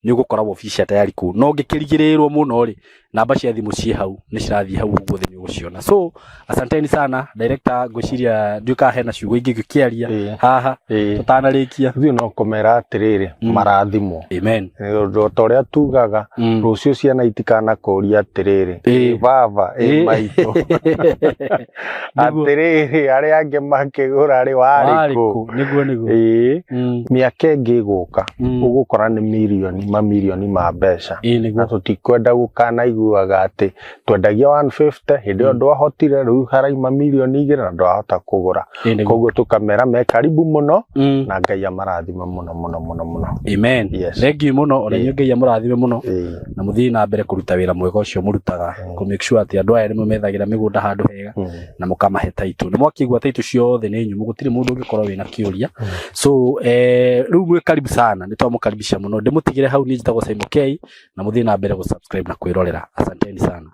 nĩ ũgũkora wabici cia tayari kũu. No ũngĩkĩrigĩrĩrwo mũno rĩ, namba cia thimũ ciĩ hau, nĩ cirathiĩ hau ũguo thĩ, nĩ ũgũciona. So asanteni sana, director. Ngwĩciria ndiũĩ kana hena ciugo ingĩ ngĩkĩaria haha tũtanarĩkia. Ithuĩ no kũmera atĩrĩrĩ, marathimwo. Amen. Ũndũ ta ũrĩa tugaga, rũciũ ciana itikanakũria atĩrĩrĩ, ĩ baba, ĩ maitũ, atĩrĩrĩ, arĩa angĩ makĩgũra rĩ, warĩ kũ? Nĩguo, nĩguo. Ĩĩ, mĩaka ĩngĩ ĩgũka, ũgũkora nĩ mirioni mamirioni ma mbeca, na tũtikwenda gũkanaiguaga atĩ twendagia 150, hĩndĩ ĩyo ndwahotire, rĩu haraima mirioni 2 na ndwahota kũgũra. Koguo tũkamera me karibu mũno, na Ngai amarathime mũno mũno mũno mũno. Amen. Thank you mũno, ona inyuĩ Ngai amũrathime mũno na mũthiĩ na mbere kũruta wĩra mwega ũcio mũrutaga, kũ make sure atĩ andũ aya nĩ methagĩra mĩgũnda handũ hega na mũkamahe title. Nĩ mwakĩigua title ciothe nĩ nyũmũ, gũtirĩ mũndũ ũngĩkorwo wĩna kĩũria. So rĩu mwĩ karibu sana, nĩ twamũkaribisha mũno. Ndĩmũtigĩre hau, niĩ njĩtagwo Simon K, na mũthiĩ na mbere gũ subscribe na kwĩrorera. Asanteni sana.